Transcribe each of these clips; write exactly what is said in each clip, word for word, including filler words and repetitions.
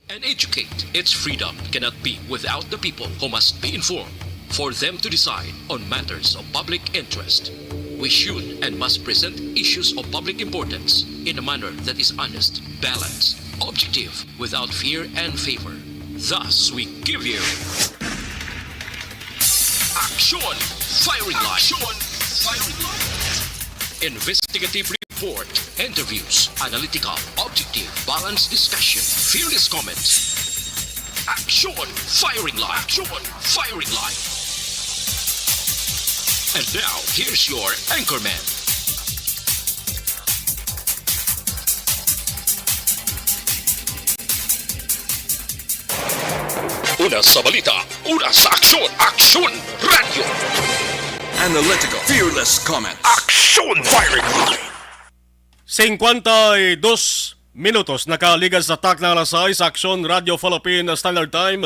And educate. Its freedom cannot be without the people, who must be informed for them to decide on matters of public interest. We should and must present issues of public importance in a manner that is honest, balanced, objective, without fear and favor. Thus, we give you Action Firing Line. Action Firing Line. Investigative report, interviews, analytical, objective, balanced discussion, fearless comments. Action Firing Line. Action Firing Line. And now, here's your anchorman. Una sa balita, una sa aksyon, Aksyon Radyo. Analytical, fearless comment. Aksyon Firing Line. Singkwenta y dos minutos nakaligad sa takna alas sais, Aksyon Radyo Philippine Standard Time.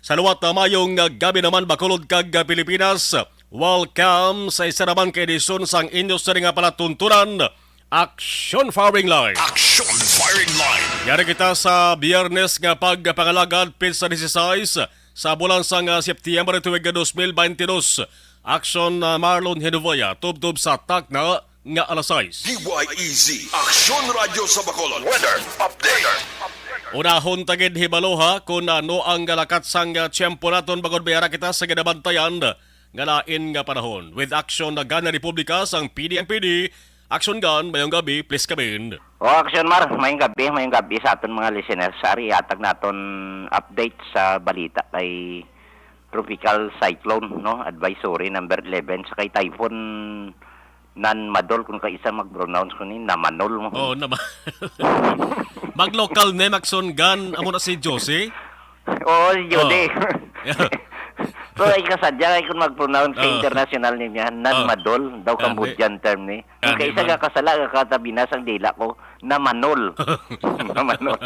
Sa liwat na mayong gabi naman, Bacolod kag Pilipinas. Welcome sa isa naman ka edisyon sang inyo sini nga palatuntunan, Action Firing Line. Action Firing Line. Yari kita sa Biyernes nga pagpangalagad, petsa disisais sa bulan sang, ah, Septyembre tuig nga dos mil baynte dos. Aksyon, ah, Marlon Hinovea, tubtob sa takna nga alas sais. D Y E Z, Aksyon Radyo sa Bacolod. Weather update. Unahon ta gid hibaloha kon ano ang lakat sang, ah, tiyempo naton bangod may ara kita sa ginabantayan nga lain nga panahon. With Action Gun Republika sang P D M P D. Action Gun, mayong gabi, please come in. O, Action Mar, mayong gabi, mayong gabi sa aton mga listeners. Ari, ihatag naton update sa balita kay Tropical Cyclone, no? Advisory number eleven, sa kay Typhoon Nanmadol, kung kaisa mag-pronounce ko ni, Namanol mo. Oo, naman. Mag-local name, Action Gun, amo na si Josie. Oo, si Jody. Oh. Yeah. So, ay kasadya, ay kung mag-pronounce sa Oh. international name niya, Oh. Nanmadol, daw Ah, Cambodian term ni. Kung Ah, kaisa di ba? ka kasala, ka katabi na sang dila ko, Namanol. Namanol.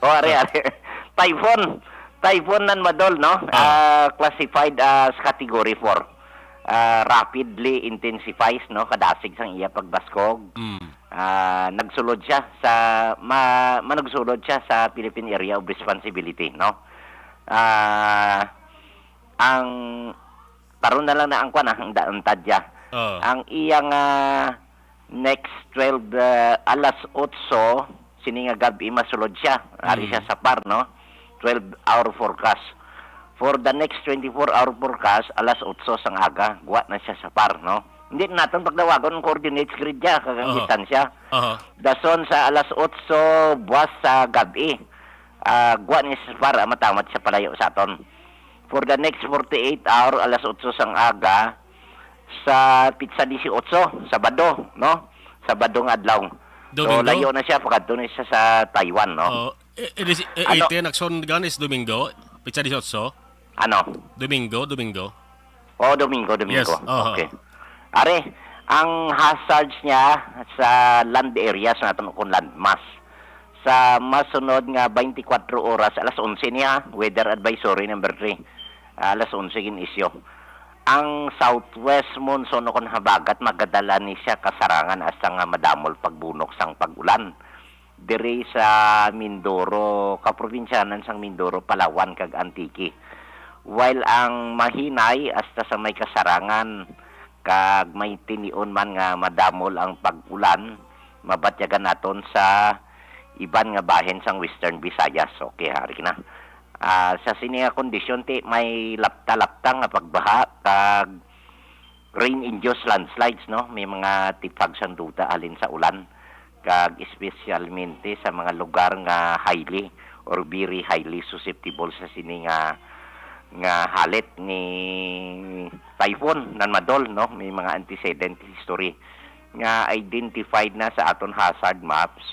O, are, are. Typhoon. Typhoon Nanmadol, no? Ah. Ah, classified as category four. Ah, rapidly intensifies, no? Kadasig sang iya pagbaskog. Mm. Ah, nagsulod siya sa, ma-, managsulod siya sa Philippine Area of Responsibility, no? Ah, ang, karon na lang na ang kwan, ah, ang da-, ang tadya. Oo. Ang iyang, ah, next twelve, ah, alas otso, sini nga gab-i masulod siya. Ari Mm. siya sa par, no? Twelve hour forecast. For the next twenty-four hour forecast, alas otso sang aga, guwa na siya sa par, no? Hindi naton pagdawagon ang coordinates grid niya, kag ang Aha. distansya. Aha. Dason sa alas otso buwas sa gab-i, ah, guwa ni sa par, ah, matamat siya palayo sa aton. For the next forty-eight hour, alas otso sang aga, sa pitsa dieciocho, Sabado, no? Sabado nga adlaw. So, Domingo? layo na siya, pakadto na siya sa Taiwan, no? Oh, eh, eh, di si-, eh, Ano? eighteen, Action Gun, is Domingo? Pitsa dieciocho? Ano? Domingo, Domingo. Oh, Domingo, Domingo. Yes, oho. Okay. Are, ang hazards niya sa land areas naton kung land mass. Sa masunod nga twenty-four oras, alas onse niya, weather advisory number three. Ah, alas onse gin-isyu. Ang southwest monsoon o kon habagat, magadala ni siya kasarangan hasta nga madamol pagbunok sang pag-ulan diri sa Mindoro, kaprobinsyanan sang Mindoro, Palawan, kag Antique. While ang mahinay hasta sa may kasarangan kag may tinion man nga madamol ang pag-ulan, mabatyagan naton sa iban nga bahin sang Western Visayas. Okay, hari na. Ah, sa sini nga kondisyon, ti may lapta-lapta nga pagbaha kag rain-induced landslides, no? May mga tipag sang duta halin sa ulan, kag espesyalmente sa mga lugar nga highly or very highly susceptible sa sini nga, nga halit ni Typhoon Nanmadol, no? May mga antecedent history nga identified na sa aton hazard maps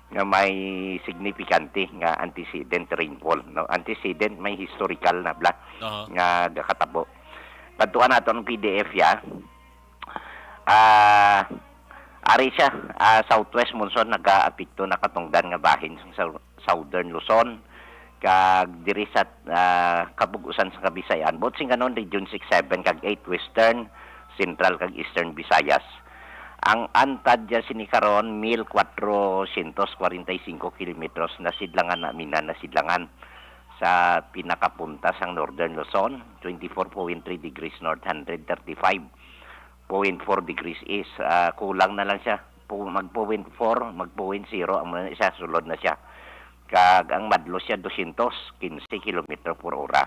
nga may signifikante nga antecedent rainfall, no? Antecedent, may historical na bala Aha. nga gakatabo. Kadtuan nato ang P D F ya. Ah, ari siya, ah, southwest monsoon nagaapekto na katungdan nga bahin sa sou-, southern Luzon, kag diri sa, ah, kabug-usan sa Kabisayan. Buot sing kanon, Region six, seven, kag eight, Western, Central, kag Eastern Visayas. Ang antad dya sini karon, mil kwatrosyentos kwarenta y singko kilometros, nasidlangan na, mina nasidlangan sa pinakapunta sang Northern Luzon, twenty-four point three degrees north, hundred thirty-five point four degrees east. Ah, kulang na lang siya. Pu-, mag point four, mag point zero, ang muna siya, sulod na siya. Kag ang madlo siya, dosyentos kinse kilometro por ora.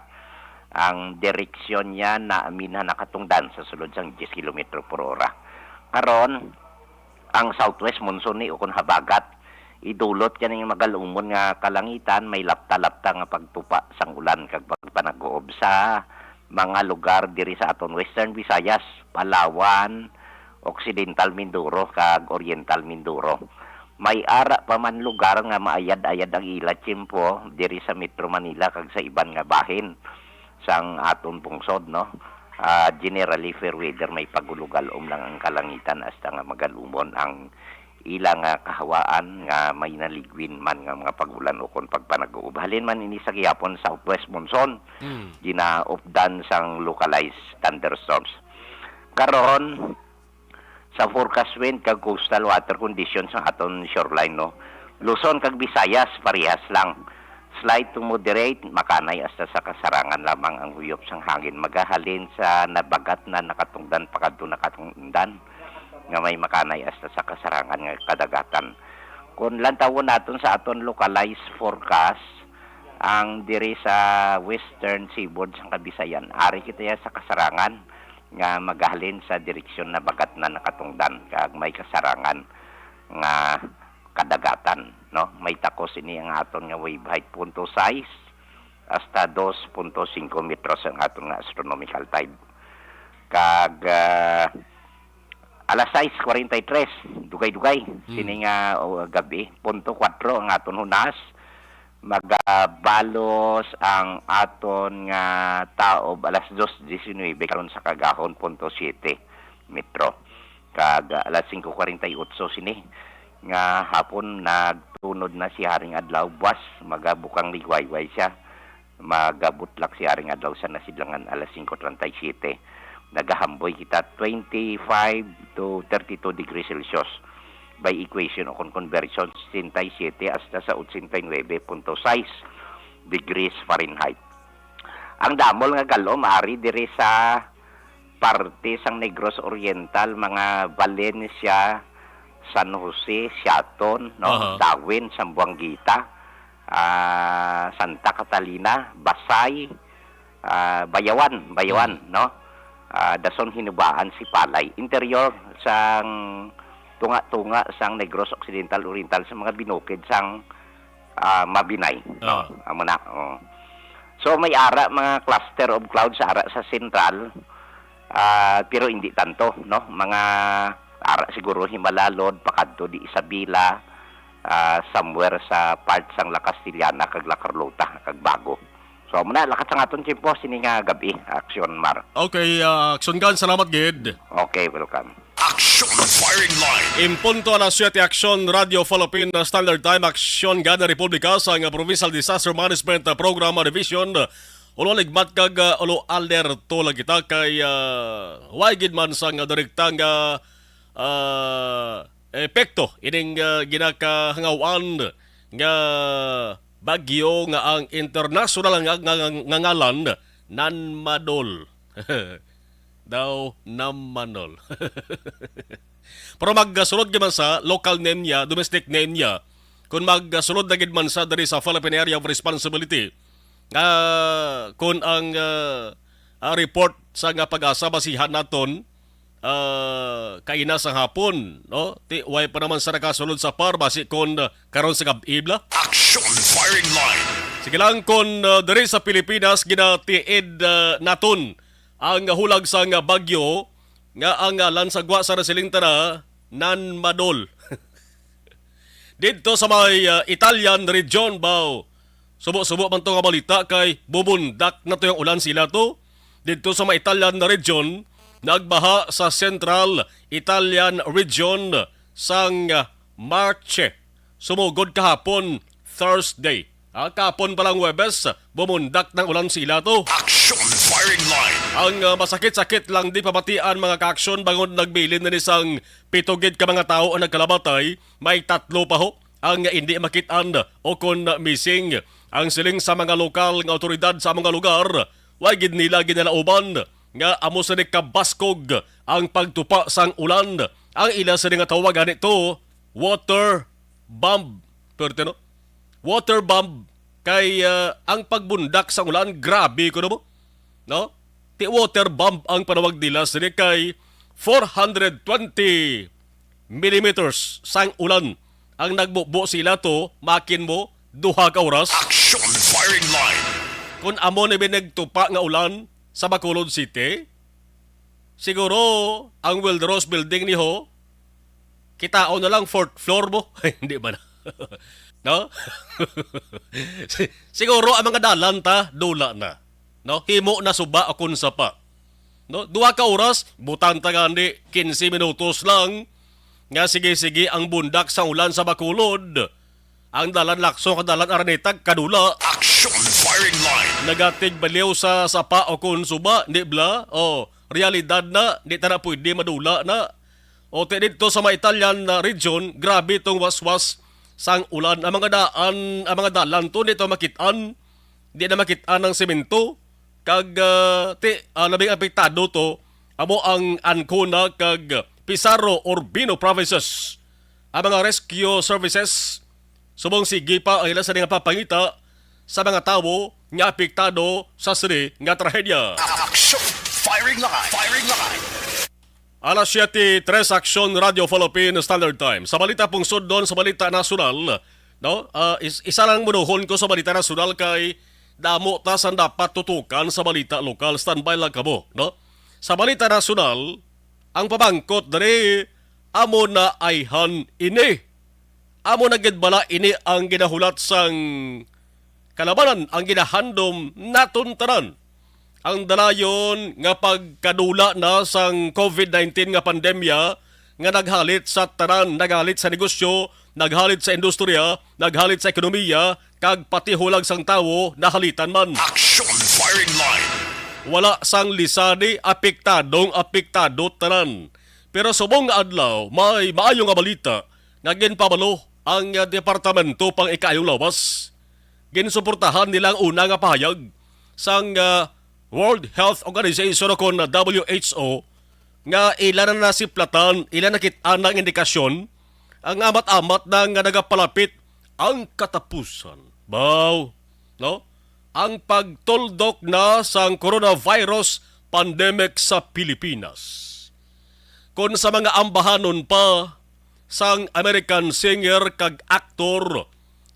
Ang direksyon niya na, mina nakatungdan sa sulod sang diyes kilometro por ora. Karon, ang southwest monsoon ni ukon habagat, idulot kaning magalumon nga kalangitan, may lapta-lapta nga pagtupa sang ulan kag pagpanaguob sa mga lugar diri sa aton Western Visayas, Palawan, Occidental Mindoro, kag Oriental Mindoro. May ara pa man lugar nga maayad-ayad ang ila tiyempo diri sa Metro Manila kag sa iban nga bahin sang aton pungsod, no? Ah, generally, fair weather, may pagulugalom lang ang kalangitan hasta nga magalumon ang ila nga kahawaan nga may naligwin man nga mga pag-ulan ukon pagpanaguob. Halin man ini sa gihapon, southwest monsoon, Mm. ginaupdan sang localized thunderstorms. Karon, sa forecast wind kag coastal water conditions sa aton shoreline, no? Luzon kag Visayas, parehas lang. Slight to moderate, makanay hasta sa kasarangan lamang ang huyop sang hangin. Magahalin sa nabagat na nakatungdan pakadto nakatungdan nga may makanay hasta sa kasarangan nga kadagatan. Kung lantawon naton sa aton localized forecast, ang diri sa western seaboard sang Kabisayan, ari kita ya sa kasarangan nga magahalin sa direksyon nabagat na nakatungdan kag may kasarangan nga kadagatan, no? May takos ini ang aton nga wave height, punto sais hasta dos punto singko metros ang aton nga astronomical tide. Kag, ah, alas sais kwarenta y tres, dugay-dugay, Mm. sini nga, o, gabi, punto kwatro ang aton hunas, magabalos ang aton nga taob alas dos diecinuebe karon sa kagahon, punto siyete metro. Kag, ah, alas singko kwarenta y otso sini nga hapon, nagtunod na si Haring Adlaw. Buwas, magabukang liwayway siya. Magabutlak si Haring Adlaw sa nasidlangan alas singko treinta y siete. Nagahamboy kita twenty-five to thirty-two degrees Celsius. By equation o kon conversion, sesenta y siete hasta sa ochenta y nuebe punto sais degrees Fahrenheit. Ang damol nga galom ari diri sa parte sang Negros Oriental, mga Valencia, San Jose, Siaton, no? Aha. Darwin, Zamboanguita, ah, Santa Catalina, Basay, ah, Bayawan, Bayawan, Hmm. no? Ah, dason Hinubaan, Sipalay. Interior sang tunga-tunga sang Negros Occidental, Oriental, sa mga binukid sang, ah, Mabinay, no? Ah. Amo na, oh. So, may ara mga cluster of clouds ara sa sentral, ah, pero hindi tanto, no? Mga ara siguro Himalalod, pakadto di Isabela, ah, somewhere sa part sang La Castellana kag La Carlota kag Bago. So, amo na, lakat sang aton tiyempo sini nga gabi, Aksyon Mar. Okay, ah, Aksyon Gan, salamat gid. Okay, welcome. Action Firing Line. In punto alas siete, Aksyon, Radyo Philippine Standard Time, Aksyon Gan, Republika sang Provincial Disaster Management Program Division. Ulo ligmat kag, ah, ulo alerto lang kita kay, ah, way gid man sang direkta nga, ah, epekto ining, ah, ginakahangawan nga bagyo nga ang internasyonal nga, nga, nga ngalan Nanmadol. Daw Nanmadol. Pero magsulod gid man sa local name niya, domestic name niya, kung magsulod na gid man sa diri sa Philippine Area of Responsibility, ah, kung ang, ah, ah, report sa nga PAGASA basihan naton, ah, kaina sa hapon, no? Ti, way pa naman sa nakasulod sa PAR, basi kon, ah, karon sa gab-i bala. Action Firing Line. Sige lang, kon, ah, diri sa Pilipinas, ginatiid, ah, naton ang hulag sang bagyo nga ang, ah, lansagwa sa nasiling tana, Nanmadol. Didto sa may, ah, Italian region, baw. Subo-subo man to nga balita kay bumundak na to yung ulan sila to. Didto sa may Italian region, nagbaha sa Central Italian region sang, ah, Marche. Sumugod kahapon, Thursday. Ah, kahapon pa lang Huwebes, bumundak ng ulan sila to. Action Fire Firing line. Ang, ah, masakit-sakit lang di pamatian, mga ka-aksyon, bangod nagbilin na ni sang pito gid ka mga tawo ang nagkalamatay, may tatlo pa ho ang hindi makit-an o kon missing. Ang siling sa mga lokal nga awtoridad sa mga lugar, wa gid nila ginalauman nga amo sini kabaskog ang pagtupa sang ulan. Ang ila sini nga tawag gani to, water bomb. Perte, no? Water bomb kay, ah, ang pagbundak sang ulan, grabe ko, no? No? Ti water bomb ang panawag nila sini kay four hundred twenty millimeters sang ulan ang nagbubo sila to, makin mo, duha ka oras. Action firing line. Kung amo ni nagtupa nga ulan sa Bacolod City, siguro ang Wilderos Building ni ho, kitaon na lang fourth floor mo. Hindi ba na? No? Si-, siguro ang mga dalan ta, dula na. No? Himo na suba akon sa pa. No? Duha ka oras, butang ta gani, quince minutos lang. Nga sige-sige ang bundak sa ulan sa Bacolod. Ang dalan Lacson, ang dalan Araneta, kadula. Action firing line. Nagatig baliw sa sapa o kon suba, di bla? O, realidad na, di ta na pwede madula na. O, ti didto sa may Italian na region, grabe tong waswas sang ulan. Ang mga daan, ang mga dalan to, di to makit-an. Di na makit-an ang semento. Kag, ah, ti, ah, labing apektado to, amo ang Ancona kag Pizarro Urbino provinces. Ang mga rescue services, subong sige pa ang ila sa nga papangita sa mga tawo nga apektado sa sini nga trahedya. Action! Firing line! Firing line! Alas siyete tres, Aksyon, Radyo Philippine Standard Time. Sa balita pungsod, doon sa balita nasyonal, no? Ah, is-, isa lang munuhon ko sa balita nasyonal kay damo ta sang dapat tutukan sa balita lokal. Standby lang kamo, no? Sa balita nasyonal, ang pamangkot diri, amo na ayhan ini. Amo na gid bala ini ang ginahulat sang kalabanan, ang ginahandom naton tanan. Ang dalayon nga pagkadula na sang covid nineteen nga pandemya nga naghalit sa tanan, naghalit sa negosyo, naghalit sa industriya, naghalit sa ekonomiya, kag pati hulag sang tawo nahalitan man. Action firing line. Wala sang lisani, apektadong apektado tanan. Pero subong nga adlaw, may maayo nga balita nga ginpabalo ang, ah, Departamento pang Ikaayong Lawas. Ginsuportahan nila ang una nga pahayag sang, ah, World Health Organization o kon W H O nga ila na nasiplatan, ila nakit-an ang indikasyon, ang amat-amat na nga nagapalapit ang katapusan. Baw, no? Ang pagtuldok na sang coronavirus pandemic sa Pilipinas. Kon sa mga ambahanon pa sang American singer kag aktor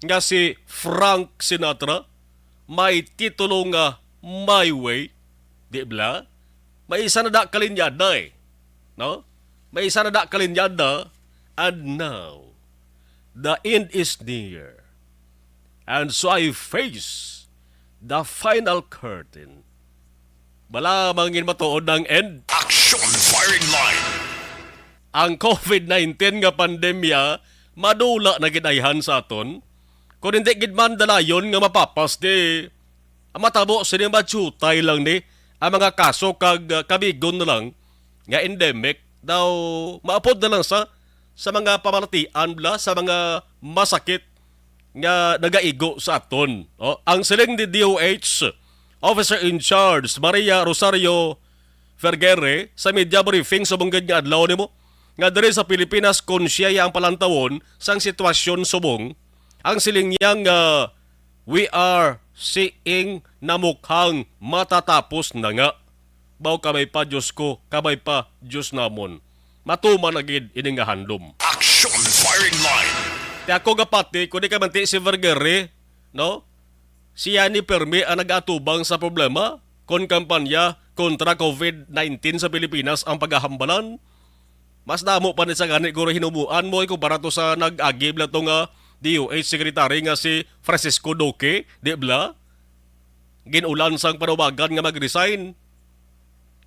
nga si Frank Sinatra, may titulo nga My Way, di bala? May isa na da kalinyada, eh. No? May isa na da kalinyada, and now, the end is near. And so I face the final curtain. Bala man gid matuod ang end. Action firing line. Ang covid nineteen nga pandemya madula na gid ayhan sa aton. Kung hindi gid man dalayon nga mapapas, di ang matabo sini, matsutay lang ni ang mga kaso kag, ah, kabigon na lang nga endemic daw, maapod na lang sa, sa mga pamalatian bala, sa mga masakit nga nagaigo sa aton. O, ang siling ni D O H Officer in Charge Maria Rosario Vergere sa media briefing subong gid nga adlaw nimo nga diri sa Pilipinas, kon siya ang palantawon sang sitwasyon subong, ang siling niya nga, "We are seeing na mukhang matatapos na nga." Baw, kabay pa, Diyos ko, kabay pa, Diyos namon. Matuman na gid ini nga handom. Action firing line. Ti ako gapati, kundi kay manti si Vergere, no? Siya ni permi ang nag-atubang sa problema kon kampanya kontra covid nineteen sa Pilipinas ang pagahambalan. Mas damo pa ni sa gani kung hinumuan mo ikumpara to sa nag-agi bala to nga D O H secretary nga si Francisco Duque, di bala? Gin-ulan sang panubagan nga mag-resign.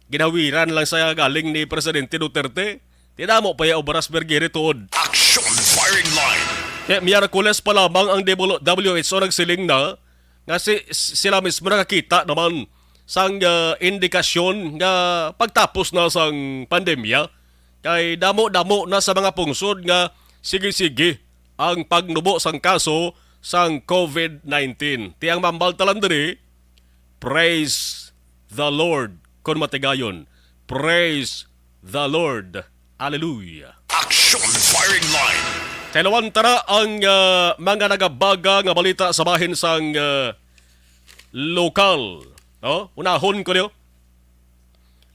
Ginawiran lang sa galing ni Presidente Duterte. Ti damo pa ya obras, Vergere, tuod. Action firing line. Kay Miyerkules pa lamang ang W H O nagsiling na nga si, sila mismo nakakita naman sang, ah, indikasyon nga pagtapos na sang pandemya, kay damo-damo na sa mga pungsod nga sige-sige ang pagnubo sang kaso sang covid nineteen. Ti ang mambal talan diri, praise the Lord, kon matigayon. Praise the Lord. Hallelujah. Action Firing Line. Kailawan tara ang, ah, mga nagabaga nga balita sa bahin sang, ah, lokal. No? Unahon ko niyo.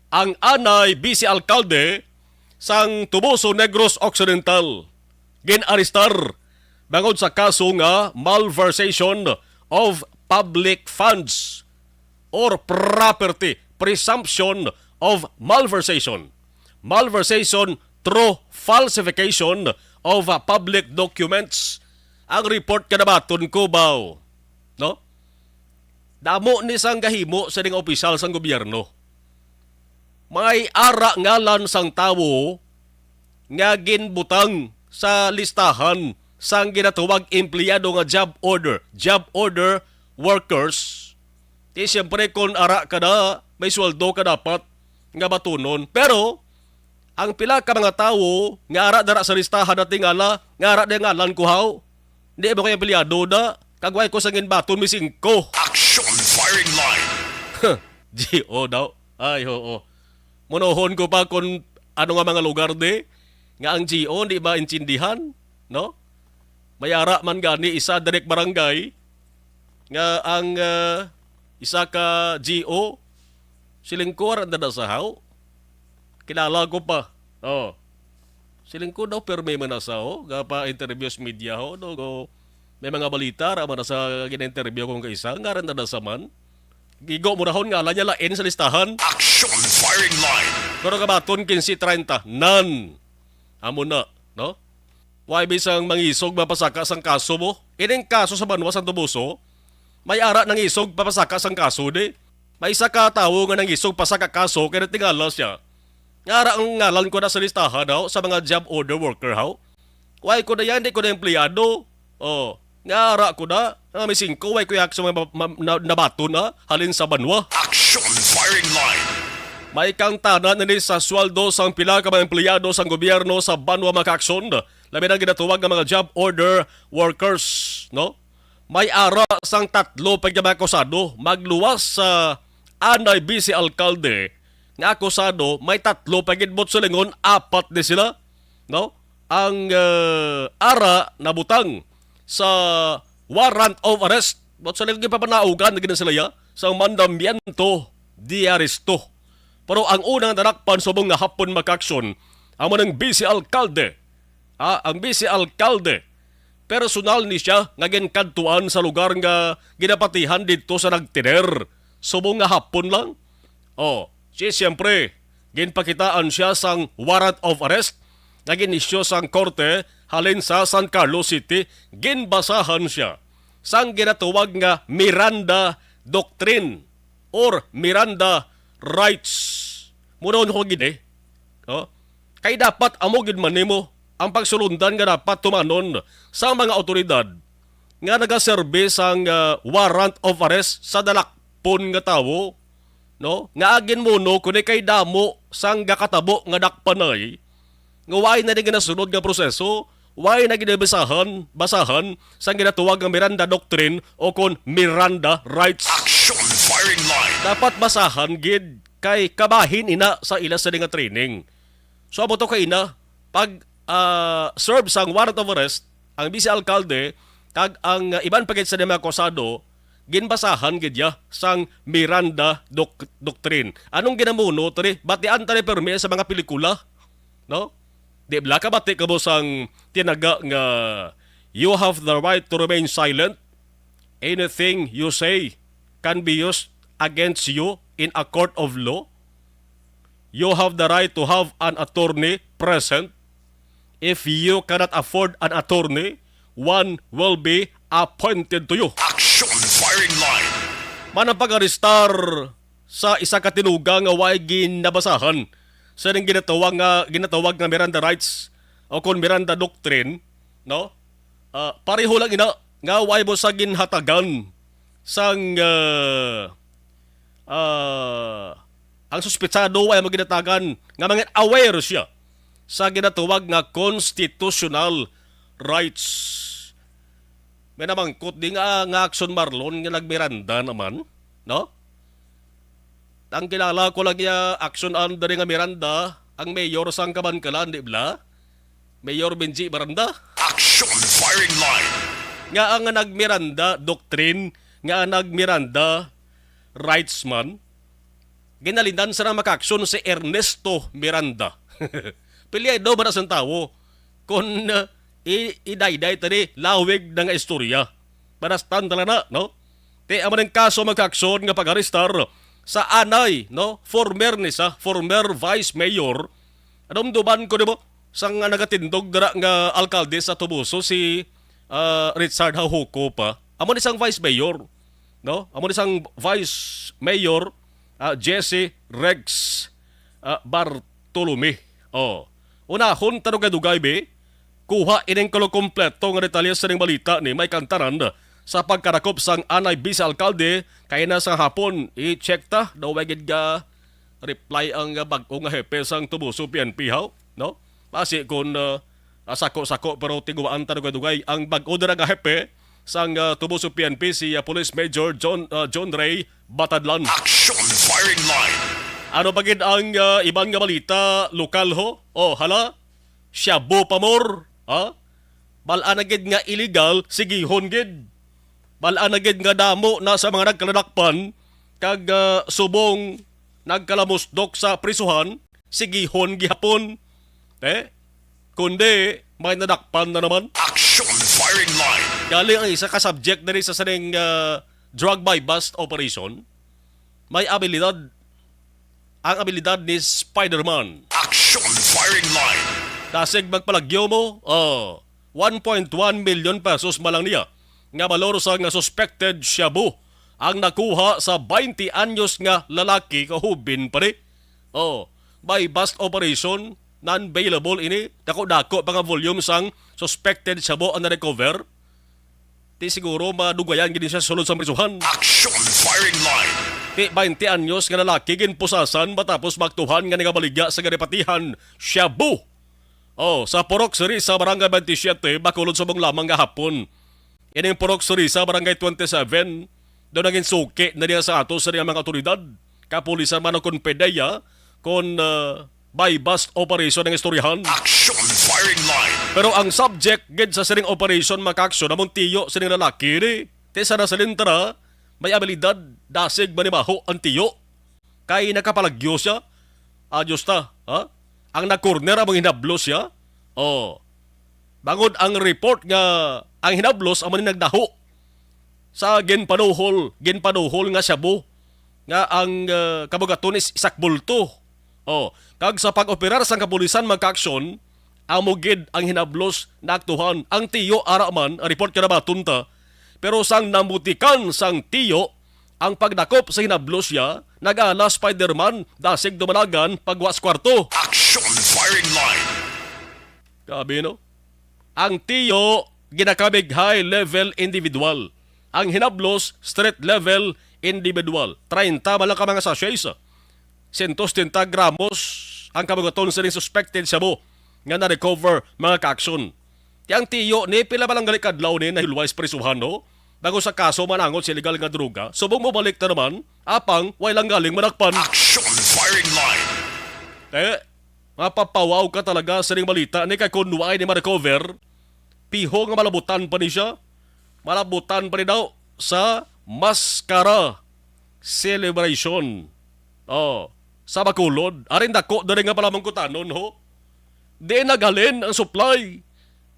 Ang anay vice alkalde sang Toboso, Negros Occidental gin-arestar bangod sa kaso nga malversation of public funds or property, presumption of malversation, malversation through falsification of, uh, public documents. Ang report nga nabaton ko, baw, no? Damo ni sang gahimo sa ning opisyal sang gobyerno. May ara ngalan sang tawo nga ginbutang sa listahan sang ginatawag empleyado nga job order, job order workers. Di siyempre, kung ara ka na, may sweldo ka dapat nga batunon. Pero ang pila ka mga tawo nga ara dara sa listahan na tingala nga ara na ngalan ko, haw, di ba ko empleyado na? Kag way ko sa ginbaton mi singko. Action Firing Line. G O daw. Ay, oo. Munohon ko pa kung ano nga mga lugar di nga ang G O di maintindihan, no? May ara man gani isa direk barangay nga ang, ah, isa ka G O, siling ko, ara na da sa haw. Kilala ko pa. Oh. Siling ko daw, permi man na sa, oh, gapa-interview sa media, ho, no? Go, may mga balita ra man na sa gina-interview kong kaisa, nga rin na da sa man. Gigo mo rahon nga ala niya lain sa listahan. Action Firing Line. Pero kabaton, quince treinta, nan. Amo na, no? Why bisang mangisog mapasaka sang kaso mo? Ining kaso sa banwa sang Toboso, may ara nangisog papasaka sang kaso di. May isa ka tawo nga nangisog pasaka kaso kay natingala siya nga ara ang ngalan ko na sa listahan, haw, sa mga job order worker, haw. Why ko na yan, di ko na empleyado. Oh, nga ara ko na, nga may singko, why ko yak sa mga ma-, ma-, na-, nabaton na halin sa banwa. Action Firing Line. May kangtanan ini sa sweldo sang pila ka mga empleyado sang gobyerno sa banwa, mga ka-aksyon, labi na ginatawag nga mga job order workers, no? May ara sang tatlo pa gid nga mga akusado magluwas sa anay vice alkalde nga akusado, may tatlo pa gid, buot silingon apat ni sila, no? Ang, eh, ara nabutang sa warrant of arrest, buot silingon gipapanaugan na gid sila ya sa mandamiento de arresto. Pero ang unang nadakpan subong nga hapon, mga ka-aksyon, amo nang vice alkalde. Ah, ang vice alkalde, personal ni siya nga ginkadtuan sa lugar nga ginapatihan didto sa nagtener subong nga hapon lang. Oh, si siyempre, ginpakitaan siya sang warrant of arrest nga gin-issue sang korte halin sa San Carlos City. Ginbasahan siya sang ginatawag nga Miranda Doctrine or Miranda Rights. Mura ko gid eh. Oh. Kay dapat amo gid man nimo ang pagsulundan nga dapat tumanon sa mga awtoridad nga nagaserbi sang, ah, warrant of arrest sa dalakpon nga tawo, no? Nga agin muno kuni kay damo sang gakatabo nga dakpanay, nga way na ni ginasunod nga proseso, way na ginabasahan, basahan sang ginatawag nga Miranda Doctrine o kon Miranda Rights. Action Firing Line. Dapat basahan gid kay kabahin ina sa ila sini nga training. So, amo to kay ina, pag, ah, serve sang warrant of arrest, ang vice alkalde kag ang, ah, iban pa gid sa mga akusado, ginbasahan gid ya sang Miranda doc-, Doctrine. Anong ginamuno tani? Batian tani permi sa mga pelikula, no? Di bala kabati kamo sang tinaga nga, "You have the right to remain silent. Anything you say can be used against you in a court of law. You have the right to have an attorney present. If you cannot afford an attorney, one will be appointed to you." Action Firing Line. Manang pag-arestar sa isa ka tinuga nga way ginabasahan sa ning ginatawag nga, ginatawag nga Miranda Rights o kon Miranda Doctrine, no? Ah, pareho lang ina nga way mo sa ginhatagan sang, ah, ah, ang suspetsado ay amo ginatagan nga mga aware siya sa ginatawag nga constitutional rights. May namangkot di nga, nga aksyon, Marlon, nga nag-Miranda naman, no? Ang kilala ko lang niya, aksyon under nga Miranda, ang mayor sang Kabankalan, di bala? Mayor Benji Miranda. Action firing line. Nga ang nag-Miranda doctrine, nga ang nag-Miranda rights man, ginalinan sa mga aksyon si Ernesto Miranda. Pilyado ba na sang tawo? Kung, uh, i-, idayday tani, lawig na nga istorya. Parastan tala na, no? Ti amo ning kaso, mga kaaksyon, nga pag-arestar sa anay, no? Former ni sa, former vice mayor. Dumduman ko, di ba? Sang, ah, nagatindog dira nga alkalde sa Toboso, si, ah, Richard Haujuco pa. Amo ni sang vice mayor, no? Amo ni sang vice mayor, ah, Jesse Rex, ah, Bartolome. Oh. Unahon ta dugay-dugay, be. Kuha ining kulo kompleto nga detalye sa ning balita ni may kantaran sa pagkadakop sang anay vice alkalde kay na sa hapon. I-check ta daw way gid ga reply ang, ah, bag-o nga hepe sang Toboso P N P, haw, no? Basi kon, ah, ah, sako-sako pero tinguhaan ta dugay-dugay ang bag-o dira nga hepe sang, ah, Toboso P N P, si, ah, Police Major John, ah, John Ray Batadlan. Action firing line. Ano pa gid ang, ah, iban nga balita lokal, ho? Oh, hala? Shabu pa more, ha? Bal-an na gid nga illegal, sigihon gid. Bal-an na gid nga damo na sa mga nagkaladakpan kag, ah, subong nagkalamusdok sa prisuhan, sigihon gihapon. Eh? Kundi, may nadakpan na naman. Action firing line. Gali ang isa ka subject diri sa sining, ah, drug buy-bust operation. May abilidad, ang abilidad ni Spider-Man. Action firing line. Dasig magpalagyo mo, oh, one point one million pesos man lang niya nga balor sa nga suspected shabu ang nakuha sa twenty anyos nga lalaki, kahubin pa ni. Oh, may bust operation, non-bailable ini, dako-dako pa nga volume sang suspected shabu ang na-recover. Ti siguro madugayan gid siya sulod sa prisuhan. Action firing line. Ti twenty anyos nga lalaki ginpusasan matapos maktuhan nga nagabaligya sa ginapatihan shabu. Oh, sa Purok Siri sa Barangay twenty-seven, Bacolod subong lamang nga hapon. Ining Purok Siri sa Barangay twenty-seven, daw naging suki na niya sa ato sa mga awtoridad, kapulisan man o kon PDEA, kon, ah, buy-bust operation ang istoryahan. Action firing line. Pero ang subject gid sa sining operation, mga kaaksyon, among tiyo sining lalaki ni. Ti sa nasalintra, may abilidad, dasig manimaho ang tiyo. Kay nakapalagyo siya. Ah, Diyos ta, ha? Ang nag-corner among hinablos siya. Oh. Bangod ang report nga ang hinablos amo ni nagdaho sa ginpanuhol, ginpanuhol nga shabu nga ang, ah, kabugaton is isak bulto. Oh, kag sa pag-operar sang kapulisan, mga kaaksyon, amo gid ang hinablos naaktuhan. Ang tiyo ara man, ang report nga nabaton ta, pero sang nambutikan sang tiyo ang pagdakop sa hinablos niya, nag-ala Spider-Man, dasig dumalagan, pagwa sa kwarto. Action firing line. Grabe, no? Ang tiyo, ginakabig high level individual. Ang hinablos, street level individual. Treinta man lang ka mga sachets. Siyentos setenta gramos ang kabugaton sining suspected shabu nga na-recover, mga kaaksyon. Ti ang tiyo ni, pila ba lang gali kadlaw ni nahilway sa prisuhan, no? Bago sa kaso manangot sa illegal nga droga, subong mobalik na naman, apang way lang galing madakpan. Action firing line. Eh, mapapawaw ka talaga sining balita ni, kay kun way ni ma-recover, piho nga malabutan pa ni siya. Malabutan pa ni daw sa maskara celebration. Oh, sa Bacolod. Aring dako diri nga palamangkutanon, ho. Di naghalin ang supply.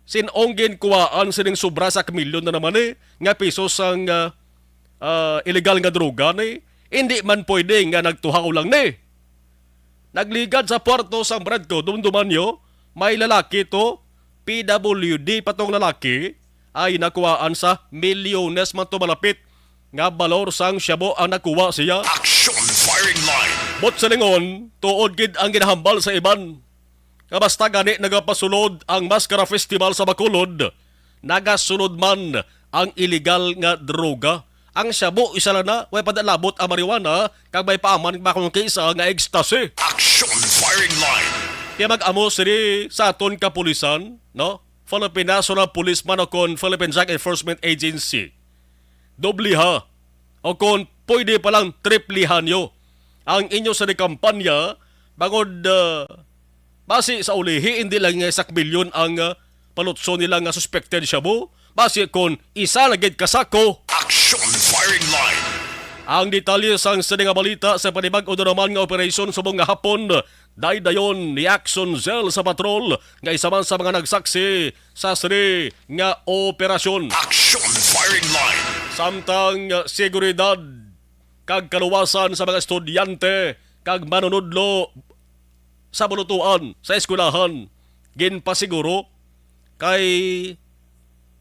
Sin-ong ginkuhaan sining sobra sa milyon na naman, eh, nga piso sang, ah, ah, illegal nga droga ni. Hindi man pwede nga nagtuhaw lang ni. Nagligad sa puerto sang Bradco, dumduman nyo, may lalaki to, P W D pa tong lalaki, ay nakuhaan sa milyones man to malapit nga balor sang shabu ang nakuha siya. Action firing line. But sa lingon, tuod gid ang ginahambal sa iban. Nga basta gani nagapasulod ang Maskara Festival sa Bacolod, nagasulod man ang iligal nga droga. Ang shabu, isa lang na, way pa da labot ang marijuana, kag may paaman ba kung kay isa nga ecstasy. Action firing line. Kaya mag-amo sini sa aton kapulisan, no? Philippine National Police man o kon Philippine Drug Enforcement Agency. Dobliha. O kon pwede pa lang triplihan nyo ang inyo sa kampanya bangod, ah, basi sa ulihi, hindi lang nga isak milyon ang, ah, palutso nila nga suspected shabu. Basi kon isa na gid ka sako. Action firing line. Ang detalye sang sini nga balita sa panibag-o na naman nga operasyon subong nga hapon, daydayon ni Action Cell sa patrol nga isa man sa mga nagsaksi sa sini nga operasyon. Action firing line. Samtang, uh, seguridad kag kaluwasan sa mga estudyante kag manunudlo sa bulutuan sa eskwelahan, ginpasiguro kay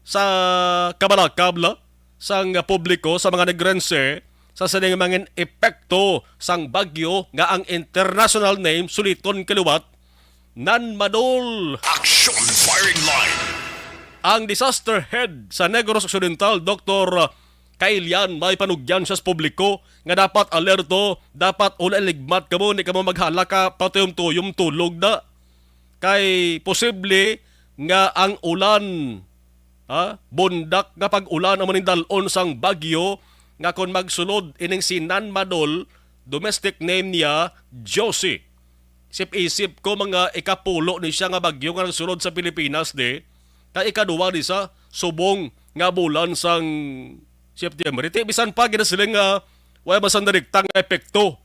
sa kabalakab la sang publiko sa mga Negrense sa sining mga epekto sang bagyo nga ang international name suliton kaliwat, Nanmadol. Action firing line. Ang disaster head sa Negros Occidental, Doktor Kailian, may panugyan siya sa publiko nga dapat alerto, dapat wala ligmat kamo, ni kamo maghala ka patuyom-tuyom tulog na. Kay posible nga ang ulan, ha, bundak nga pag-ulan ang manindalon sang bagyo nga kon magsulod ining si Nanmadol, domestic name niya, Josie. Isip-isip ko, mga ikapulo ni siya nga bagyo nga nagsulod sa Pilipinas, di. Kay ikaduwa ni sa subong nga bulan sang September. Iti, bisan pa ginasiling nga wala man sang direkta nga epekto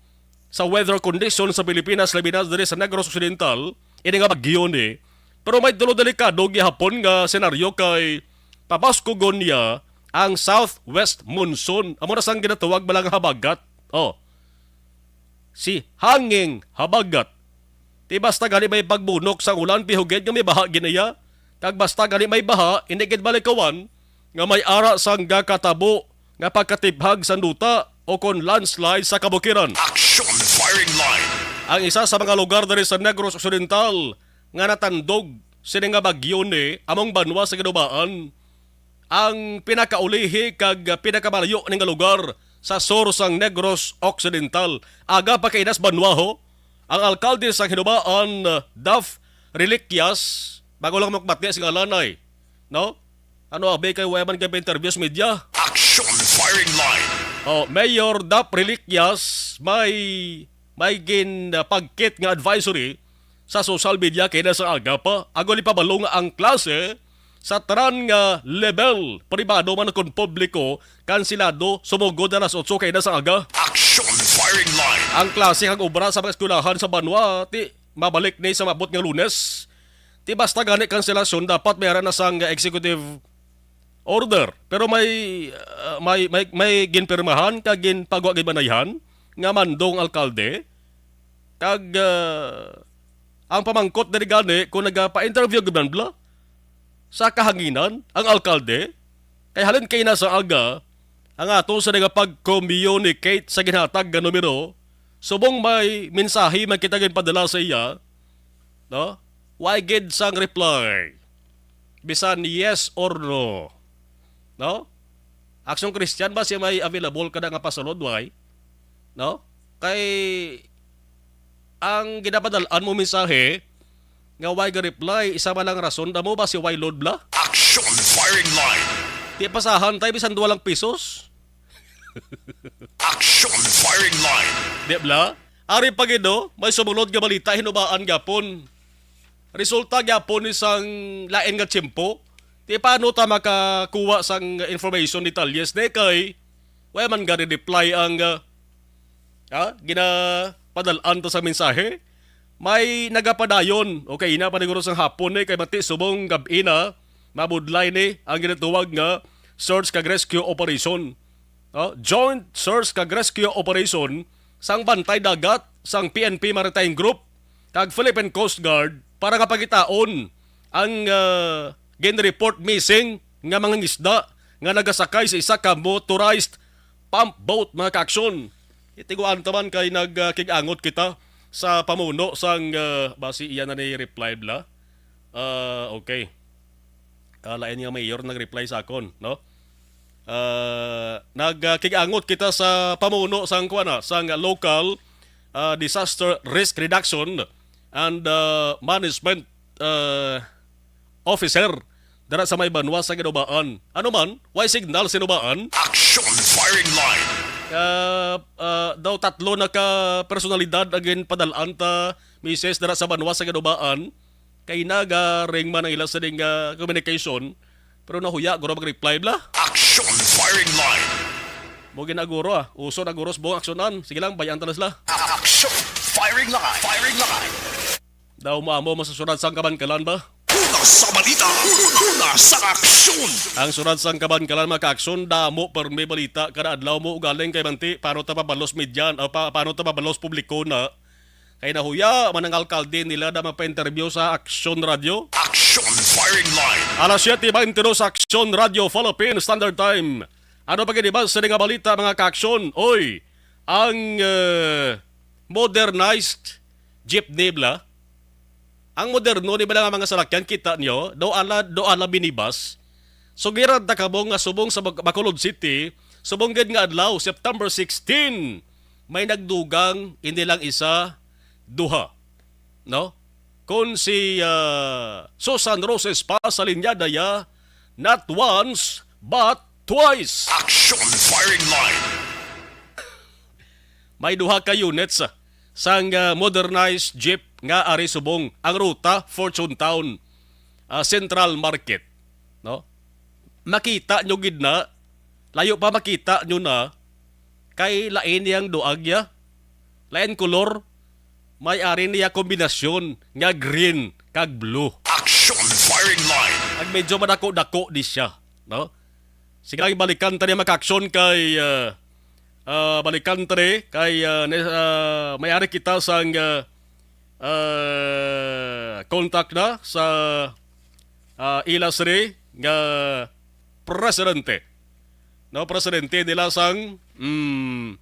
sa weather condition sa Pilipinas, labi na diri sa Negros Occidental, ini nga bagyo ni. Pero may tulo delikado gihapon nga senaryo kay pabaskugon niya ang southwest monsoon. Amo na sang ginatawag bala nga habagat. Oh. Si hanging habagat. Ti basta gani may pagbunok sang ulan, pihugid nga may baha gid niya. Kag basta gani may baha, hindi gid malikawan nga may ara sang gakatabo nga pagkatiphag sang duta o kon landslide sa kabukiran. Action firing line. Ang isa sa mga lugar diri sa Negros Occidental nga natandog sini nga bagyo ni among banwa sa Ginubaan. Ang pinakaulihi kag pinakamalayo ni nga lugar sa sur sang Negros Occidental. Aga pa kay nas banwa, ho, ang alkalde sang Hinubaan, Daph Reliquias, bago lang makabati sa ngalan ay, no? Ano, abi, kay wala man kay interview sa media? Action firing line. Oh, Mayor Daph Reliquias, may, may gin, uh, pagkit nga advisory sa social media kay na sa aga pa. Agod ipabalo nga ang klase sa tanan nga level, pribado man kon publiko, kansilado sumugod alas otso kay na sa aga. Action firing line. Ang klase kag obra sa mga eskwelahan sa banwa, ti mabalik ni sa maabot nga Lunes. Ti basta gani kanselasyon, dapat may ara na sang executive order. Pero may, ah, may, may, may ginpirmahan kag ginpagwa gid banayhan nga mando ang alkalde. Kag, ah, ang pamangkot diri gani kung nagapa-interview gid man bala sa kahanginan ang alkalde, kay halin kay na sa aga ang ato sa nagapag-communicate sa ginhatag nga numero, subong may mensahe man kita ginpadala sa iya, no? Why gid sang reply? Bisan yes or no. No? Aksyon Christian ba siya may available kada nga pasulod, why? No? Kay ang ginapadal-an mo mensahe nga why ga reply, isa man lang rason, damo ba si why load bla? Action firing line. Di pasahan tayo bisan duwa lang pisos. Action firing line. Di bla? Ari pa gid, no? May sumunod nga balita, hinubaan gyapon. Resulta gyapon ni sang lain nga tiyempo. Ti paano ta makakuha sang information, detalyes, di kay wala man gani reply ang, ah, ah, ginapadal-an ta sa mensahe. May nagapadayon, okay na, paniguro sang hapon ni, kay mati subong gab-i na, mabudlay ni ang ginatuwag nga search kag rescue operation. Oh, Joint Search kag Rescue Operation sang Bantay Dagat sang P N P Maritime Group kag Philippine Coast Guard para nga pangitaon ang, ah, gin-report missing nga mga ngisda nga nagasakay sa isa ka motorized pump boat, mga kaaksyon. Itiguan ta man kay nagkig-angot kita sa pamuno sang, ah, basi iya na ni reply bla. Ah, okay. Ah, lain nga mayor nag-reply sa akon, no? Ah, nagkig-angot kita sa pamuno sang kuan, ah, sang local, ah, disaster risk reduction and, ah, management, ah, officer dira sa may banwa sa Ginubaan. Ano man, way signal sa Ginubaan? Action firing line. Ah, ah, daw tatlo na ka personalidad ang ginpadal-an ta, misis, dira sa banwa sa Ginubaan. Kay nagaring man ang ila sa ding, ah, communication, pero nahuya guro mag-reply bla. Action firing line. Mo ginaguro, ah. Uso na guro sa buong aksyonan. Sige lang, bayaan ta na sila. Action firing line. Firing line. Daw mo amo mo sa sunod sang kabankalan ba? Una sa balita, una sa aksyon. Ang sunod sang kabankalan, mga kaaksyon, damo permi balita kada adlaw mo ugaling kay manti, paano ta pabalos midyan, o pa, paano ta pabalos publiko na? Kay nahuya man ang alkalde nila na magpa-interview sa Aksyon Radio. Action firing line. Alas siyete beintidos sa Aksyon Radio Philippine Standard Time. Ano pa gid ba sa nga balita, mga kaaksyon? Oy, ang, eh, modernized jeepney bla? Ang moderno ni bala nga mga salakyan, kita nyo, do ala, do ala minibus. Sugiran ta kamo nga subong sa Bac-, Bacolod City, subong gid nga adlaw, September sixteen, may nagdugang, hindi lang isa, duha. No? Kon si, ah, Susan Roses pa sa linya daya, not once, but twice. Action firing line. May duha ka units, ah, sang, ah, modernized jeep nga ari subong ang ruta Fortune Town, ah, Central Market, no? Makita nyo gid na, layo pa makita nyo na, kay lain niyang duag ya. Lain kolor, may ari niya kombinasyon nga green kag blue. Action firing line. Ag medyo madako-dako di siya, no? Sige lang, balikan ta ni, mga kaaksyon, kay, ah, ah, balikan ta ni kay, ah, ne-, ah, may ari kita sang, ah, ah, contact na sa, ah, ila sini nga presidente. No, presidente nila sang, mm,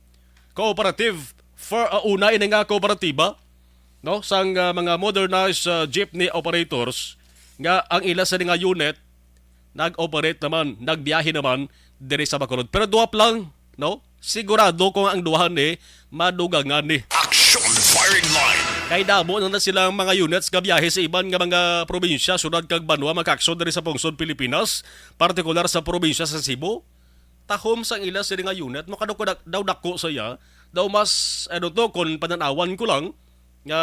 cooperative for, ah, una ini nga kooperatiba, no, sang, ah, mga modernized, ah, jeepney operators nga ang ila sini nga unit nag-operate naman, nagbiyahe naman diri sa Bacolod. Pero duwap lang, no? Sigurado ko nga ang duha ni madugangan ni. Action firing line. Kay damo na, na silang mga units nga biyahe sa iban nga mga probinsya, syudad kag banwa, mga kaaksyon, diri sa pungsod Pilipinas, partikular sa probinsya sa Cebu. Tahom sang ila sini nga unit, makadako daw dako sa iya, daw mas, ano to, kung pananawan ko lang, nga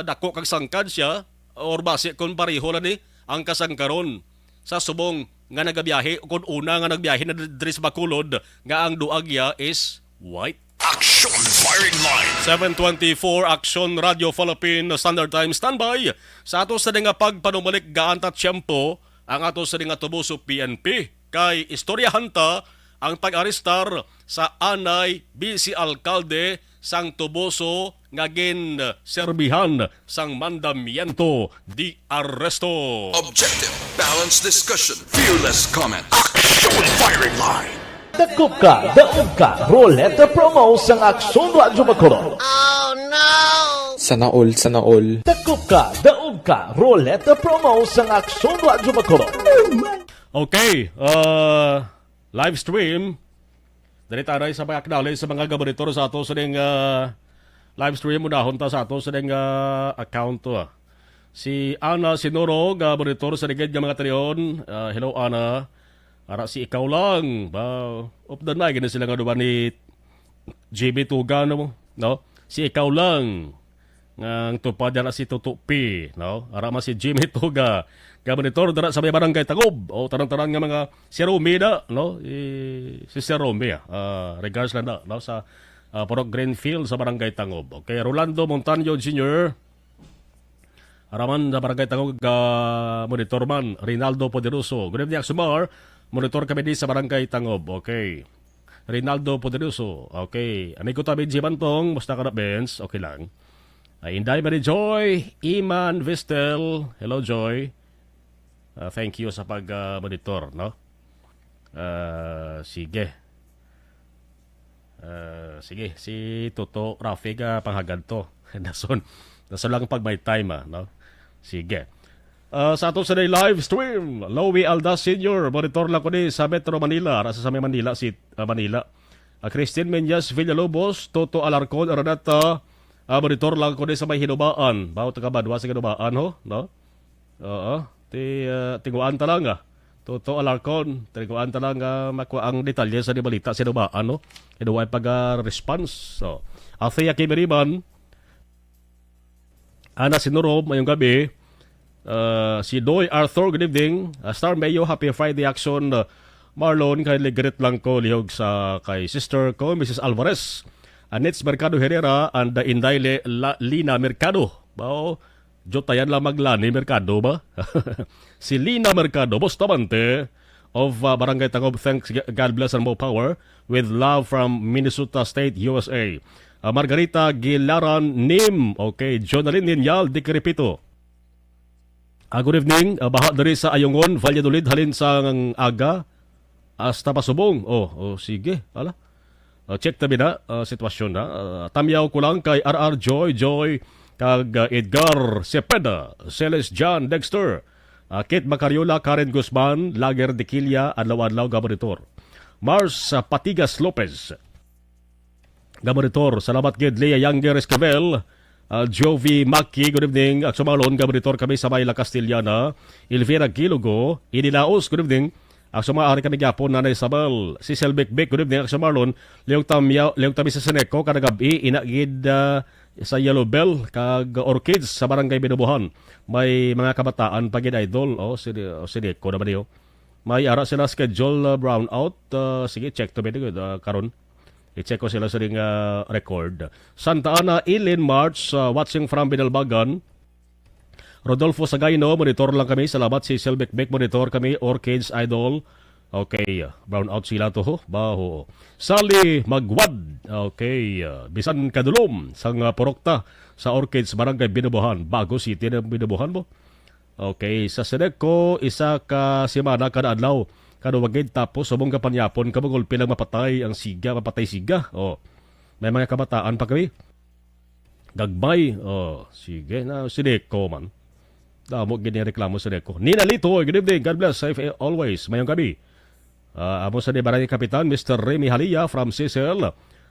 dako kag sangkad siya, or basi kung pareho lang ni ang kasangkaron sa subong nga nagabiyahe, o kung una nga nagbiyahe na diri sa Bacolod, nga ang duag iya is white. Action firing line. Seven twenty-four, Action Radio Philippine Standard Time, standby. Sa ato sa nga pagpanumalik gaan ta tiyempo, ang ato sa nga Tuboso P N P. Kay istoryahan ta ang pag-arestar sa anay Vice Alkalde sang Tuboso nga ginserbihan sang mandamiento de arresto. Objective, balanced discussion, fearless comment. Action firing line. Dakop ka, daog ka, Roleta Promo sang Aksyon Radyo Bacolod. Sana all, sana all. Dakop ka, daog ka, Roleta Promo sang Aksyon Radyo Bacolod. Okay, uh, live stream. Dali tayo sa pag-acknowledge sa mga gabonitor sa ato sa ning, uh, live stream. Unahon ta sa ato sa ning, uh, account to, ah. Si Ana Sinuro, gabonitor sa ligid nga mga talion. Uh, hello, Ana. Ara si Ikaw Lang. Ba, updan na, gini sila nga duwa ni Jimmy Tuga, no? No? Si Ikaw Lang. Nga ang tupad dyan na si Tuto P, no? Ara man si Jimmy Tuga. Gabonitor dira sa may Barangay Tangob. O, tanan-tanan nga mga, si Romy na, no? I, si Sir Romy, ah. Ah, regards lang na, no? Sa, ah, Purok Greenfield sa Barangay Tangob. Okay, Rolando Montaño Junior. Araman sa Barangay Tangog, ah, monitor man, Rinaldo Poderoso. Good evening, Axumar. Monitor kami di sa Barangay Tangob. Okay. Rinaldo Poderoso. Okay. Amigo ta, Benji Bantong. Musta ka na, Benz? Okay lang. Ay, Inday Mary Joy, Iman Vestel. Hello, Joy. Ah, thank you sa pag, ah, monitor, no? Ah, sige. Ah, sige, si Toto Rafi ka panghagad to. Dason, dason lang pag may time, ah, no? Sige. Ah, sa ato sa day live stream, Louie Aldas Senior, monitor lang ko ni sa Metro Manila, ara sa may Manila, si, ah, Manila. Ah, Christine Menyas Villalobos, Toto Alarcon, Araneta, ah, monitor lang ko ni sa may Hinubaan. Bawo taga Banwa sa Hinubaan, ho? No? Oo. Ti, ah, tinguan ta lang, ah. Toto Alarcon, tinguan ta lang, ah, makuha ang detalye sa balita sa Hinubaan, no? Hinubaan pag, ah, response. So, Athea Kimiriman, Ana Sinuro, mayong gabi. Uh, si Doy Arthur, good evening. Uh, Star Mayo, happy Friday action. Uh, Marlon, kindly greet lang ko, lihog sa kay sister ko, Missus Alvarez. Anits Mercado Herrera, and uh, Inday Le, La, Lina Mercado. Bao, jotayan lang mag Lani Mercado ba? Si Lina Mercado, Bustamante, of uh, Barangay Tangob. Thanks, G- God bless and more power. With love from Minnesota State, U S A. Uh, Margarita Gilaran Nim. Okay, Jonalyn Lineal, Dikripito. Ah, good evening. Uh, baha diri sa Ayungon, Valladolid, halin sang aga hasta pa subong. Oh, oh, sige. Ala. Uh, check tabi na, uh, sitwasyon na. Uh, tamyaw ko lang kay R R Joy, Joy, kag uh, Edgar Cepeda, Celes John Dexter, uh, Kit Macariola, Karen Guzman, Lager Diquilla, adlaw-adlaw gaboritor. Mars uh, Patigas Lopez, gaboritor. Salamat gid Lea Younger Esquivel, uh, Jovi Maki, good evening. Aksumalon, gaboritor kami sa may La Castellana. Elvira Gilogo, Inilaos, good evening. Aksumalon, ari kami gyapon, Nanay Isabel. Si Selbik Bik, good evening. Aksumalon, Leong Tamya, Leong Tami sa Seneco, kada gabi, ina gid, uh, sa Yellow Bell, kag Orchids sa Barangay Binubuhan. May mga kabataan pa gid, idol. Oh, si, oh, si Nico naman niyo. May ara sila schedule, uh, brownout. Uh, sige, check to be good, uh, karon. I-check ko sila sa ring, uh, record. Santa Ana, Ilin, March, uh, watching from Binalbagan. Rodolfo Sagayno, monitor lang kami. Salamat si Selbik Bik, monitor kami. Orchids Idol. Okay, uh, brownout sila to, ho. Baho. Sally Magwad. Okay, uh, bisan kadulom sang, uh, purok ta sa Orchids, Barangay Binubuhan. Bago City na Binubuhan mo. Okay, sa Seneco, isa ka semana kada adlaw. Kada wagid tapos subong ka panyapon ka, magulpi lang mapatay ang siga, mapatay siga. Oh. May mga kabataan pa kami. Gagmay. Oh, sige na, Seneco man. Damo gid ni reklamo Seneco. Nina Lito, good evening. God bless. Safe always. Mayong gabi. Ah, amo sa ni Barangay Kapitan, Mister Remy Halia from Sisel.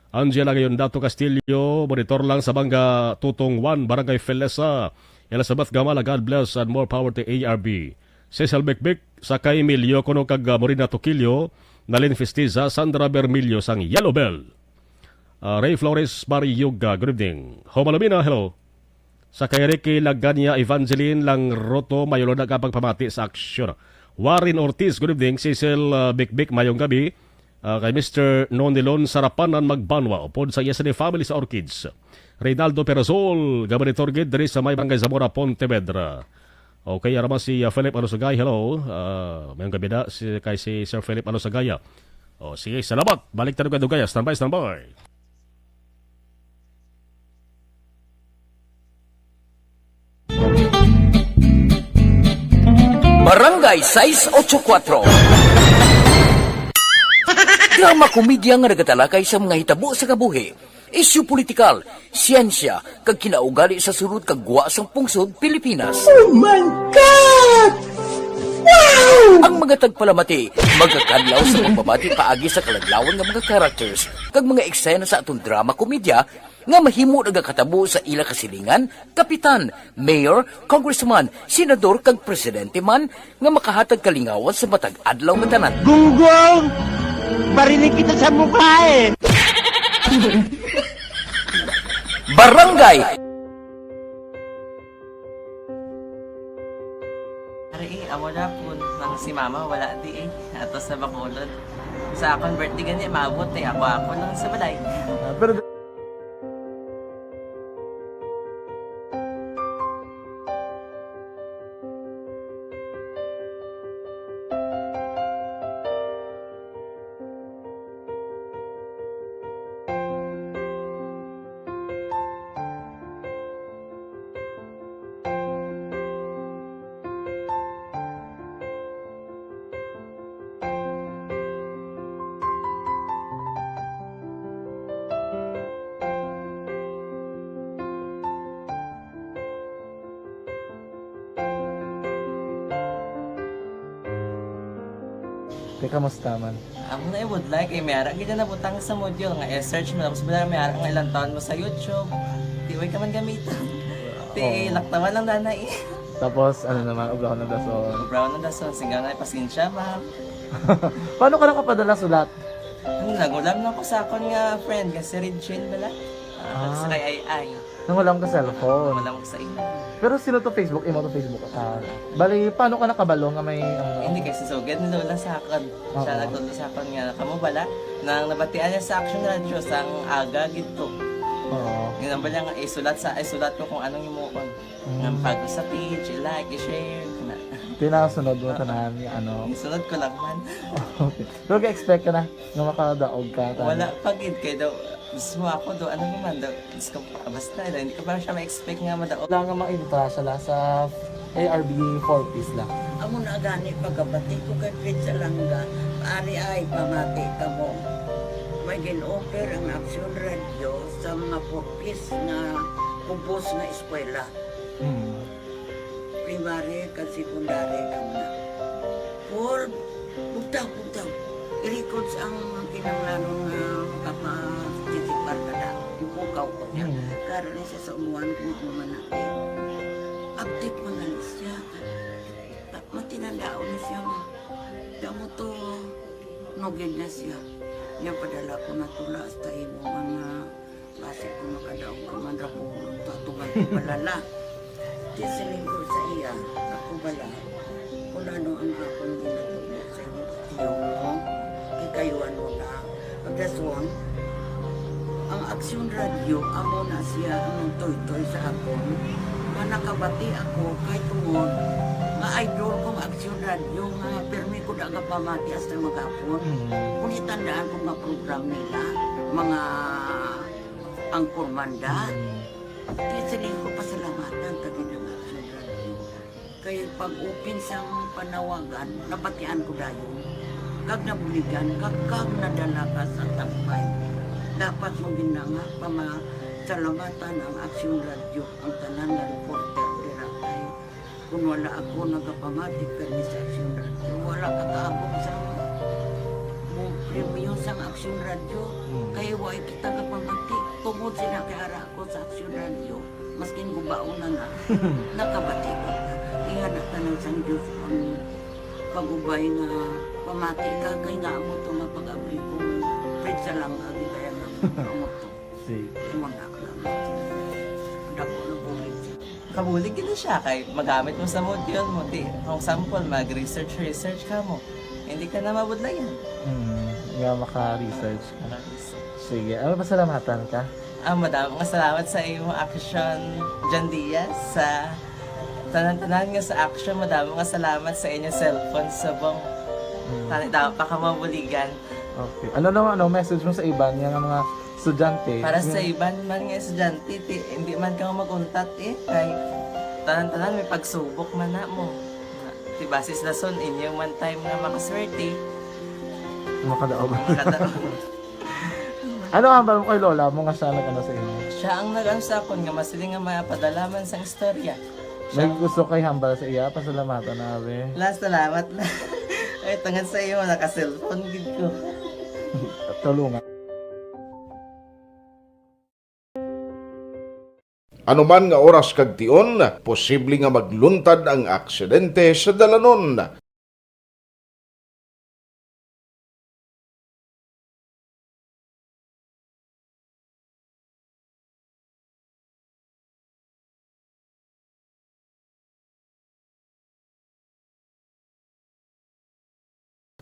Angela Gayondato Castillo, monitor lang sa Banga Tutong one, Barangay Felesa. Elizabeth Gamala, God bless and more power to A R B. Cecil Bikbik, Sakay Emilio, kuno kag, ah, Morina Tokilio, Nalin Festiza, Sandra Bermilio sang Yellow Bell. Ah, Ray Flores Barriuga, good evening. Homalumina, hello. Sa kay Ricky Laganya, Evangeline Langroto, may ulo na ka pagpamati sa aksyon. Warren Ortiz, good evening. Cecil, uh, Bikbik, mayong gabi. Uh, kay Mister Nonilon Sarapanan Magbanwa, upod sa iya sa family sa Orchids. Reynaldo Perazol, gabanitor gid diri sa may Barangay Zamora, Pontevedra. Okay, arama si, uh, Philip Alusagay. Hello. Uh, mayong gabi na si, kay si Sir Philip Alusagaya. Oh, sige, salamat. Balik tayo kay Dugaya. Standby, standby. Barangay sais ocho kuatro. Drama komedya nga nagatalakay sa mga hitabo sa kabuhi, isyu politikal, siyensya, kag kinaugali sa sulod kag gwa sang pungsod Pilipinas. Oh my God! Wow! Ang mga tagpalamati magakadlaw sa pagbabati paagi sa kaladlawan nga mga characters kag mga eksena sa aton drama komedya nga mahimo nagakatabo sa ila kasilingan, kapitan, mayor, congressman, senador, kag presidente man nga makahatag kalingawan sa matag adlaw nga tanan. Gunggong! Barinig kita sa mukha eh! Barangay Ari, eh, amo na po. Nang si mama, wala di eh. Ato sa Bacolod. Sa akon birthday gani, maabot eh. Ako, ako lang sa balay. Ah, pero Kamusta man? Amo na, I would like, eh, may ara gid na nabutang sa module nga i-search mo, tapos wala, may ara nga ilang taon mo sa YouTube. Di, way ka man gamiton. Ti, Oo. Laktawan lang na na, eh. Tapos, ano naman, ubrahon ng dason. Ubrahon ng dason, singgaw na, pasensya, ma'am. Paano ka nakapadala sulat? Ano, nag-ulam lang ko sa akon nga friend, nga si Regine bala. Ah, Ah. Sa kay Ay Ay. Nangulam ka cellphone. Wala ko sa imo. Pero sino to Facebook? Imo to Facebook account? Bali, paano ka nakabalo nga may, ano? Hindi, kay si Sugad ni Lola sa akon. Siya Oo. Nagtudlo sa akon nga, kamo bala, nang nabatian niya sa Action Radio, sang aga gid to. Oo. Yun ang bala nga, isulat sa, isulat ko kung anong himuon. Mm. Nga pag sa page, i-like, i-share, na. Tinasunod mo Oo. Tanan, nga ano? Isunod ko lang man. Okay. Pero ga-expect ka na nga makadaog ka, tanan? Wala pa gid, kay daw, mismo ako do, ano naman do, Diyos ko, basta, hindi ko pa siya ma-expect nga madaog. Wala nga ma-entra siya la sa A R B four Ps la. Amo na gani pagkabati ko kay Fred Salanga, ari ay pamati kamo. May gin-offer ang Action Radio sa mga four Ps nga kubos nga eskwela. Hmm. Primary kag secondary kamo na. Paul, bugtaw, bugtaw. I-records ang kinahanglanon nga makaparticipar ka na. Ipukaw ko niya. Mm. Karon ni siya sa umuan kung ano man na. Update man na siya. Ta-, matinandaon na siya nga. Kamo to, nugid na siya. Niya padala ko na tula hasta imo mga Basi kung makadaog ka man ra ko, tatungan ko balala. Di siling ko sa iya, ako bala, kung ano ang akong ginatubo sa imo, tiyo mo, kikayuan mo na. Ang dason, ang Aksyon Radio, amo na siya ang nagtuytoy sa akon. Nga nakabati ako kay tungod nga idol kong Aksyon Radio, nga pirmi ko da nga pamati hasta maghapon. Mm. Kung itandaan ko nga program nila, mga Ang Kurmanda. Mm. Di siling ko pasalamatan ka gid ang Action Radio. Kay pag-open sang panawagan, nabatian ko dayon. Kag nabuligan, kag, kag nadala ka sa tampay. Dapat mo gina nga pamasalamatan ang Action Radio, ang tanan nga reporter dira kay Kung wala ako nagapamati kani sa Aksyon Radio, wala ka kaabot sa mo premyo sang Aksyon Radio. Hmm. Kay wa kita gapamati. Tungod sila kay ara ako sa Aksyon Radio, maskin gubaon na na, nakabati ko. Iya na tanan sang Diyos ang pag-ubay nga pamati ka kay nga amo to nga pag-abri ko. Pwede sa lang ang ibaya nga amo to. Sige. Imo na lang. Dako na bulig. Kabulig gid na siya kay magamit mo sa module mo. Di, kung sample, mag-research, research ka mo. Hindi ka na mabudlayan. Hmm, nga maka-research ka. Maka-research. Sige, ano, pasalamatan ka? Ah, madamo nga salamat sa imo, Action John Diaz, sa tanan-tanan nga sa Action. Madamo nga salamat sa inyo cellphone subong. Hmm. Tani daw pa ka mabuligan. Okay. Ano naman, ano, message mo sa iban nga mga estudyante? Para sa iban man nga estudyante, ti, hindi man ka mag-untat, eh, kay tanan-tanan may pagsubok man na mo. Ti, basis na son, inyo man time nga makaswerte. Makadaog. Makadaog. Ano ang hambal mo kay lola mo nga siya nag-ano sa inyo? Siya ang nag-ano sa akon nga masiling nga mapadala man sang istorya. May gusto kay hambal sa iya, pasalamatan na, abi. La, salamat na. Ay, tungod sa iyo, naka-cellphone gid ko. Tulungan. Ano man nga oras kag tion, posible nga magluntad ang aksidente sa dalanon.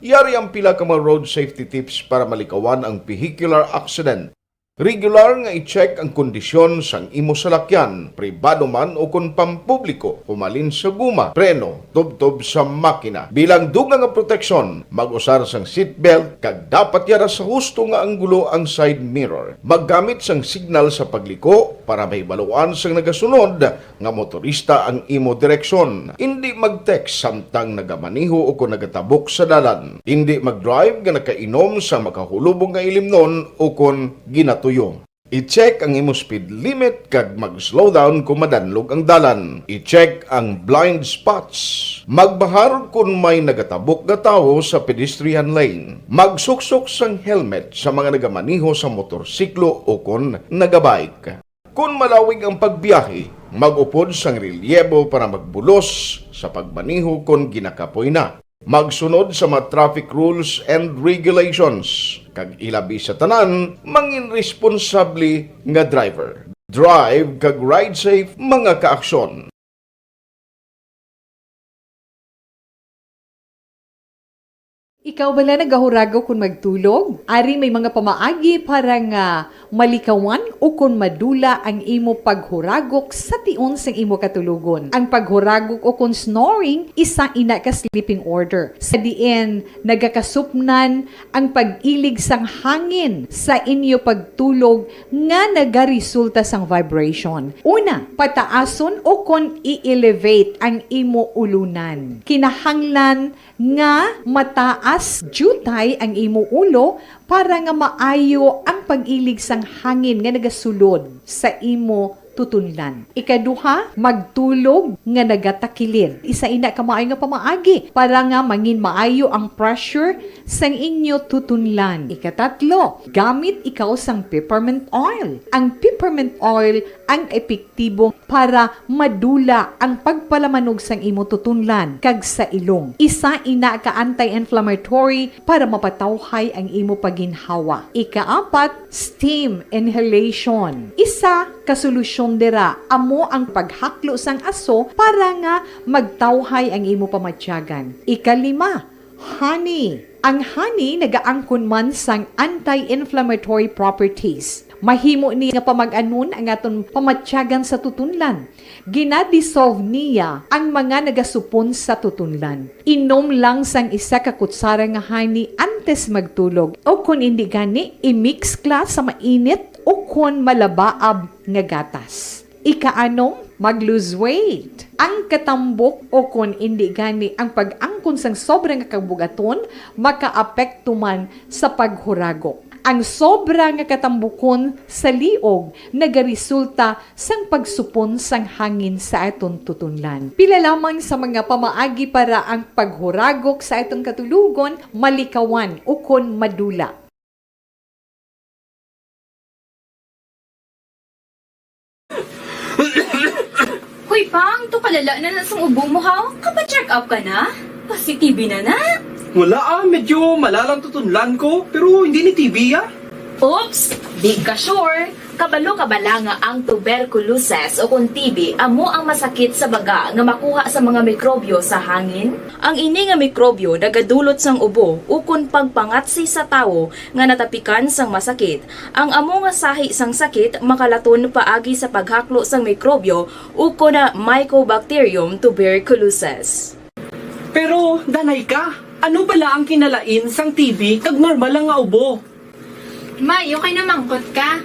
Yari ang pila ka mga road safety tips para malikawan ang vehicular accident. Regular nga i-check ang kondisyon sang imo salakyan, pribado man o kon pampubliko, humalin sa guma, preno, tubtob sa makina. Bilang dugang nga proteksyon, mag-usar sang seatbelt kag dapat yara sa husto nga anggulo ang side mirror. Maggamit sang signal sa pagliko para mahibaluan sang nagasunod nga motorista ang imo direksyon. Indi mag-text samtang nagamaneho o kon nagatabok sa dalan. Indi mag-drive nga nakainom sa makahulubong nga ilimnon o kon ginatuyo. I-check ang imo speed limit kag mag-slow down kung madanlog ang dalan. I-check ang blind spots. Magbahar kon may nagatabok nga tawo sa pedestrian lane. Magsuksok sang helmet sa mga nagamaneho sa motorsiklo o kon nagabike. Kon malawig ang pagbiyahe, mag-upod sang relyebo para magbulos sa pagmaneho kon ginakapoy na. Magsunod sa mga traffic rules and regulations, kag ilabi sa tanan, mangin responsable nga driver. Drive kag ride safe, mga kaaksyon. Ikaw bala nagahuragok kon magtulog? Ari may mga pamaagi para nga malikawan o kon madula ang imo paghuragok sa tion sang imo katulogon. Ang paghuragok o kon snoring, isa ina ka sleeping order, sa diin nagakasupnan ang pag-ilig sang hangin sa inyo pagtulog nga nagaresulta sang vibration. Una, pataason o kon i-elevate ang imo ulunan. Kinahanglan nga mataas diutay ang imo ulo para nga maayo ang pag-ilig sang hangin nga nagasulod sa imo tutunlan. Ikaduha, magtulog nga nagatakilid. Isa ina ka maayo nga pamaagi para nga mangin maayo ang pressure sang inyo tutunlan. Ikatatlo, gamit ikaw sang peppermint oil. Ang peppermint oil ang epektibo para madula ang pagpalamanog sang imo tutunlan kag sa ilong. Isa ina ka anti-inflammatory para mapatawhay ang imo pagginhawa. Ikaapat, steam inhalation. Isa ka solusyon dira amo ang paghaklo sang aso para nga magtawhay ang imo pamatyagan. Ikalima, honey. Ang honey nagaangkon man sang anti-inflammatory properties. Mahimo ni nga pamag-anon ang aton pamatyagan sa tutunlan. Gina-dissolve niya ang mga nagasupon sa tutunlan. Inom lang sang isa ka kutsara nga honey antes magtulog, o kon indi gani, i-mix ka sa mainit o kon malabaab nga gatas. Ikaanom, mag-lose weight. Ang katambok o kon indi gani ang pag-angkon sang sobra nga kabugaton makaapekto man sa paghuragok. Ang sobra nga katambukon sa liog nagaresulta sang pagsupon sang hangin sa aton tutunlan. Pila lamang sa mga pamaagi para ang paghuragok sa aton katulogon malikawan ukon madula. Hoy, Pang, to kalala na na sang ubo mo, ha? Kapa-check up ka na? Pasi-T B na na? Wala, ah, medyo malalang tutunlan ko, pero hindi ni T B, ah. Oops, di ka sure. Kabalo ka bala nga ang tuberculosis o kon T B amo ang masakit sa baga nga makuha sa mga mikrobyo sa hangin? Ang ini nga mikrobyo nagadulot sang ubo ukon pagpangatsi sa tawo nga natapikan sang masakit. Ang amo nga sahi sang sakit makalaton paagi sa paghaklo sang mikrobyo ukon Mycobacterium tuberculosis. Pero, danay ka, ano bala ang kinalain sang T B kag normal lang nga ubo? May, okay na mangkot ka.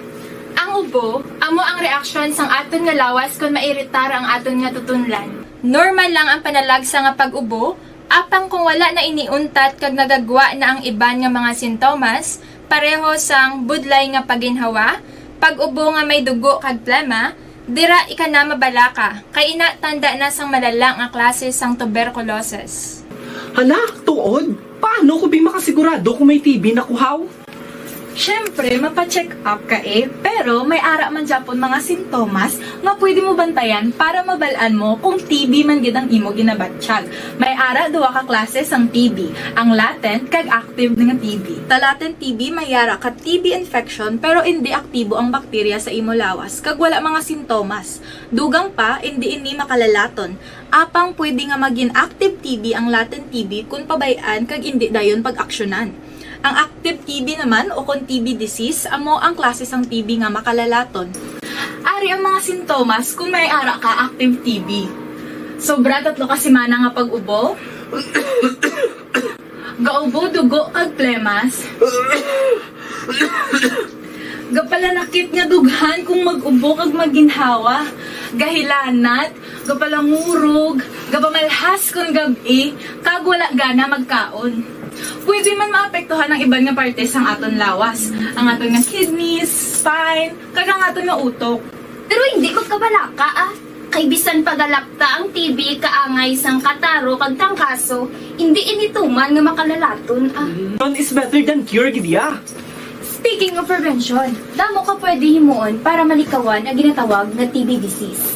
Ang ubo, amo ang reaksyon sang aton nga lawas kon mairitar ang aton nga tutunlan. Normal lang ang panalagsa nga pag-ubo, apang kung wala na ini untat kag nagagwa na ang iban nga mga sintomas, pareho sang budlay nga paginhawa, pag-ubo nga may dugo kag plema, dira ika na mabalaka, kay ina tanda na sang malala nga klase sang tuberculosis. Hala, tuod? Paano ko bi makasigurado kung may T B na ko, haw? Siyempre, mapa-check up ka eh, pero may ara man gyapon mga sintomas nga pwede mo bantayan para mabal-an mo kung T B man gid ang imo ginabatyag. May ara duha ka klase sang T B, ang latent kag active nga T B. Sa latent T B, may ara ka T B infection pero indi aktibo ang bakterya sa imo lawas kag wala mga sintomas. Dugang pa, indi ini makalalaton. Apang pwede nga magin active T B ang latent T B kon pabay-an kag indi dayon pag-aksyonan. Ang active T B naman, o kon T B disease, amo ang klase sang T B nga makalalaton. Ari ang mga sintomas kon may ara ka active T B. Sobra tatlo ka semana nga pag-ubo. Gaubo, dugo, kag plemas. Gapalanakit nga dughan kung mag-ubo kag maginhawa. Gahilanat, gapalangurog, Gapamalhas kon gab-i, kag wala gana magkaon. Pwede man maapektuhan ang iban nga parte sang aton lawas, ang aton nga kidneys, spine, kag ang aton nga utok. Pero hindi magkabalaka, ah. Kay bisan pagalapta ang T B kaangay sang kataro kag trangkaso, hindi ini tuman nga makalalaton, ah. Prevention is better than cure, gid ya. Speaking of prevention, damo ka pwede himuon para malikawan ang ginatawag nga T B disease.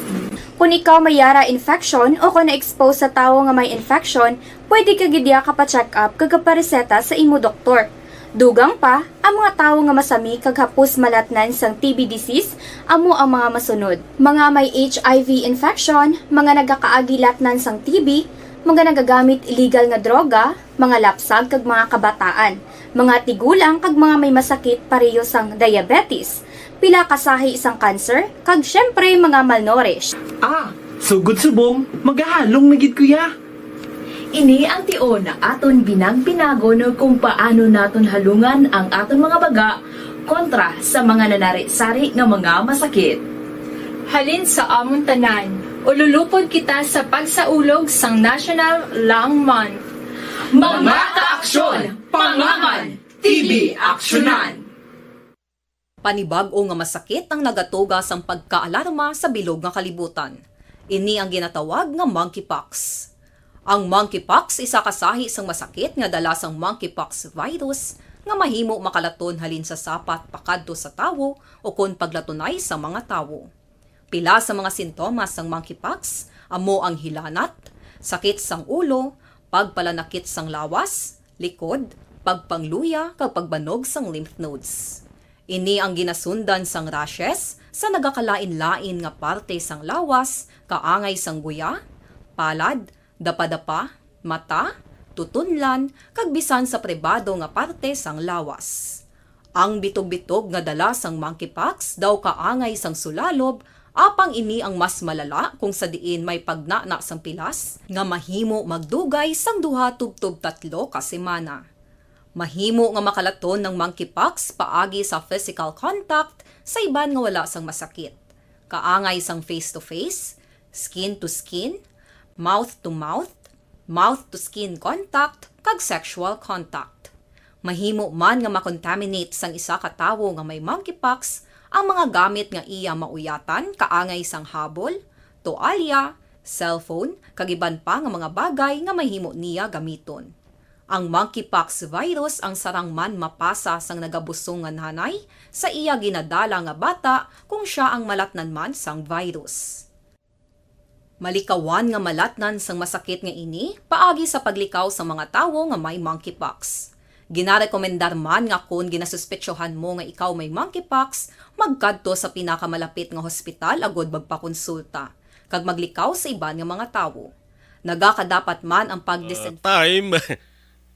Kung ikaw may yara infection o kung na-expose sa tawo nga may infection, pwede ka gid ya ka pa-check up kag kapareseta sa imo doktor. Dugang pa, ang mga tawo nga masami kag hapos malatnan sang T B disease amo ang mga masunod: mga may H I V infection, mga nagakaagi latnan sang T B, mga nagagamit illegal nga droga, mga lapsag kag mga kabataan, mga tigulang kag mga may masakit pareho sang diabetes, pila ka sahi sang cancer, kag siyempre mga malnourished. Ah, sugod subong, magahalong na gid ko ya. Ini ang tion aton binag-binagon kung paano naton halungan ang aton mga baga kontra sa mga nanari-sari nga mga masakit. Halin sa amon tanan, ululupod kita sa pagsaulog sang National Lung Month. Mga kaaksyon, pangaman, T B aksyonan. Panibag-o nga masakit ang nagatuga sang pagkaalarma sa bilog nga kalibutan. Ini ang ginatawag nga monkeypox. Ang monkeypox isa ka sahi sang masakit nga dala sang monkeypox virus nga mahimo makalaton halin sa sapat pakadto sa tawo ukon paglatunay sa mga tawo. Pila sa mga sintomas sang monkeypox amo ang hilanat, sakit sang ulo, pagpalanakit sang lawas, likod, pagpangluya, kag pagbanog sang lymph nodes. Ini ang ginasundan sang rashes sa nagakalain-lain nga parte sang lawas, kaangay sang guya, palad, dapadapa, mata, tutunlan, kag bisan sa pribado nga parte sang lawas. Ang bitog-bitog nga dala sang monkeypox daw kaangay sang sulalob, apang ini ang mas malala kung sa diin may pagnana sang pilas nga mahimo magdugay sang duha tubtob tatlo ka semana. Mahimo nga makalaton ang monkeypox paagi sa physical contact sa iban nga wala sang masakit, kaangay sang face-to-face, skin-to-skin, mouth-to-mouth, mouth-to-skin contact, kag sexual contact. Mahimo man nga makontaminate sang isa ka tawo nga may monkeypox ang mga gamit nga iya mauyatan, kaangay sang habol, toalya, cellphone, kag iban pa nga mga bagay nga mahimo niya gamiton. Ang monkeypox virus ang sarang man mapasa sang nagabusong nga nanay sa iya ginadala nga bata kung sia ang malatnan man sang virus. Malikawan nga malatnan sang masakit nga ini paagi sa paglikaw sa mga tawo nga may monkeypox. Ginarekomendar man nga kon ginasuspetsohan mo nga ikaw may monkeypox, magkadto sa pinakamalapit nga hospital agud magpakonsulta kag maglikaw sa iban nga mga tawo. Nagakadapat man ang pagdisin- Ah, time.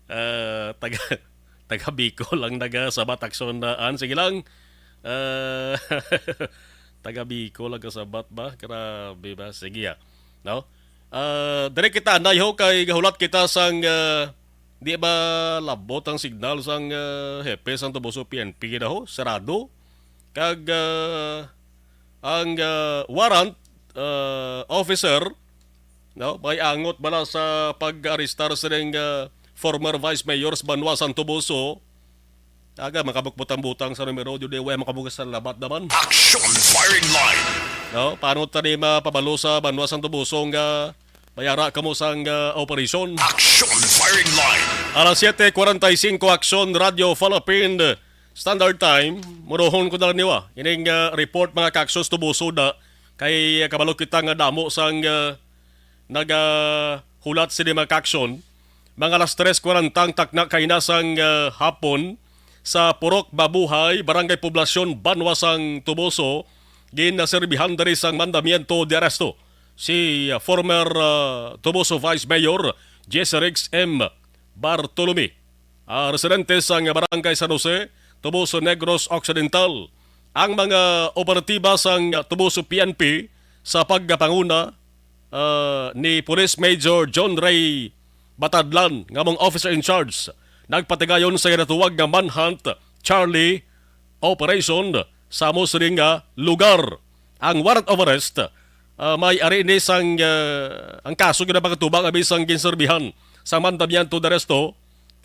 Ah, taga, taga Bicol lang nagasabat aksyon na an. Sige lang. Ah, taga Bicol lang kasabat ba? Grabe ba? Sige, ah. No? Ah, diri kita anay ho kay gahulat kita sang, ah, di ba labot ang signal sang, ah, hepe sang Toboso P N P gid ho? Sarado. Kag, ah, ang, ah, warrant, ah, officer, no, may angot bala sa pag-arestar sining, ah, former Vice Mayor sa banwa sang Toboso. Aga, makabukbutang-butang sa numero, di way makabugas sa labat naman. Action Firing Line. No, paano tani mapabalo sa banwa sang Toboso nga mayara kamo sang, ah, operasyon? Action Firing Line. Alas siete cuarenta y cinco, Action Radio Philippine Standard Time. Murohon ko na lang niwa ining, ah, report, mga ka-Action, Toboso na kay, ah, kabalo kita nga damo sang, ah, nagahulat sini, mga ka-Action. Mga alas tres kwarenta ang takna kaina sang, ah, hapon sa Purok Mabuhay, Barangay Poblacion, banwa sang Toboso, ginserbihan diri sang mandamiento de aresto si, ah, former, ah, Toboso Vice Mayor Jesse Rex M. Bartolome, ah, residente sang Barangay San Jose, Toboso, Negros Occidental. Ang mga operatiba sang Toboso P N P sa pagpanguna, ah, ni Police Major John Ray Batadlan nga among officer in charge, nagpatigayon sa ginatawag nga Manhunt Charlie Operation sa amo sini nga lugar. Ang warrant of arrest Ah, may ari ni sang, ah, ang kaso nga napakatubang abi sang ginserbihan sa mandamiento de arresto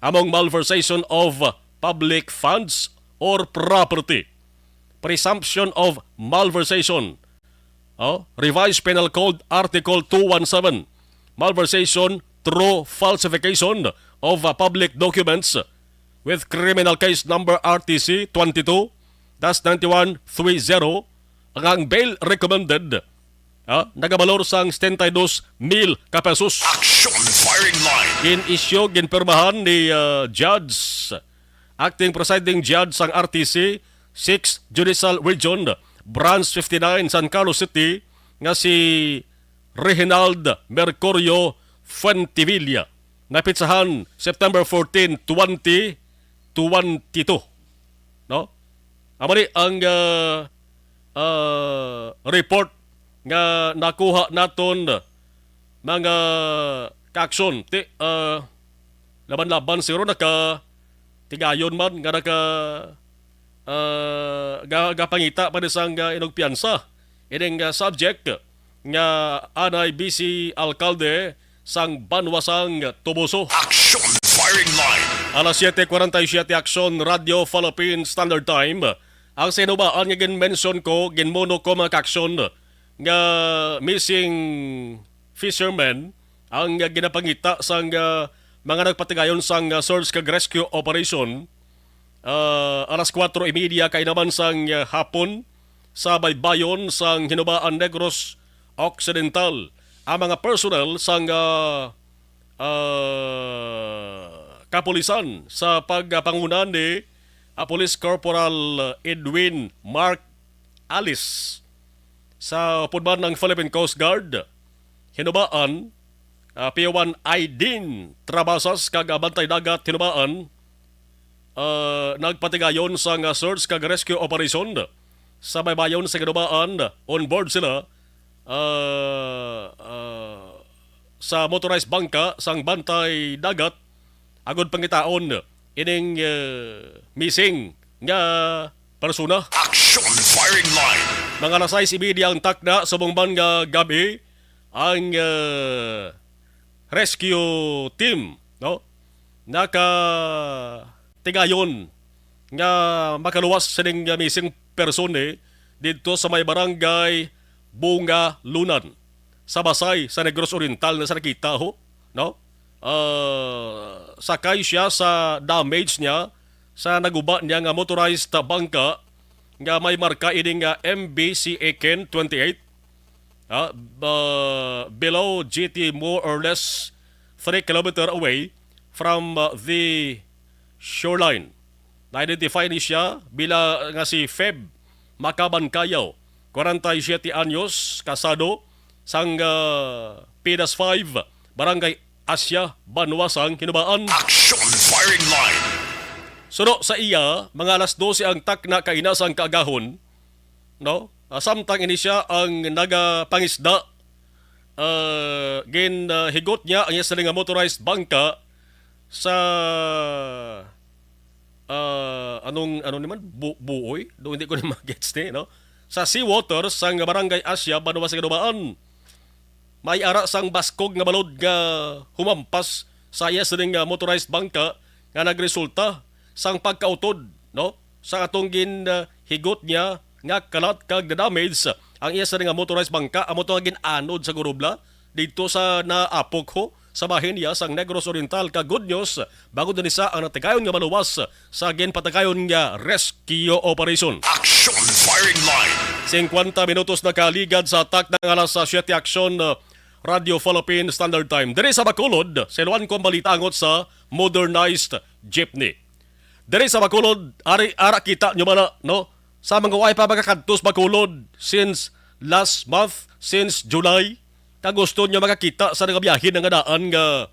among malversation of public funds or property. Presumption of malversation. Oh, Revised Penal Code Article two one seven, malversation through falsification of, uh, public documents, with criminal case number R T C twenty-two dash ninety-one three zero, ang bail recommended, ah, nagabalor sang setenta y dos mil ka pesos. Action Firing Line. Gin-issue, ginpirmahan ni, ah, Judge, Acting Presiding Judge sang R T C, Sixth Judicial Region, Branch fifty-nine, San Carlos City, nga si Reginald Mercurio Fuentivilla, napitsahan September fourteen, twenty twenty-two. No? Amo ni ang, ah, ah, report nga nakuha naton, mga kaaksyon. Ti, ah, laban-laban siguro naka tigayon man nga naka, ah, ga-, gapangita pa ni sang, ah, inugpiyansa ining, ah, subject nga anay vice alkalde sang banwa sang Toboso. Action Firing Line. Alas siete cuarenta y siete, Action Radio Philippine Standard Time. Ang sa hinubaan nga gin-mention ko, ginmuno ko, mga kaaksyon, nga missing fishermen ang ginapangita sang, ah, mga nagpatigayon sang, ah, search kag rescue operation, ah, alas kuwatro y media kainaman sang, ah, hapon sa baybayon sang Hinubaan, Negros Occidental. Ang mga personnel sang, ah, ah, kapulisan sa pagpanguna ni, ah, Police Corporal Edwin Mark Alice, sa upod man ang Philippine Coast Guard Hinubaan, ah, P one Aidin Trabasas kag, ah, Bantay Dagat Hinubaan, ah, nagpatigayon sang, ah, search kag rescue operation sa baybayon sa Hinubaan. On board sila, ah, ah, sa motorized bangka sang Bantay Dagat agod pangitaon ining, eh, missing nga persona. Action Firing Line. Mga alas sais y media ang takna subong man nga gab-i ang, eh, rescue team, no? Nakatigayon nga makaluwas sining, uh, missing person, eh, didto sa may barangay Bungalunan, sa Basay, sa Negros Oriental, na sa nakita, ho, no? Uh, sakay siya sa damage niya sa naguba niya nga motorized bangka nga may marka ining, uh, M B C Aken twenty-eight, ah, ba-, below jetty, more or less three kilometer away from, uh, the shoreline. Na-identify ni siya bila nga si Feb Macaban Cayaw, kwarenta y siyete anyos, kasado, sang, ah, Pinas five, Barangay Asia, banwa sang Hinubaan. Action Firing Line. Suno sa iya, mga alas dose ang takna kaina sang kaagahon, no? Ah, samtang ini siya ang nagapangisda, ah, gin, ah, higot niya ang iya sila nga motorized bangka sa, ah, anong, ano ni man? Bu-, buoy? Do, hindi ko na ma-gets ni, no? Sa seawater sang Barangay Asia, banwa sa Ginubaan. May ara sang baskog nga balod nga humampas sa iya sining, ah, motorized bangka nga nagresulta sang pagkautod, no? Sa atong gin, ah, higot niya nga kalat kag na-damage ang iya sining, ah, motorized bangka, amo to nga gin-anod sa gurubla didto sa naapok, ho, sa bahin niya sang Negros Oriental. Kag good news, bangod na ni sa ang natigayon nga maluwas sa ginpatigayon nga rescue operation. Action Firing Line. Singkwenta minutos nakaligad sa atak ng alas siyete, Action, uh, Radio Philippine Standard Time. Diri sa Bacolod, siluan ko ang balita angot sa modernized jeepney. Diri sa Bacolod, ari, ara kita nyo man na, no? Sa mga way pa makakadto sa Bacolod since last month, since July, kag gusto nyo makakita sa nga biyahe na nga daan nga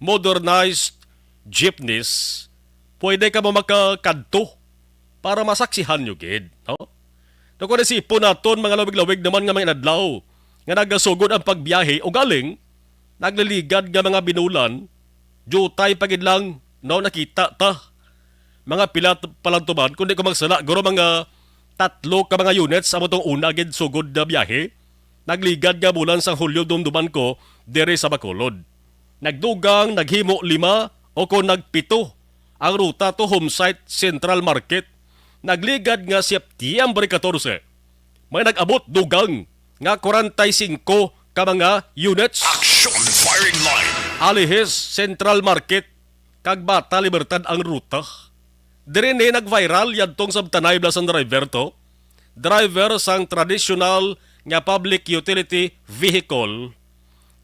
modernized jeepneys, pwede ka mo makakadto para masaksihan nyo gid, no? Daw kung isipon naton, mga lawig-lawig naman nga mga inadlaw nga nagasugod ang pagbiyahe, ugaling nagliligad nga mga binulan, diutay pa gid lang, no, nakita ta. Mga pila t-, palantuman, kundi kung magsala, guro mga tatlo ka mga units amo tong una gid sugod na biyahe. nagligad nga bulan sang Hulyo, dumduman ko, diri sa Bacolod. Nagdugang, naghimo lima, o kon nagpito ang ruta to home site Central Market. Nagligad nga Setyembre katorse, may nag-abot dugang nga kwarenta y singko ka mga units. Action firing line. Alihis Central Market kag Bata Libertad ang ruta. Diri ni nag-viral yadtong sabtanay bala sang driver to. Driver sang traditional nga public utility vehicle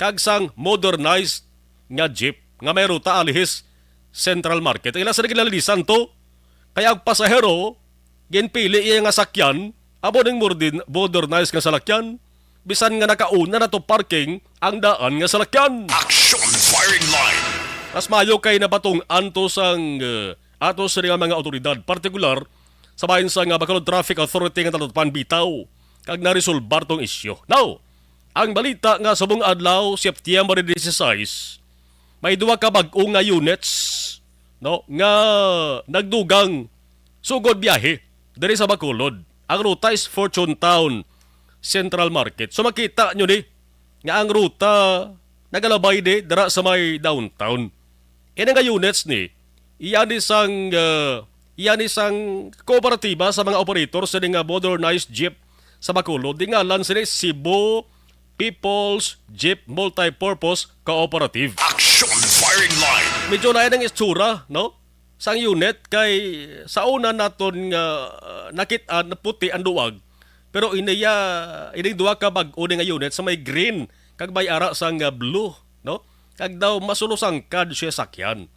kag sang modernized nga jeep nga may ruta alihis Central Market. Ila sila ginalinisan to, kay ang pasahero ginpili iya nga sakyan amo ning mordin-, modernized nga salakyan, bisan nga nakauna na to parking ang daan nga salakyan. Action firing line. Mas maayo kay nabatong-an to sang, eh, ato sa mga awtoridad, partikular sa bahin sa nga Bacolod Traffic Authority nga natatupan bitaw kag naresolbar tong isyu. Now, ang balita nga subong adlaw, September dieciséis, may duha ka bag-o nga units, no, nga nagdugang sugod biyahe diri sa Bacolod. Ang ruta is Fortune Town Central Market. So makita nyo ni nga ang ruta nagalabay di dira sa may downtown. Ini nga units ni, iya ni sang, ah, iya ni sang kooperatiba sa mga operator sa nga modernized jeep sa Bacolod, di ngalan sini Cebu People's Jeep Multipurpose Cooperative. Action firing line. Medyo lain ang itsura, no? Sang unit kay sa una naton nga, ah, nakit-an puti ang duwag. Pero iniya, ining duha ka bag-o ni nga unit sa may green kag may ara sang, ah, blue, no? Kag daw masulusangkad siya sakyan.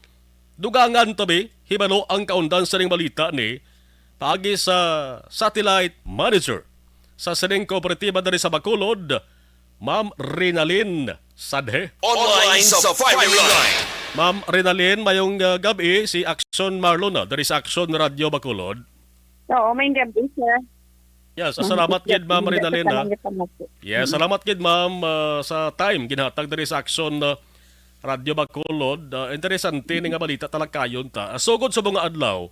Dugangan tabi, hibalo ang kaundan sa ning balita ni paagi sa satellite manager sa sining kooperatiba diri sa Bacolod, Ma'am Rinalyn Sadhe. Online sa firing line. Ma'am Rinalyn, mayong, uh, gab-i, si Action Marlon na diri sa Action Radio Bacolod. Oo, may gabi, sir. Yes, salamat gid, Ma'am Rinalyn, ha. Yes, salamat gid, ma'am, uh, sa time ginhatag diri sa Action, uh, Radio Bacolod. Uh, interesante ni nga balita talakayon ta. Uh, sugod sa mga adlaw,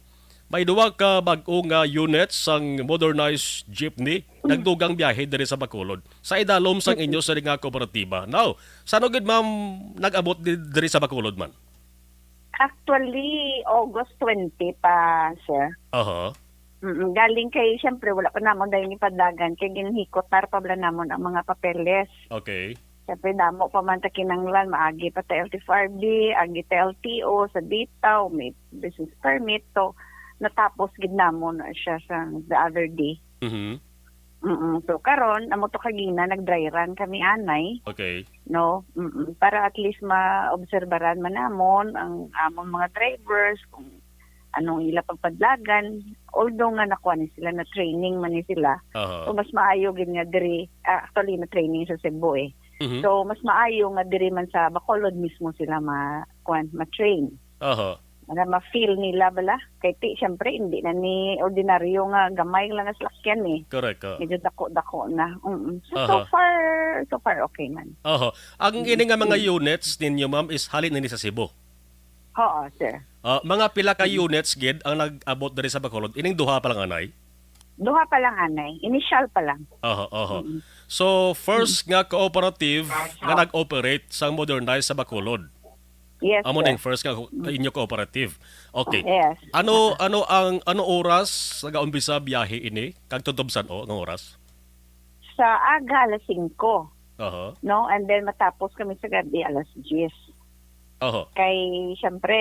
may duha ka bag-o nga units sang modernized jeepney nagdugang biyahe diri sa Bacolod. Sa idalom sang inyo sa nga kooperatiba. Now, sano gid, ma'am, nag-abot di-, diri sa Bacolod man? Actually, August twenty pa, sir. Aha. Mm, galing kay, siyempre, wala pa namon dahil ni padagan, kay ginhikot na pa bala namon ang mga papeles. Okay. Siyempre, damo pa man ta kinanglan, maagi pa ta L T F R B, agi ta L T O, sa bitaw, may business permit. So, natapos gid namon na siya sa the other day. Mhm. Mm-mm. So, karon, amo to kagina, nag-dry run kami, anay. Okay. No? Mm-mm. Para at least maobserbaran man namon ang amon mga drivers, kung anong ila pagpadlagan. Although nga nakuha ni sila, na training man ni sila. Aha. So, mas maayo gid nga diri, ah, actually, na training sa Cebu eh. Mhm. So, mas maayo nga diri man sa Bacolod mismo sila ma-, kuwan, ma-train. Aha. Para ma-feel nila bala. Kay ti, siyempre, hindi na ni ordinaryo nga gamay lang nga salakyan eh. Correct, ah. Medyo dako-dako na. Mm-mm. So, so Aha. far, so far okay man. Aha. Ang Mm. ini nga mga Mm. units ninyo, ma'am, is halin ini sa Cebu? Oo, sir. Ah, mga pila ka Mm. units gid ang nag-abot diri sa Bacolod? Ining duha pa lang, anay? Duha pa lang, anay. Initial pa lang. Aha, aha. Mm. So, first Mm. nga cooperative nga Aha. nag-operate sang modernized sa Bacolod. Yes, Amo sir. ning first nga ko-, Mm. inyo cooperative. Okay. Yes. Ano, Aha. ano ang, ano oras nagaumpisa biyahe ini? Kag tubtob san-o nga oras? Sa aga, alas singko. Aha. No? And then matapos kami sa gabi, alas diyes. Aha. Kay, siyempre,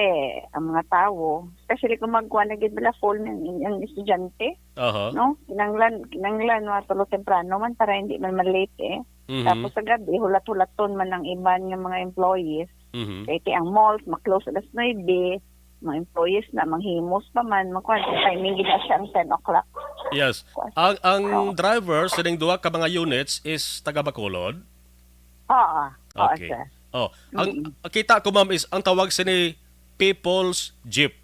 ang mga tawo, especially kung magkuha na gid bala full ng, ng estudyante, Aha. no? Kinanglan, kinanglan matulo temprano man para hindi man ma-late eh. Mhm. Tapos sa gabi, hulat-hulaton man ang iban nga mga employees. Mhm. Kay ti ang malls, ma-close alas nuebe, mga employees na, manghimos pa man, magkuha, timing gid na siya ang ten o'clock. Yes. Kuwan. Ang, ang Oo. driver sa ning duha ka mga units is taga Bacolod? Oo. Oo, Okay. sir. Oh, ang Mm-mm. kita ko, ma'am, is ang tawag sini People's Jeep.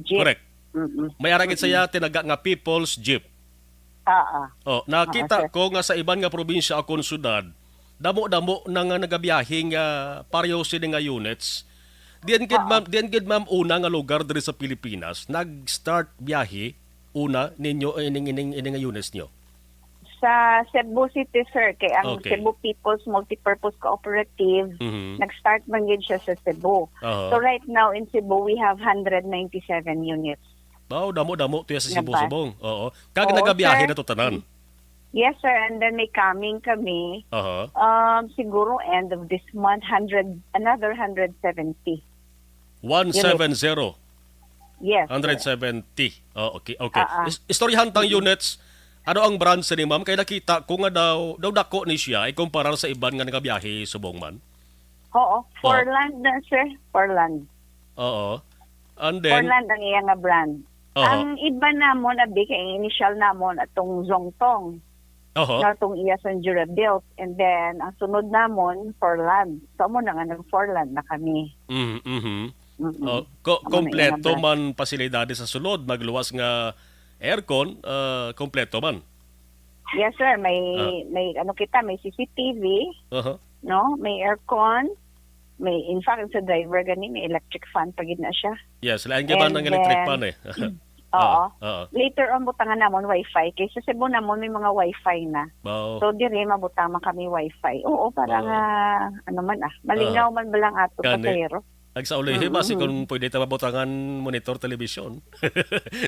Jeep. Correct. Mm-mm. May ara gid Mm-mm. saya tinaga nga People's Jeep. Oo. Oh, Oo, nakita sir. ko nga sa iban nga probinsya o kon syudad, damo-damo na nga nagabiyahe nga pareho sini nga units. Diyan gid, Oo. ma'am, diyan gid, ma'am, una nga lugar diri sa Pilipinas nag-start biyahe una ninyo, eh, ining, ining, ining nga units nyo? Sa Cebu City, sir, kay ang Okay. Cebu People's Multipurpose Cooperative, Mhm. nag-start man gid siya sa Cebu. Aha. So right now in Cebu, we have hundred ninety-seven units. Wow, damo-damo to ya sa Cebu, Nabas. Subong. Oo. Kag Oo, nagabiyahe sir. na to tanan? Yes, sir. And then may coming kami. Aha. Um, siguro end of this month, hundred, another hundred seventy. One seven zero. Yes, sir. Hundred seventy. Oh, okay, okay. Ah, ah. Is-, istoryahan tang Mm-mm. units. Ano ang brand sa ni ma'am? Kay nakita ko nga daw, daw dako ni siya ikumpara sa iban nga nagabiyahe subong man. Oo. Oh. Forland na, sir. Forland. Oo. And then, Forland ang iya nga brand. Oho. Ang iba namon, abi, kay initial namon atong Zongtong. Oho. Nga atong iya sang Durabuilt. And then, ang sunod namon, Forland. So, amo na nga, nag-Forland na kami. Mm, mhm. Mm-mm. Oh, ko-, Amo na kompleto iya nga brand. man pasilidades sa sulod, magluwas nga aircon, ah, kompleto man. Yes, sir. May, Ah. may ano kita, may C C T V, Aha. no? May aircon. May, in fact, sa driver gani, may electric fan pa gid na siya. Yes, lain gid man And ang electric then, fan eh. oo. Ah, ah. Later on, butangan namon wifi. Kay sa Cebu namon, may mga wifi na. Wow. So, dire, mabutang man kami wifi. Oo, para Wow. nga, ano man ah, malingaw Ah. man ba lang ato Gani. pasahero. Nagsauli, Mm, basi mm. kung pwede ta mabutangan monitor television.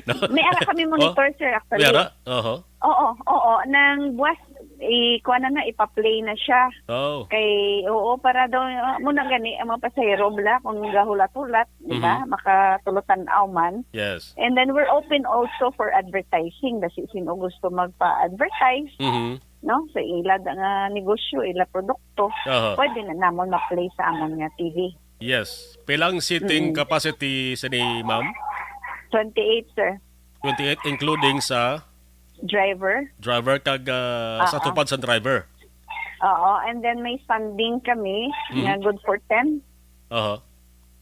No? May ara kami Oh, monitor, sir, may actually. ara? Oho. Oo, oo. Nang buwas, i-, kuha na na, ipa-play na siya. Oh. Kay, oo, para daw, ah, muna gani, ang mga pasahero, bala, kung gahulat-hulat, di ba? Mhm. Makatulog-tanaw man. Yes. And then we're open also for advertising. Basi sino gusto magpa-advertise, Mhm. no? Sa ila da nga negosyo, ila produkto, Aha. pwede na namon ma-play sa amon nga T V. Yes. Pilang seating Mm-mm. capacity sini, ma'am? Twenty-eight, sir. Twenty-eight, including sa Driver. driver kag, ah, sa Oo. tupad sa driver. Oo, and then may standing kami Mhm. nga good for ten. Aha.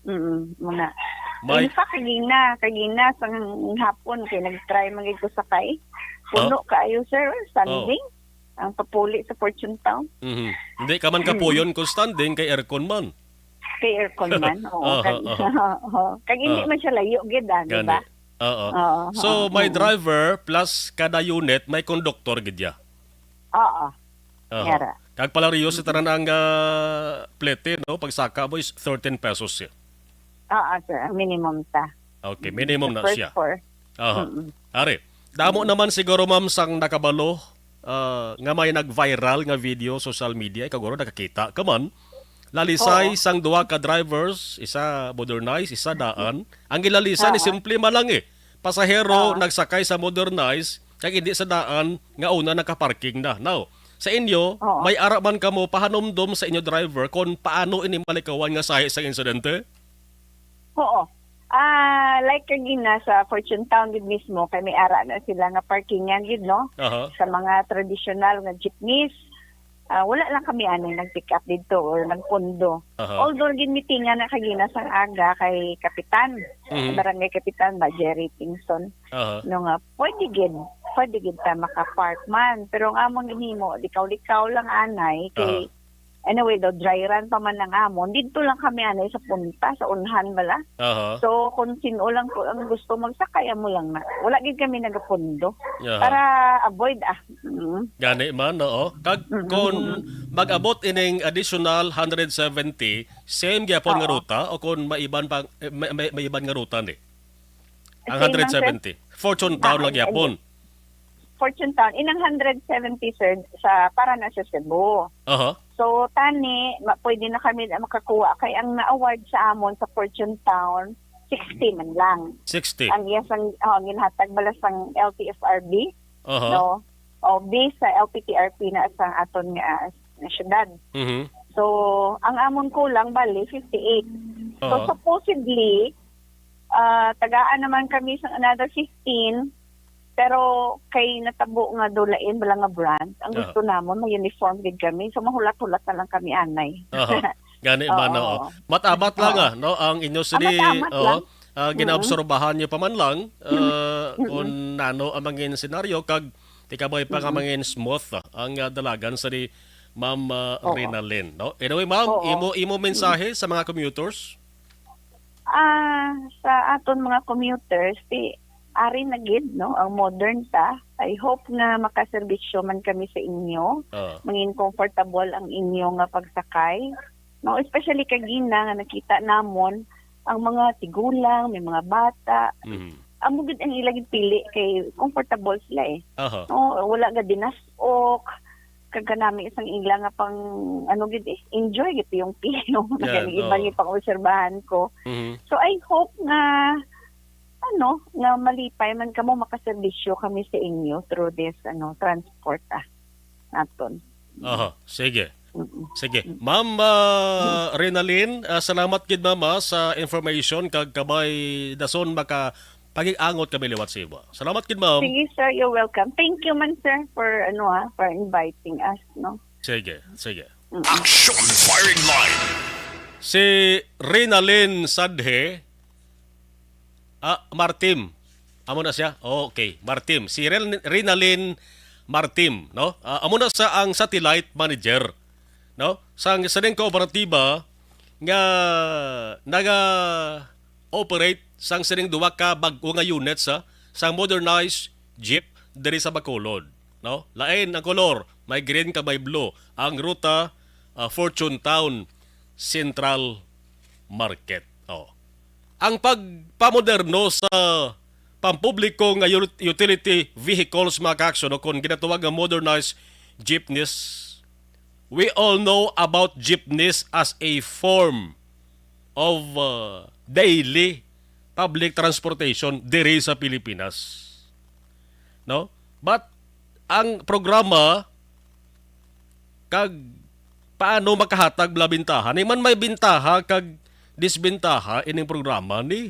Mm, muna. May In fact, kagina, kagina sa hapon, kay nag-try man gid ko sakay. Puno Oh. kaayo, sir, standing. Oh. Ang papuli sa Fortune Town. Mhm. Hindi ka man Mm. kapuyon kung standing kay aircon man. Kay aircon man, oo. Aha, Kag-, aha. oo. Kag hindi Ah. man siya layo gid, ah, di Gani. ba? Oo. Oo, So, oo, may oo. driver plus kada unit, may conductor gid ya? Oo. Aha. Yara. Kag palayo sa Mm-mm. tanan ang, ah, plete, no? Pagsaka mo is thirteen pesos siya. Oo, sir. Ang minimum ta. Okay, Mm-mm. minimum The na first siya. four. Aha. Mm-mm. Ari, damo Mm-mm. naman siguro, ma'am, sang nakabalo, ah, nga may nag-viral nga video social media, ikaw guro nakakita ka man. Lalisay Oo. sang duha ka drivers, isa modernized, isa daan. Ang gilalisan ni Oo. simple man lang eh. Pasahero Oo. nagsakay sa modernized, kag hindi sa daan nga una nakaparking na. Now, sa inyo, Oo. may ara man kamo pahanumdom sa inyo driver kung paano ini malikawan nga sahi sang insidente? Oo. Ah, like kagina sa Fortune Town gid mismo, kay may ara na sila nga parkingan gid, no? Aha. Sa mga traditional nga jeepneys, ah, wala lang kami ani nag-pick up didto or nagpundo. Aha. Although ginmitingan na kagina sang aga kay Kapitan, Mhm. Barangay Kapitan ba, Jerry Tingson, Aha. no, nga pwede gid, pwede gid ta maka-park man. Pero ang among ginhimo, likaw-likaw lang anay kay Aha. Anyway, daw dry run pa man ang amon. Didto lang kami anay sa punta, sa unhan bala. Aha. So, kung sino lang ko ang gusto magsakay, amo lang na. Wala gid kami nagapundo. Aha. Para avoid, ah. Mm. Gani man, oo. Kag Mm-mm. kung mag-abot ining additional hundred seventy, same gyapon nga Oo. ruta o kung maiban pa, eh, may, may, may iban nga ruta ni? Ang Same lang, sir. hundred seventy. Fortune Town Ah, lang gyapon. Fortune Town. Inang hundred seventy, sir, sa, para na sa Cebu. Aha. So, tani, ma-, pwede na kami na makakuha. Kay ang na-award sa amon sa Fortune Town, sixty man lang. Sixty. Ang iya sang, oh, ang ginhatag bala sang L T F R B, Aha. no? O, based sa L P T R P na sa aton nga, ah, nga syudad. Mhm. So, ang amon kulang bali fifty-eight. So, Aha. supposedly, ah, tagaan naman kami sa another fifteen, pero kay natabo nga daw lain bala nga brand, ang Aha. gusto namon, ma-uniform gid kami. So, mahulat-hulat na lang kami anay. Aha. Gani ba, Oo. no? Mat-amat lang, Oo. ah, no? Ang inyo sini, Amat-amat oo, lang. ah, Mm. ginaobserbahan nyo pa man lang, ah, Mm-mm. kung nano ang mangin senaryo, kag tikabay pa nga Mm-mm. mangin smooth, ah, ang, ah, dalagan sa ni Ma'am, ah, Oo. Rinalyn, no? Anyway, ma'am, Oo. imo, imo Mm. mensahe sa mga commuters? Ah, sa aton mga commuters, ti, ari na gid, no, ang modern ta. I hope nga makaserbisyo man kami sa inyo. Ah. Mangin comfortable ang inyo nga pagsakay. No, especially kagina nga nakita namon ang mga tigulang, may mga bata. Mhm. Amo gid ang ilang pili kay comfortable sila eh. Aha. No, wala ga dinas-ok, kag kanami sang ila nga pang, ano gid eh, enjoy gid yung piyong na Yan, gani iba oo. Ni pang-obserbahan ko. Mhm. So, I hope nga, ano, nga malipay man kamo, makaserbisyo kami sa inyo through this, ano, transport, ah, naton. Aha, sige. Mm-mm. Sige. Ma'am, ah, Renalyn, ah, salamat gid, ma'am, ah, sa information kag kabay dason maka pag-angot kami liwat sa imo. Salamat gid, ma'am. Sige, sir. You're welcome. Thank you man, sir, for, ano, ah, for inviting us, no? Sige, sige. Mm. Action Firing Line. Si Rinalyn Sadhe, ah, Martim. Amo na siya? Okay, Martim. Si Ren-, Rinalyn Martim, no? Ah, amo na sa ang satellite manager, no? Sang sining kooperatiba nga naga-operate sang sining duha ka bag-o nga units, ha, sang modernized jeep diri sa Bacolod, no? Lain ang kolor, may green kag may blue. Ang ruta, ah, Fortune Town Central Market. Oh. Ang pagpamoderno sa pampubliko nga ut-, utility vehicles, mga ka-aksyon, o kung ginatawag nga modernized jeepneys, we all know about jeepneys as a form of, uh, daily public transportation diri sa Pilipinas. No? But ang programa kag paano makahatag bala bintaha? Ni man may bintaha kag disbintaha ining programa ni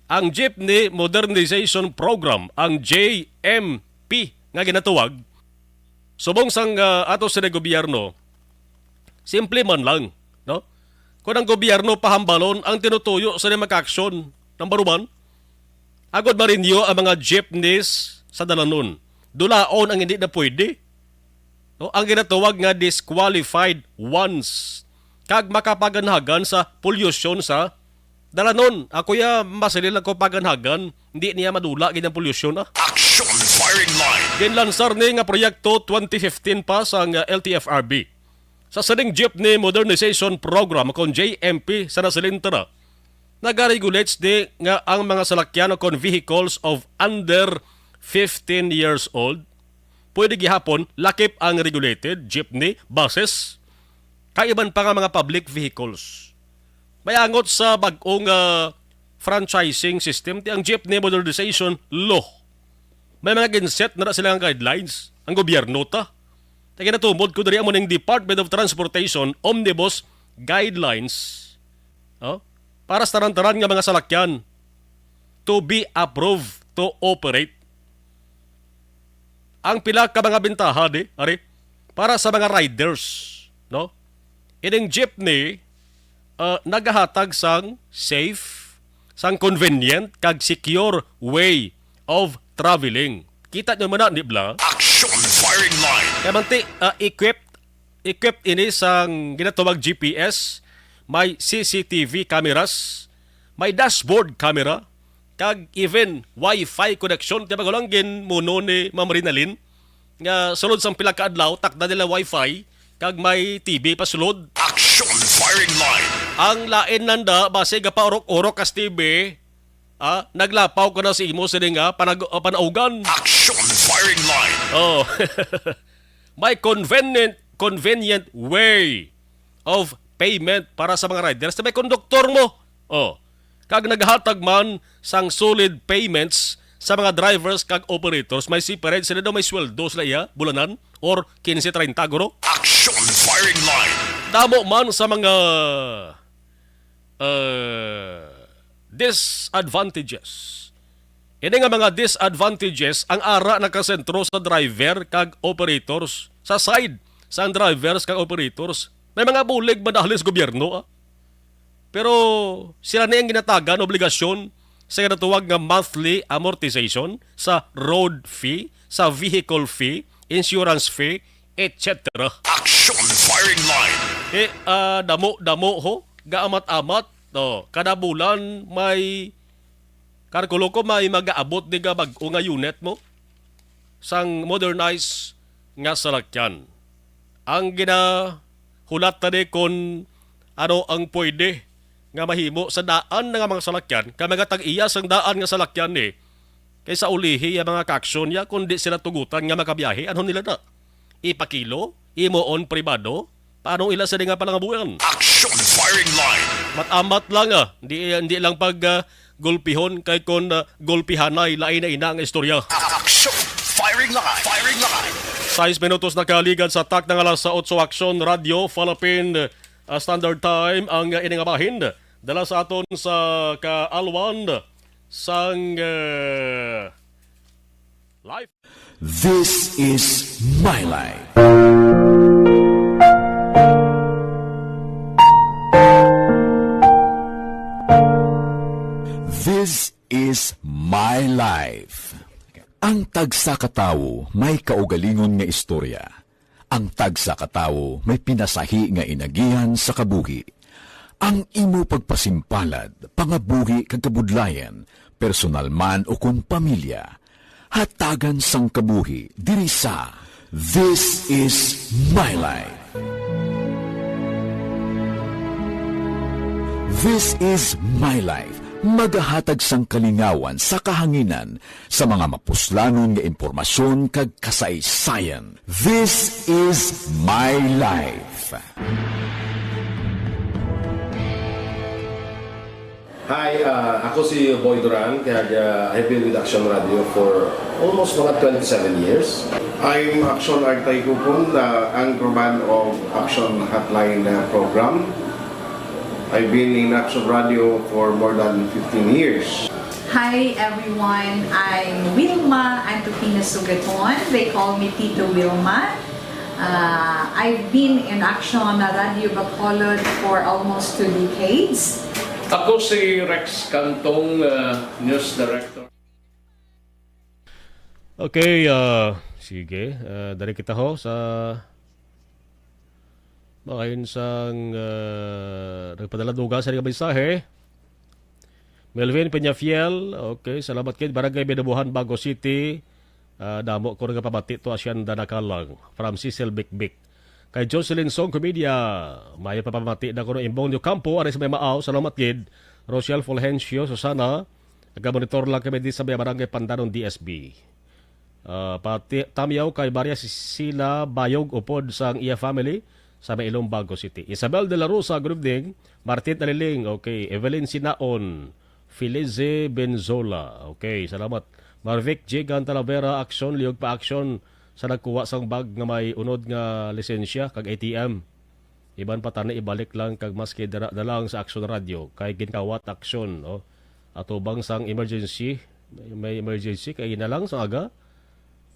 ang Jeepney Modernization Program, ang J M P nga ginatawag. Subong sang, ah, ato sa gobyerno, simple man lang, no? Kung ang gobyerno pahambalon ang tinutuyo sa mga aksyon, number one, agod marinyo ang mga jeepneys sa dalanon. Dulaon ang hindi na pwede. No? Ang ginatawag nga disqualified ones kag makapaganhagan sa polusyon sa dalanon. Ako ya, masilil ako paganhagan, hindi niya madula gid ang polusyon, ah. Action Firing Line. Ginlansar ni nga proyekto twenty fifteen pa sang, ah, L T F R B. Sa sining Jeepney Modernization Program, kon J M P sa nasilintara, nagaregulates ni nga ang mga salakyan o kon vehicles of under fifteen years old, pwede gihapon lakip ang regulated jeepney, buses, kag iban pa nga mga public vehicles. May angot sa bag-ong, ah, franchising system ti ang Jeepney Modernization Law. May mga ginset na sila nga guidelines ang gobyerno ta. Kay ginatumod ko diri amo ning Department of Transportation Omnibus Guidelines, oh, para sa tanan-tanan nga mga salakyan to be approved to operate. Ang pila ka mga bintaha di, ari, para sa mga riders, no? Ining jeepney, uh, nagahatag sang safe, sang convenient, kag secure way of traveling. Kita nyo man na, di bala? Action Firing Line. Kaya manti, uh, equipped, equipped ini sang ginatawag G P S, may C C T V cameras, may dashboard camera, kag even Wi-Fi connection. Kaya bago lang gin muno ni Ma'am Rinalyn, nga sulod sang pila ka adlaw, takda nila Wi-Fi, kag may T V pa sulod. Action Firing Line. Ang lain nanda, basi gapaurok-urok kas T V, ah, naglapaw ka na sa imo sini nga panag-, ah, panaugan. Action Firing Line. Oh. May convenient, convenient way of payment para sa mga riders na may konduktor mo. Oh. Kag naghatag man sang solid payments sa mga drivers kag operators, may separate sila daw, may sweldo sila iya, bulanan, or quince, treinta, guro. Action Firing Line. Damo man sa mga, uh, disadvantages. Ini nga mga disadvantages ang ara nakasentro sa driver kag operators, sa side sang drivers kag operators. May mga bulig madahlis gobyerno, ah. Pero sila ni ang ginatagan obligasyon sa ginatawag nga monthly amortization, sa road fee, sa vehicle fee, insurance fee, et cetera. Action Firing Line. Eh, ah, damo-damo ho, gaamat-amat. Oh, kada bulan may, kalkulo ko, may mag-aabot di ka bag-o nga unit mo. sang modernized nga salakyan. Ang ginahulat na ni kon ano ang pwede nga mahimo sa daan na nga mga salakyan, kay mga tag-iya sang daan nga salakyan ni, kay sa ulihi ang mga kaaksyon niya, kung di sila tugutan nga makabiyahe, ano nila na? Ipakilo? Imoon pribado? Paano ila sila nga palangabuyan? Action firing line. Mat-amat lang, ah. Di, di lang pag, ah, gulpihon kay kon, ah, gulpihanay, lain na ina nga istorya. Action firing line. Firing line. Sais minutos na kaligad sa takna nga alas otso, Action Radio Philippine, ah, Standard Time ang, ah, ini nga bahin. Dala sa aton sa kaalwan sang, ah, life. This is my life. This is my life. Ang tagsa ka tawo may kaugalingon nga istorya. Ang tagsa ka tawo may pinasahi nga inagihan sa kabuhi. Ang imo pagpasimpalad, pangabuhi kag kabudlayan, personal man o kon pamilya, hatagan sang kabuhi diri sa This Is My Life. This Is My Life, magahatag sang kalingawan sa kahanginan sa mga mapuslanon nga impormasyon kag kasaysayan. This Is My Life. Hi, ah, ako si Boy Duran, kag, ah, I've been with Action Radio for almost mga twenty-seven years. I'm Action Artay Kupon, the anchorman of Action Hotline, uh, program. I've been in Action Radio for more than fifteen years. Hi everyone, I'm Wilma Antokina Sugaton. They call me Tito Wilma. Uh, I've been in Action Radio Bacolod for almost two decades. Ako si Rex Cantong, uh, News Director. Okay, ah, sige. Ah, dari kita ho sa mga yun sang, ah, nagpadala dugang sa inyong mensahe. Melvin Peñafiel, okay, salamat kid. Barangay Binabuhan, Bago City. Ah, damo ko nga pamati to, Hacienda Nakalang. From Cecil Bikbik. Kay Jocelyn Song Comedia, may papamati na kuno Imbong Niyo Campo, ari sa may Maaw, salamat gid. Rochelle Fulgencio, Susana, nagamonitor lang kami di sa may Barangay Pandanon, D S B. Ah, pati tamyaw kay Maria Cecilia Bayog upod sang iya family sa may Ilong Bago City. Isabel de la Rosa, good evening. Martin Aliling, okay. Evelyn Sinaon, Felice Benzola, okay. Salamat. Marvic Jigan Talavera, aksyon, liyog pa aksyon sa nagkuha sang bag nga may unod nga lisensya kag A T M. Iban pa tani ibalik lang kag maski dira na lang sa Aksyon Radio kay ginkawat aksyon, oh. Atubang sang emergency, may, may emergency kay na lang sa aga.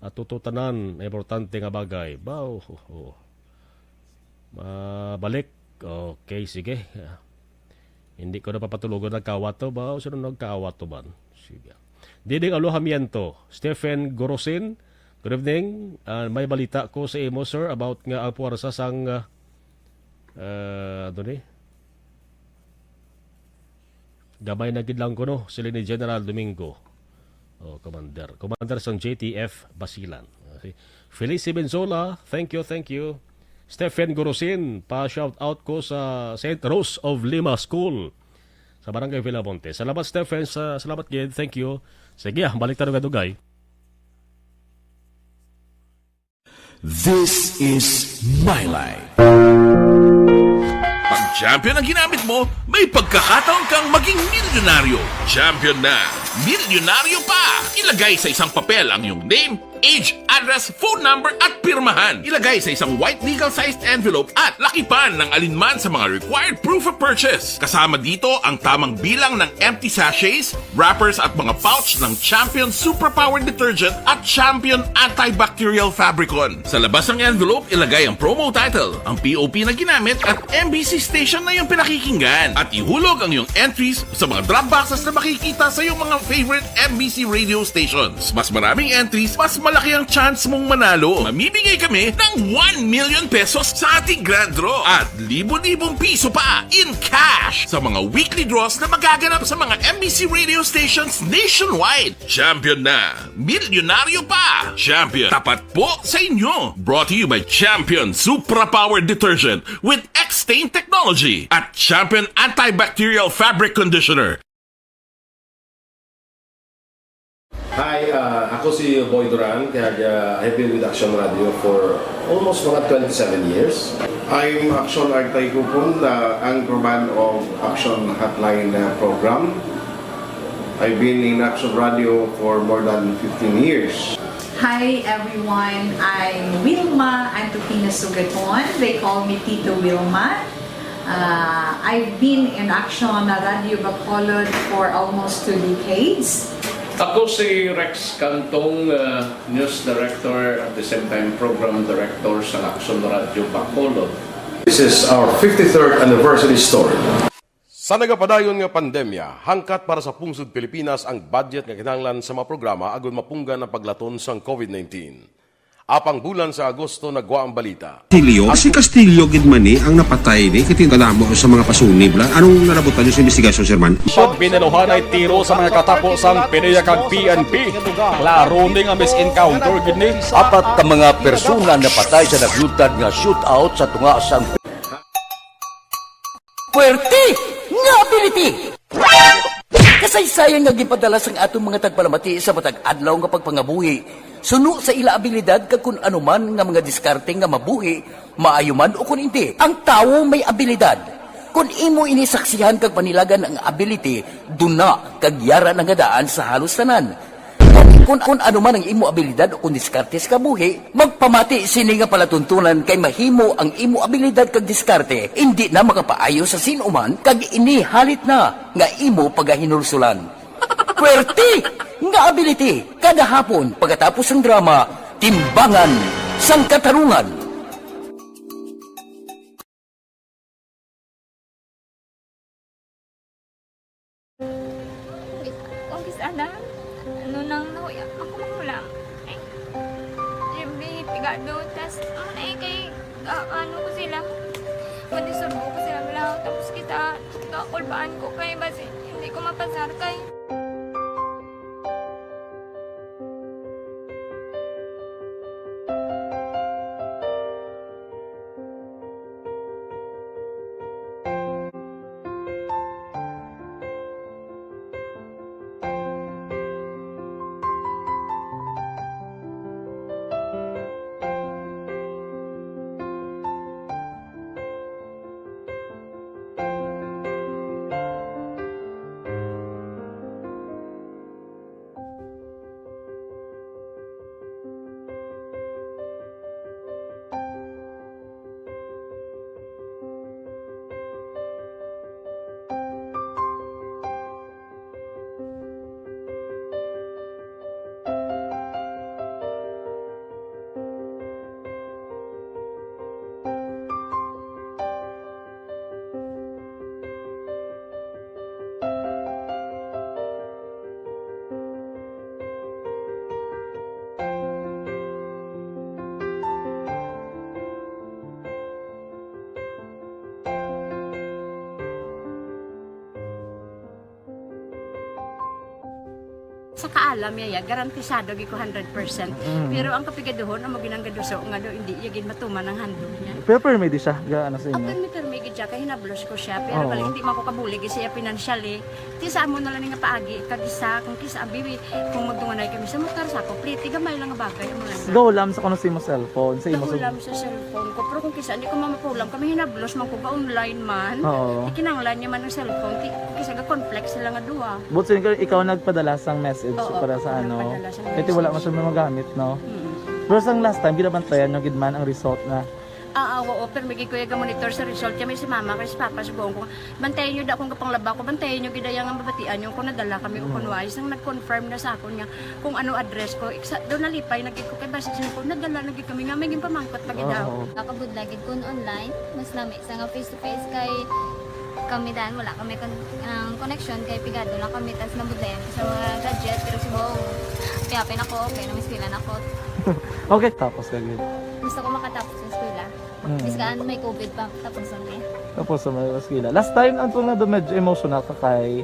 At tuto tanan na importante nga bagay. Ba, oh, oh, oh. Mabalik. Okay, sige. Hindi ko na papatulogon nagkawat to ba? O sino nagkawat to man? Sige. Diding Alohamiento, Stephen Gorosin, good evening. Ah, may balita ko sa imo, sir, about nga ang puwersa sang, ah, ah, ano ni? Gamay na gid lang kuno, sila ni General Domingo. Oh, Commander. Commander sang J T F Basilan. Ah, si Felice Benzola, thank you, thank you. Stephen Gorosin, pa-shout out ko sa Saint Rose of Lima School sa Barangay Villamonte. Salamat, Stephen, sa, salamat gid. Thank you. Sige, ah, balik tayo nga dugay. This is my life. Pag champion ang ginamit mo, may pagkakataon kang maging milyonaryo. Champion na, milyonaryo pa! Ilagay sa isang papel ang iyong name, age, address, phone number, at pirmahan. Ilagay sa isang white legal-sized envelope at lakipan ng alinman sa mga required proof of purchase. Kasama dito ang tamang bilang ng empty sachets, wrappers, at mga pouch ng Champion Superpower Detergent at Champion Antibacterial Fabricon. Sa labas ng envelope, ilagay ang promo title, ang P O P na ginamit, at M B C station na iyong pinakikinggan. At ihulog ang iyong entries sa mga drop boxes na makikita sa iyong mga favorite M B C radio stations. Mas maraming entries, mas Laki ang chance mong manalo. Mamimigay kami ng one million pesos sa ating grand draw at libo-libong piso pa in cash sa mga weekly draws na magaganap sa mga M B C radio stations nationwide. Champion na! Milyonaryo pa! Champion, tapat po sa inyo! Brought to you by Champion Supra Power Detergent with X-Stain Technology at Champion Antibacterial Fabric Conditioner. Hi, ah, ako si Boy Duran, kaya ah, I've been with Action Radio for almost mga twenty-seven years. I'm Action Artay Kupon, the anchorman of Action Hotline uh, program. I've been in Action Radio for more than fifteen years. Hi everyone, I'm Wilma Antupina Sugaton. They call me Tito Wilma. Uh, I've been in Action Radio Bacolod for almost two decades. Ako si Rex Cantong, uh, News Director at the same time Program Director sa Action Radio Bacolod. This is our fifty-third anniversary story. Sa nagapadayon nga pandemya, hangkat para sa pungsod Pilipinas ang budget nga kinahanglan sa mga programa agud mapunggan ang paglaton sang COVID nineteen. Apang bulan sa Agosto nagwa ang balita. Castillo, si Castillo gid man ni ang napatay ni kay tingkadamo sa mga pasunib la. Anong nalabutan niyo sa investigasyon, Sir Man? Pag binaluhanay tiro sa mga katapo sang PDEA kag P N P, klaro ni nga misencounter gid ni. Apat ka mga persona napatay sa naglutad nga shootout sa tunga sang Puwerte nga ability! Kasaysayan nga ginpadala sang aton mga tagpalamati sa matag adlaw nga pagpangabuhi suno sa ila abilidad kag kun ano man nga mga diskarte nga mabuhi, maayo man o kun indi. Ang tawo may abilidad. Kun imo ini saksihan kag panilagan ang ability, duna kag yara na nga daan sa halos tanan. Kun, kun ano man ang imo abilidad o kun diskarte sa kabuhi, magpamati sini nga palatuntunan kay mahimo ang imo abilidad kag diskarte indi na makapaayo sa sin-o man kag ini halit na nga imo pagahinulsulan. Puwerte nga ability kada hapon pagkatapos sang drama, Timbangan sang Katarungan. Kung kis-, kung kis-, ana, ano nang nahuya, ako manghulam. Ay, Jimmy, pigado, tas, ano na eh, kay, ga-, ano ko sila, kung isurbo ko sila, wala, tapos kita, kakulbaan ko kay, basi, hindi ko mapasar kay. Sa kaalam niya, ya, garantisado gyud ko hundred percent. Pero ang kapigaduhon, amo ginang gaduso nga do, hindi iya gid matuman ang handog niya. Pero permi di siya, ga ano sa imo? Pirmi-pirmi gid siya, kay hinablos ko siya. Pero bali, hindi man ko kabulig siya financially. Ti sa amo na lang nga paagi, kag isa, kung kisa, abi, kung magdunganay kami sa motor, sa ako, pliti, gamay lang nga bagay, amo lang. Gahulam sa kuno sa imo cellphone, sa imo sa Gahulam sa cellphone ko. Pero kung kisa, hindi ko mamapulam, kami hinablos man ko, ga-online man. Oo. Ikinanglan niya man ang cellphone, ti, kisa ga-conflict sila nga duha. But sin ikaw nagpadala sang message Oo, para sa ako ano. Nagpadala sang message. Kasi wala man siya magamit, no? Mm. Pero sang last time, ginabantayan nyo gid man ang result na. Ah, ah, oo, pero may kuya ga-monitor sa result. Kami si mama, kay si papa, si buong ko. Bantayan nyo da kung kapanglaba ko. Bantayan nyo gid ang mabatian nyo kung nadala kami o kung wais. Nang nag-confirm na sa akon nga kung ano address ko. Iksa, doon nalipay na gid ko kay basta siya ko nadala na gid kami nga may ginpamangkot pa gid daw. Oo. Nakabudlay gid kun online, mas nami sa nga face to face kay kami dan wala kami kon ang connection kay pigado lang kami tas nabudlayan ko sa mga gadget pero si Bong Yapin ako, okay na, may eskwela na ako. Okay, tapos ka gid. Gusto ko makatapos sa eskwela. Mm. Bis kaan may covid pa, tapos na niya. Tapos sa may eskwela. Last time, ang tunga do medyo emotional ka kay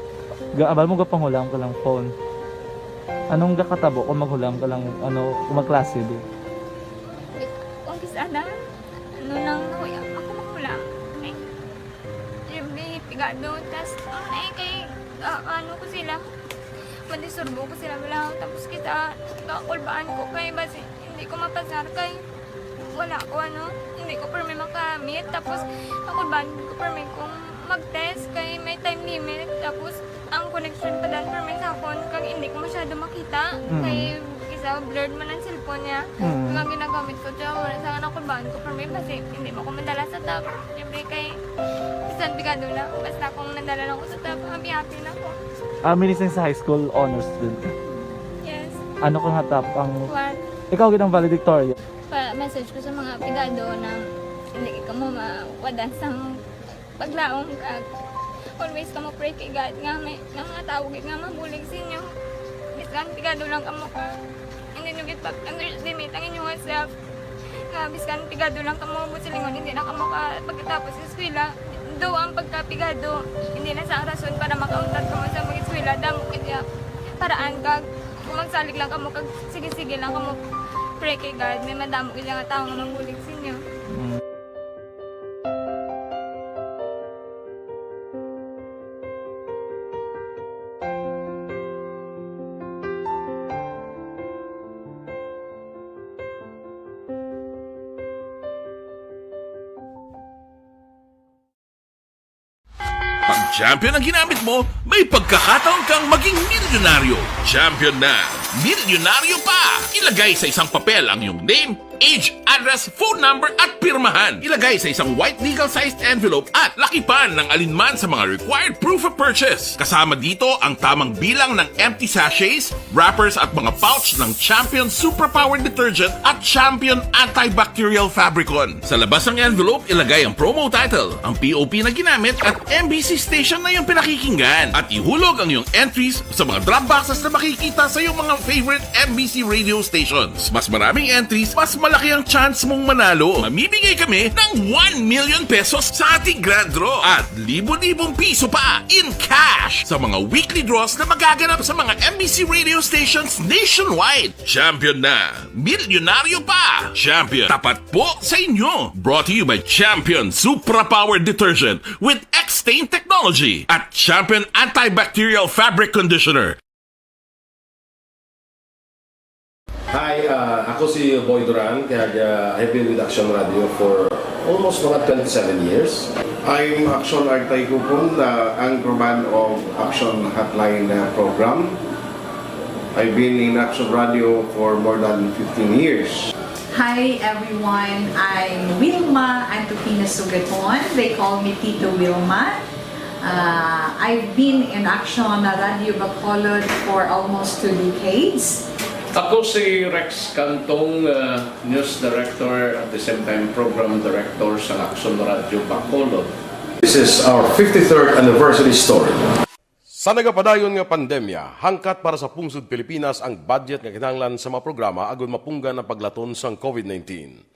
ga-, abal mo gapanghulam ka lang phone. Anong gakatabo kung maghulam ka lang, ano, kung magklase di? Kung kis-a na, ano lang, nahuya ako maghulam. Ay, Jimmy, pigado, tas, ano na eh, kay, ah, ano ko sila, madisturbo ko sila, wala, tapos kita, kakulbaan ko kay, basi, hindi ko mapasar kay, wala ko, ano, hindi ko permi makamit, tapos, kakulbaan ko permi kung mag-test kay may time limit, tapos, ang connection pa dan permi sa akon, kag hindi ko masyado makita, Mm. kay, isa, blurred man ang cellphone niya, Mm. kag ang ginagamit ko, siya, wala sa nakulbaan ko permi, basi, hindi mo ko madala sa top, siyempre kay, bisan pigado na, basta kung nadala lang ko sa top, happy-happy na ko. Ah, minising sa high school, honors student ka? Yes. Ano ka nga top ang One. Ikaw gid ang valedictorian. Pa-message ko sa mga pigado na hindi ka mo mawadan sang paglaom kag always ka mo pray kay God nga may nga mga tawo gid nga mabulig sa inyo. Bisan pigado lang kamo ka hindi nyo gid pag-underestimate ang inyong self. Nga bisan pigado lang kamo mo silingon hindi na kamo ka pagkatapos sa eskwela. Do ang pagkapigado hindi na sa rason para makauntat kamo sa mag-eskwela. Damo kaya paraan kag kung magsalig lang kamo kag sige-sige lang kamo pray kay God may madamo gid nga tawo nga mabulig sa inyo. Mm. Pag champion ang ginamit mo, may pagkakataon kang maging milyonaryo. Champion na milyonaryo pa! Ilagay sa isang papel ang iyong name, age, address, phone number, at pirmahan. Ilagay sa isang white legal-sized envelope at lakipan ng alinman sa mga required proof of purchase. Kasama dito ang tamang bilang ng empty sachets, wrappers, at mga pouch ng Champion Suprapower Detergent at Champion Antibacterial Fabricon. Sa labas ng envelope, ilagay ang promo title, ang P O P na ginamit, at M B C station na iyong pinakikinggan. At ihulog ang iyong entries sa mga drop boxes na makikita sa iyong mga favorite M B C radio stations. Mas maraming entries, mas malaki ang chance mong manalo. Mamimigay kami ng one million pesos sa ating grand draw at libo-libong piso pa in cash sa mga weekly draws na magaganap sa mga M B C radio stations nationwide. Champion na! Milyonaryo pa! Champion, tapat po sa inyo! Brought to you by Champion Supra Power Detergent with X-Stain Technology at Champion Antibacterial Fabric Conditioner. Hi, ah, ako si Boy Duran, kag, ah, I've been with Action Radio for almost mga twenty-seven years. I'm Action Artay Kupon, ah, anchorman of Action Hotline, ah, program. I've been in Action Radio for more than fifteen years. Hi everyone, I'm Wilma Antokina Sugaton. They call me Tito Wilma. Uh, I've been in Action Radio Bacolod for almost two decades. Ako si Rex Cantong, uh, News Director, at the same time Program Director sa Action Radio Bacolod. This is our fifty-third anniversary story. Sa nagapadayon nga pandemya, hangkat para sa pungsod Pilipinas ang budget nga kinahanglan sa mga programa agud mapunggan ang paglaton sang covid nineteen.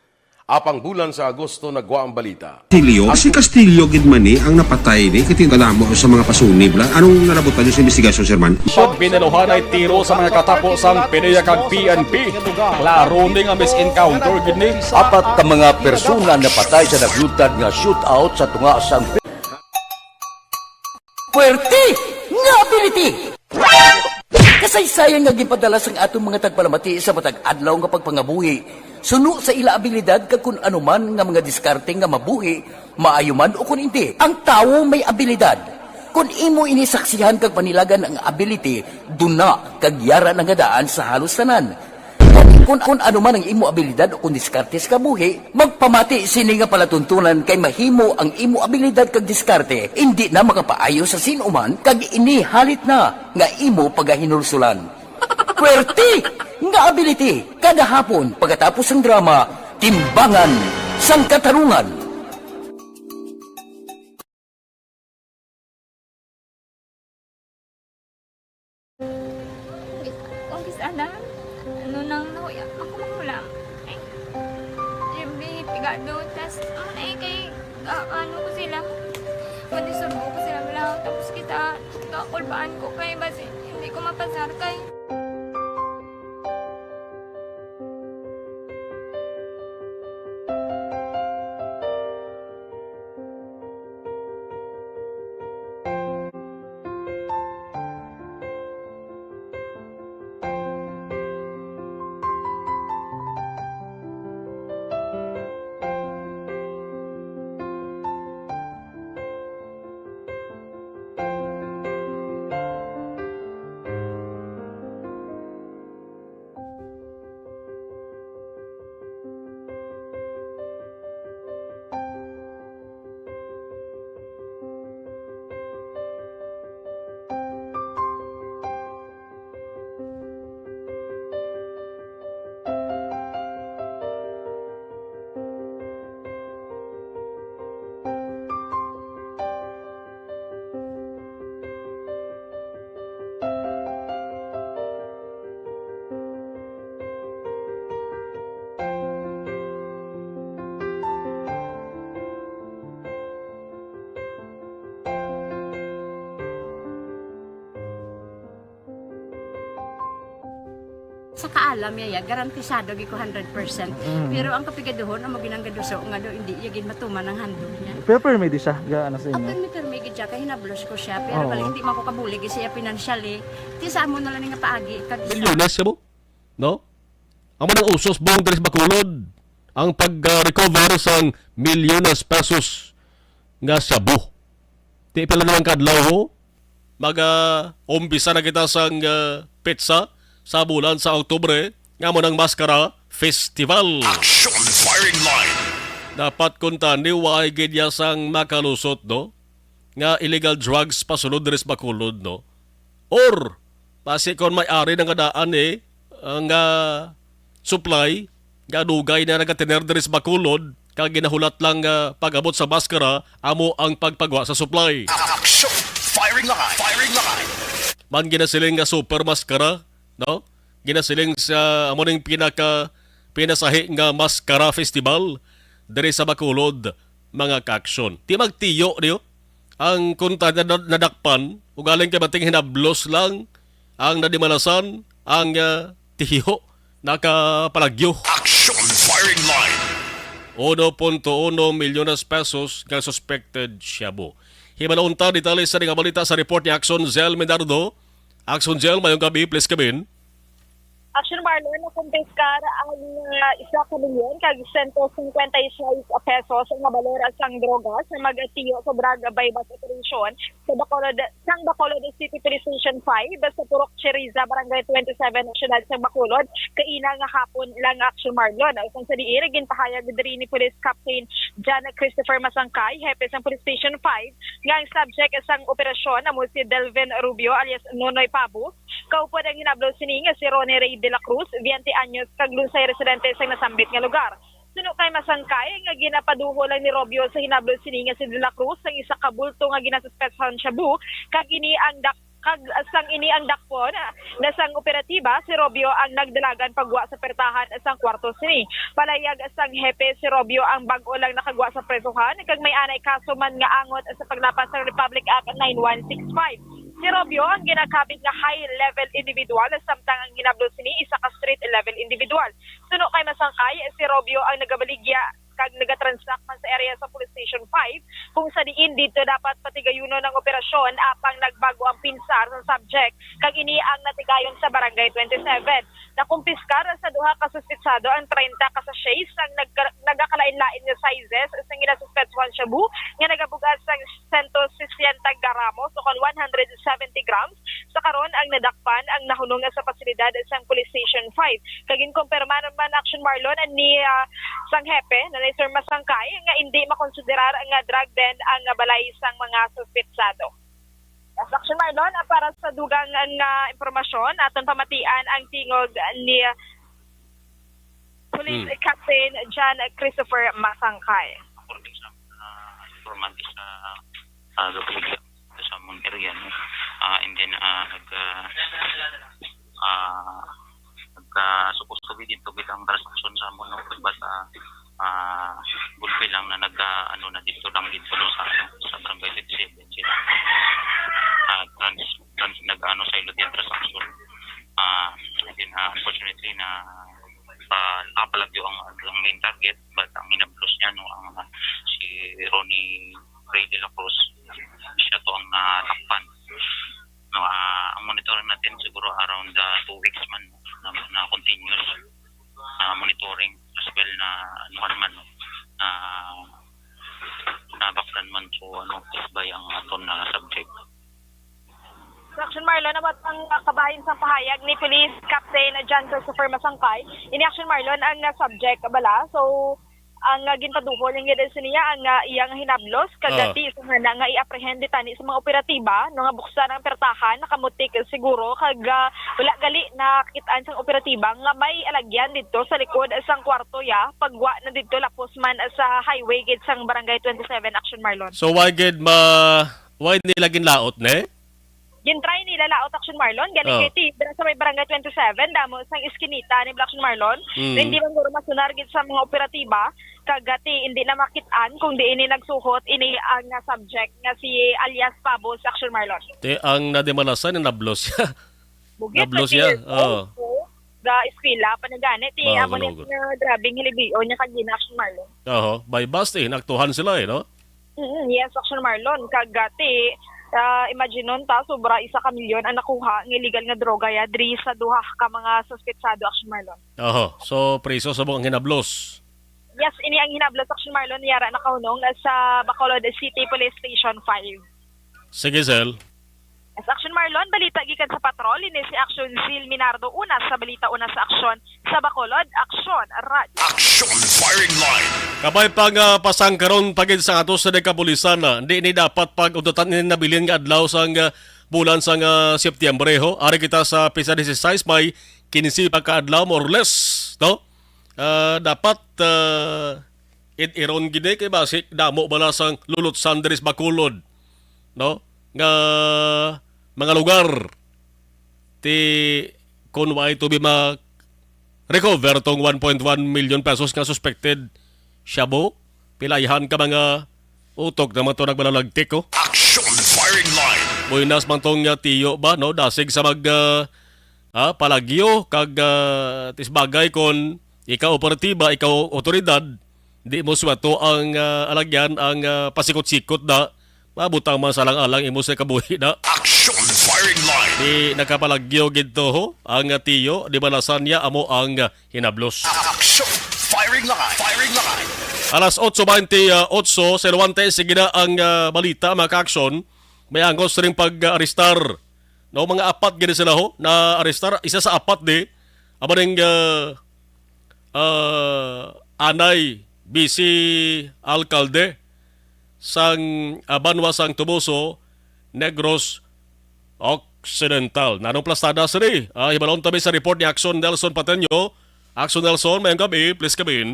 Apang bulan sa Agosto nagwa ang balita. Castillo, si Castillo gid man ni ang napatay ni, kay tingala mo sa mga pasunib la. Anong nalabutan niyo sa investigasyon, Sir Man? Pag binaluhanay tiro sa mga katapo sang PDEA kag P N P, klaro ni nga mis-encounter gid ni. Apat ka mga persona napatay sa naglutad nga shootout sa tunga sang Puwerte nga ability! Kasaysayan nga ginpadala sang aton mga tagpalamati sa matag adlaw nga pagpangabuhi, suno sa ila abilidad kag kun ano man nga mga diskarte nga mabuhi, maayo man o kun indi. Ang tawo may abilidad. Kun imo ini saksihan kag panilagan ang ability, duna kag yara na nga daan sa halos tanan. Gani, kun, kun ano man ang imo abilidad o kun diskarte sa kabuhi, magpamati sini nga palatuntunan kay mahimo ang imo abilidad kag diskarte indi na makapaayo sa sin-o man kag ini halit na nga imo pagahinulsulan. Puwerte nga ability! Kada hapon, pagkatapos sang drama, Timbangan sang Katarungan. Kung kis-a na, Ano nang nahuya ako manghulam? Ay, Jimmy, pigado. Tas, ano na eh, kay, ah, ano ko sila? Kung isurbo ko sila, wala. Tapos kita, kakulbaan ko kay, basi, hindi ko mapasar kay. Sa kaalam niya, ya, garantisado gid ko hundred percent. Mm. Pero ang kapigaduhon, amo ginang gaduso nga do, hindi niya gid matuman ang handog niya. Pero pirmi di siya, ga, ano sa inyo? Pirmi, pirmi gid siya, kay hinablos ko siya. Pero Oo. lang, hindi man ko kabulig siya financially. Ti sa amo na lang nga paagi, kag isa. Milyones siya mo? No? Amo nang usos buong diri sa Bacolod, ang pag-recover sang milyones pesos nga shabu. Ti pila na lang ka adlaw, ho? Mag, ah, umpisa na kita sang, ah, petsa sa bulan sa Oktubre, nga amo nang Maskara Festival. Action Firing Line. Dapat kuntani, waay gid ya sang makalusot, no? Nga illegal drugs pasulod diri sa Bacolod, no? Or, basi kon may ari na nga daan, eh, ang, ah, supply, nga dugay na nagatener diri sa Bacolod, kag ginahulat lang nga pag-abot sa Maskara, amo ang pagpagwa sa supply. Action! Firing line! Firing line! Man ginasiling nga super Maskara, no? Ginasiling sa amo ning pinaka, pinasahi nga Maskara Festival diri sa Bacolod, mga ka-aksyon. Ti magtiyo niyo ang kunta na, na, nadakpan, ugaling kay bating hinablos lang ang nadimalasan, ang, ah, tihiho nakapalagyo. Action Firing Line. Uno punto uno milyones pesos nga suspected shabu. Himala unta detalye sa nga balita sa report ni Action Zell Minardo. Action Zell, mayong gabi, please come in. Action Marlon, nakumpiskar ang, ah, isa ka milyon kag sento singkwenta y seis pesos nga balor sang droga sa magtiyo sa drug buy-bust operation sa Bacolod, sang Bacolod City Police Station five sa Purok Chiriza, Barangay twenty-seven, Siyudad sang Bacolod, kaina nga hapon lang, Action Marlon. Sang sa diin, ginpahayag diri ni Police Captain John Christopher Masangkay, hepe sang Police Station five, nga ang subject sang operasyon amo si Delvin Rubio alias Nonoy Pabo, kaupod ang hinablo sini nga si Ronnie Ray de la Cruz, veinte anyos, kag lunsay residente sa nasambit nga lugar. Suno kay Masangkay nga ginapaduho lang ni Rubio sa hinablo sini nga si de la Cruz sang isa ka bulto nga ginasuspetsahan shabu, kag ini ang dak-, kag sang ini ang dakpon na sang operatiba, si Rubio ang nagdalagan pagwa sa pertahan sang kwarto sini. Palayag sang hepe, si Rubio ang bag-o lang nakagwa sa presohan, kag may anay kaso man nga angot sa paglapas sa Republic Act nine one six five. Si Rubio ang ginakabig nga high-level individual, samtang ang hinablo sini isa ka street-level individual. Suno kay Masangkay, si Rubio ang nagabaligya kag nagatransact man sa area sa Police Station five, kung sa diin dito dapat patigayunon ang operasyon, apang nagbago ang pinsar sa subject, kag ini ang natigayon sa Barangay twenty-seven. Nakumpiskar sa duha ka suspitsado ang treinta ka sachets sang nagka-, nagakalain-lain nga sizes sang ginasuspetsahan shabu nga nagabug-at sang sento sesenta gramos o kon one hundred seventy grams. Sa karon, ang nadakpan ang nahunong sa pasilidad sang Police Station five. Kag ginkumpirma naman, Action Marlon, ni, ah, sang hepe na ni Sir Masangkay nga indi makonsiderar nga drug den ang balay sang mga suspitsado. Sa Action Marlon, ah, para sa dugang nga impormasyon, aton pamatian ang tingog ni Police Hmm. Captain John Christopher Masangkay. According sa, ah, informante sa, ah, Gabulig sa among area, no? Ah, and then, ah, nag, ah, ah, nag, ah, supposed to be dito gid ang transaction sa amo, no? But, ah, ah, gulpi lang na nag, ah, ano na dito lang dito, no, sa, sa barangay fifty-seven sila. Ah, trans, trans, nag, ano, sa ilo din transaction. Ah, and then, ah, unfortunately na, ah, nakapalagyo ang, ang main target, but ang hinablos niya, no, ang, ah, si Ronnie Ray de la Cruz, siya to ang natakpan. No, ah, ang monitoring natin siguro around, ah, two weeks man, no, na, na continuous na monitoring as well na ano man, no, na nabaklan man to, ano, by ang aton na subject. So, Action Marlon, about ang, ah, kabahin sang pahayag ni Police Captain John Christopher Masangkay, ini, Action Marlon, ang, ah, subject bala. So, ang, ah, ginpaduhol lang gid sa niya ang, ah, iyang hinablos kag Ah. ati sa nga na nga i-apprehend tani sa mga operatiba, no, nga buksan ang pertahan, nakamutik siguro kag, ah, wala gali nakit-an sang operatiba nga may alagyan didto sa likod sang kwarto ya, pagwa na didto lapos man sa highway gid sang Barangay twenty-seven, Action Marlon. So, why gid ma-, why nila ginlaot, ne? Gin-try nila laot, Action Marlon, gani Oh. kay ti, dira sa may Barangay twenty-seven, damo sang iskinita ni Action Marlon. Mm. Hindi man guro masunar gid sa mga operatiba, kag ti hindi na makit-an kung diin ni nagsuhot ini ang, ah, subject nga si alias Pabos, Action Marlon. Ti ang nadimalasan, nablos siya. Bugit Nablos na siya, siya. Oo. Oo. Ga eskwela pa na gani, ti Mga amo ni kalugod. nga grabing hilibion niya kag gina, Action Marlon. Oho, by bus, eh, naktuhan sila, eh, no? Mm, yes, Action Marlon. Kag, ah, ti, ah, imagine nun ta, sobra isa ka milyon ang nakuha nga illegal nga droga ya diri sa duha ka mga suspetsado, Action Marlon. Oho, so priso sa buong hinablos. Yes, ini ang hinablos, Action Marlon, yara nakahunong sa Bacolod City Police Station five. Sige, Sel. Yes, Action Marlon, balita gikan sa patrol, ini si Action Zil Minardo, una sa balita, una sa aksyon, sa Bacolod, Aksyon, Radyo. Action Firing Line. Kabay pang, ah, pasangkaron pa gid sa ato sa kapulisan, ah, di ni dapat pag-udutan ini nabilin nga adlaw sang, ah, bulan sang, ah, Setyembre, ho. Ari kita sa pisa dieciséis, may quince pa ka adlaw, more or less, no? Ah, dapat, ah, it-iron gid, eh, kay basi damo bala sang lulutsan diri sa Bacolod, no? Nga mga lugar. Ti, kun wa ito bi ma-recover tong one point one million pesos nga suspected shabu, pilahan ka mga utok na mga to nagmalalagtik, oh. Action Firing Line. Buenas man tong, uh, tiyo ba, no? Dasig sa mag, uh, ah, palagyo kag, ah, tisbagay kon ikaw operatiba, ikaw otoridad, di mo swato ang, ah, alagyan, ang, ah, pasikot-sikot na, mabutang man sa alang-alang imo sa kabuhi na. Action Firing Line. Di nakapalagyo gid to, ho, ang, ah, tiyo, di ba nasan niya amo ang, ah, hinablos. Action Firing Line. Firing Line. Alas otso baynte otso, sa Luwante, sige na ang, ah, balita, mga ka-aksyon. May angkon siring pag-arestar. No, mga apat gid sila, ho, na-arestar. Isa sa apat di, amo ning, ah, ah, anay, vice alkalde sang, ah, banwa sang Toboso, Negros Occidental. Nanong plastada sini? Ah, hibalon tabi sa report ni Action Nelson Pateño. Action Nelson, mayong gabi. Please come in.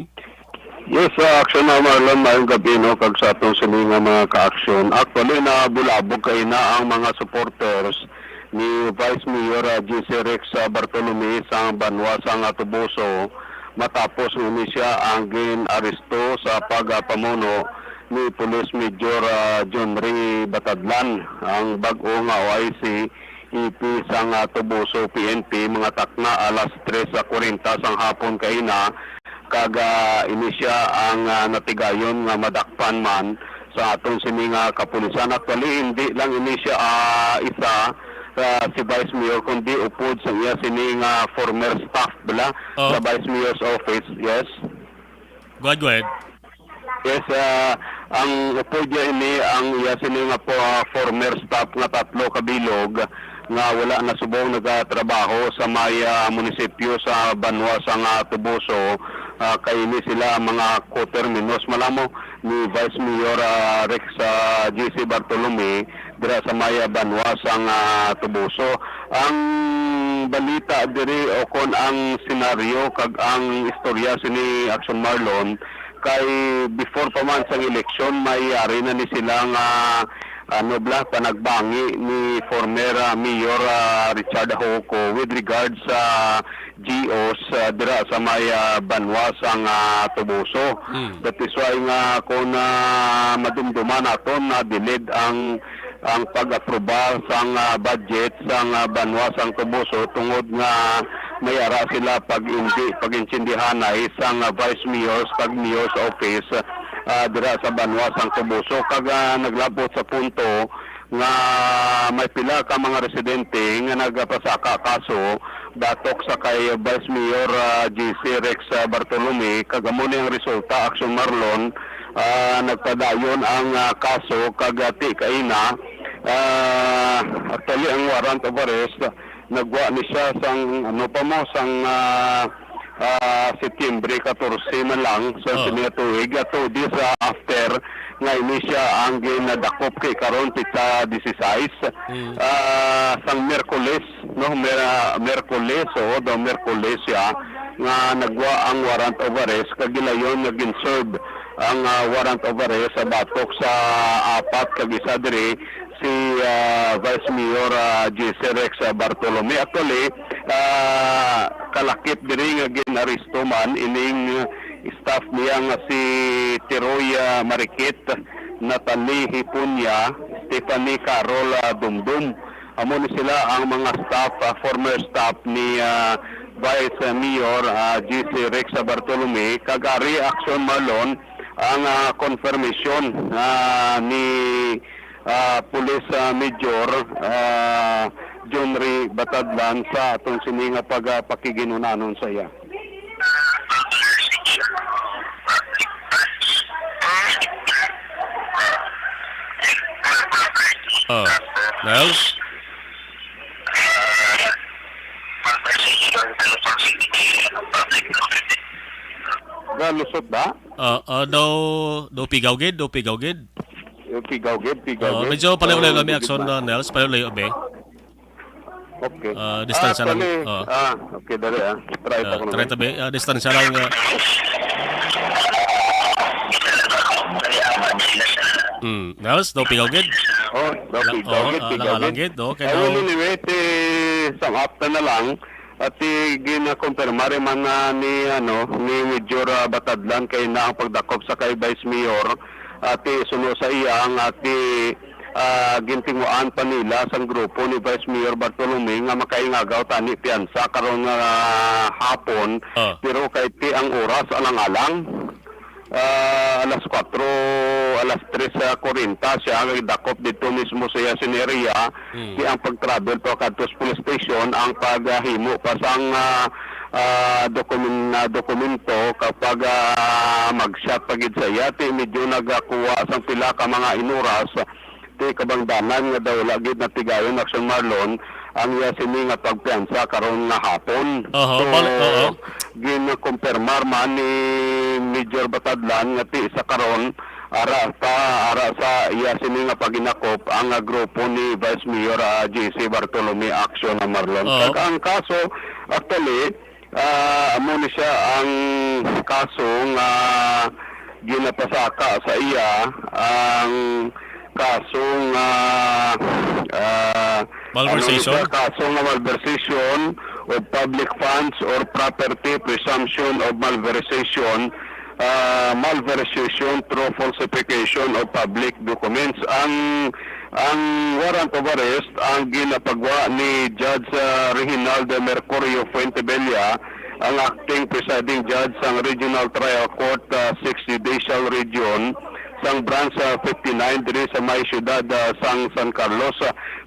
Yes, uh, Action na Marlon, mayong gabi, no, kag sa atong sini nga mga ka-action. Actually, nabulabog kay na ang mga supporters ni Vice Mayor, uh, G C Rex, uh, Bartolome sa banwa sang, uh, Toboso, matapos nga ni siya ang gin-aresto sa pagapamuno ni Police Major, uh, John Ray Batadlan, ang bag-o nga O I C, E P sang, ah, Toboso P N P, mga takna alas tres sa kwarenta sang hapon kaina, kag, ah, ini siya ang, ah, natigayon nga madakpan man sa aton sini nga kapulisan. Actually, hindi lang ini siya, ah, isa, ah, si Vice Mayor, kundi upod sa iya sini nga former staff bala Oh. sa Vice Mayor's office. Yes. Go ahead, go ahead. Yes, ah, ang upod niya ini ang iya sini nga po, ah, former staff nga tatlo ka bilog nga wala na subong nagatrabaho sa may, ah, munisipyo sa banwa sang, ah, Toboso, ah, kay ini sila mga coterminos malamo ni Vice Mayor, ah, Rex, ah, G C Bartolome dira sa may, ah, banwa sang, ah, Toboso. Ang balita diri o kon ang senaryo kag ang istorya sini Action Marlon, kay before pa man sang eleksyon, may yari na ni sila nga, ano bala, panagbangi ni former, ah, Mayor, ah, Richard Jauco with regards sa G Os, ah, dira sa may, ah, banwa sang, ah, Toboso. Hmm. That is why nga kung, ah, madumduman naton na delayed ang, ang pag-aproba sang, ah, budget sang, ah, banwa sang Toboso tungod nga may ara sila pag-indi, pag-intindihanay sang, ah, vice mayors kag mayor's office, ah, dira sa banwa sang Toboso, kag, ah, naglabot sa punto nga may pila ka mga residente nga nagapasaka kaso batok sa kay Vice Mayor, ah, J C Rex, ah, Bartolome, kag amo ni ang resulta, Action Marlon, ah, nagpadayon ang, ah, kaso kag, ah, ti kaina, ah, actually ang warrant of arrest nagwa ni siya sang ano pa mo sang, ah, ah, Setyembre katorse man lang sa Oh. sini nga tuig, ah, two days, ah, after nga ini siya ang ginadakop kay karon, petsa disisais, Mm. ah, sang Miyerkules, no? Mer-, Miyerkules, oo daw, Miyerkules siya nga nagwa ang warrant of arrest kag gilayon nga gin-serve ang, ah, warrant of arrest sa batok sa apat kag isa diri si, ah, Vice Mayor, ah, J C Rex, ah, Bartolome. Actually, ah, kalakip diri nga gin-aresto man ining staff niya nga si Tiroy, ah, Marikit, Natalie Hipunya, Stephanie Carol, ah, Dumdum. Amo ni sila ang mga staff, ah, former staff ni, ah, Vice Mayor, ah, J C Rex Bartolome, kag ari, Action Marlon, ang, ah, confirmation, ah, ni, ah, Police, ah, Major, ah, John Ray Batadlan sa aton sini nga pagpakiginunanon sa iya. Oh, Nels? Galusot ba? Ah, ah, daw, daw pigaw gid, daw pigaw gid. Yung pigaw gid, pigaw Oh, gid. Medyo palayo-layo So, lang may action gid na, na. Nels, palayo-layo, be. Okay. Ah, distansya lang. Actually, Oh. ah, okay, dali, ah. Try Ah, pa ko try naman. tabi. Ah, distansya lang, ah. Hmm. Nels, daw pigaw gid? Oh, daw La-, pigaw oh, gid, ah, pigaw lang, lang gid. gid. Okay, Ah, well, now. Anyway, ti, sang after na lang, at ti, ginakumpirmari man na ni, ano, ni Major, ah, Batadlan kay na ang pagdakop sa kay Vice Mayor, at ti, suno sa iya, ang, at ti, ah, gintinguan pa nila sang grupo ni Vice Mayor Bartolome nga makaingagaw tani piyansa karon nga hapon, Ah. pero kay ti ang oras alang-alang, ah, alas kuwatro, alas tres, ah, kwarenta siya nagdakop dito mismo sa iya sini area. Hmm. Ti ang pag-travel pa kadto sa police station, ang paghimo pa sang, ah, ah, dokumen-, ah, dokumento kapag, ah, mag-shot pa gid sa iya. Ti medyo nagakuha sang pila ka mga inuras, ti kabangdanan nga daw wala gid natigayon, Action Marlon, ang iya sini nga pagpiyansa karon nga hapon. Oho, So, bal-, oo. ginakumpirmar man ni Major Batadlan nga ti sa karon, ara pa, ara sa iya sini nga paginakop ang, ah, grupo ni Vice Mayor, ah, J C Bartolome, Action, ah, Marlon. Oo. Kag ang kaso, actually, Ah, amo ni siya ang kaso nga ginapasaka sa iya, ang kaso nga, ah, Malversation? ano ni siya? Kaso nga malversation of public funds or property, presumption of malversation, ah, malversation through falsification of public documents. Ang, ang warrant of arrest ang ginapagwa ni Judge, ah, Reginald Mercurio Fuentebella, ang acting presiding judge sang Regional Trial Court, ah, Sixth Judicial Region sang Branch, ah, fifty-nine diri sa may siyudad, ah, sang San Carlos.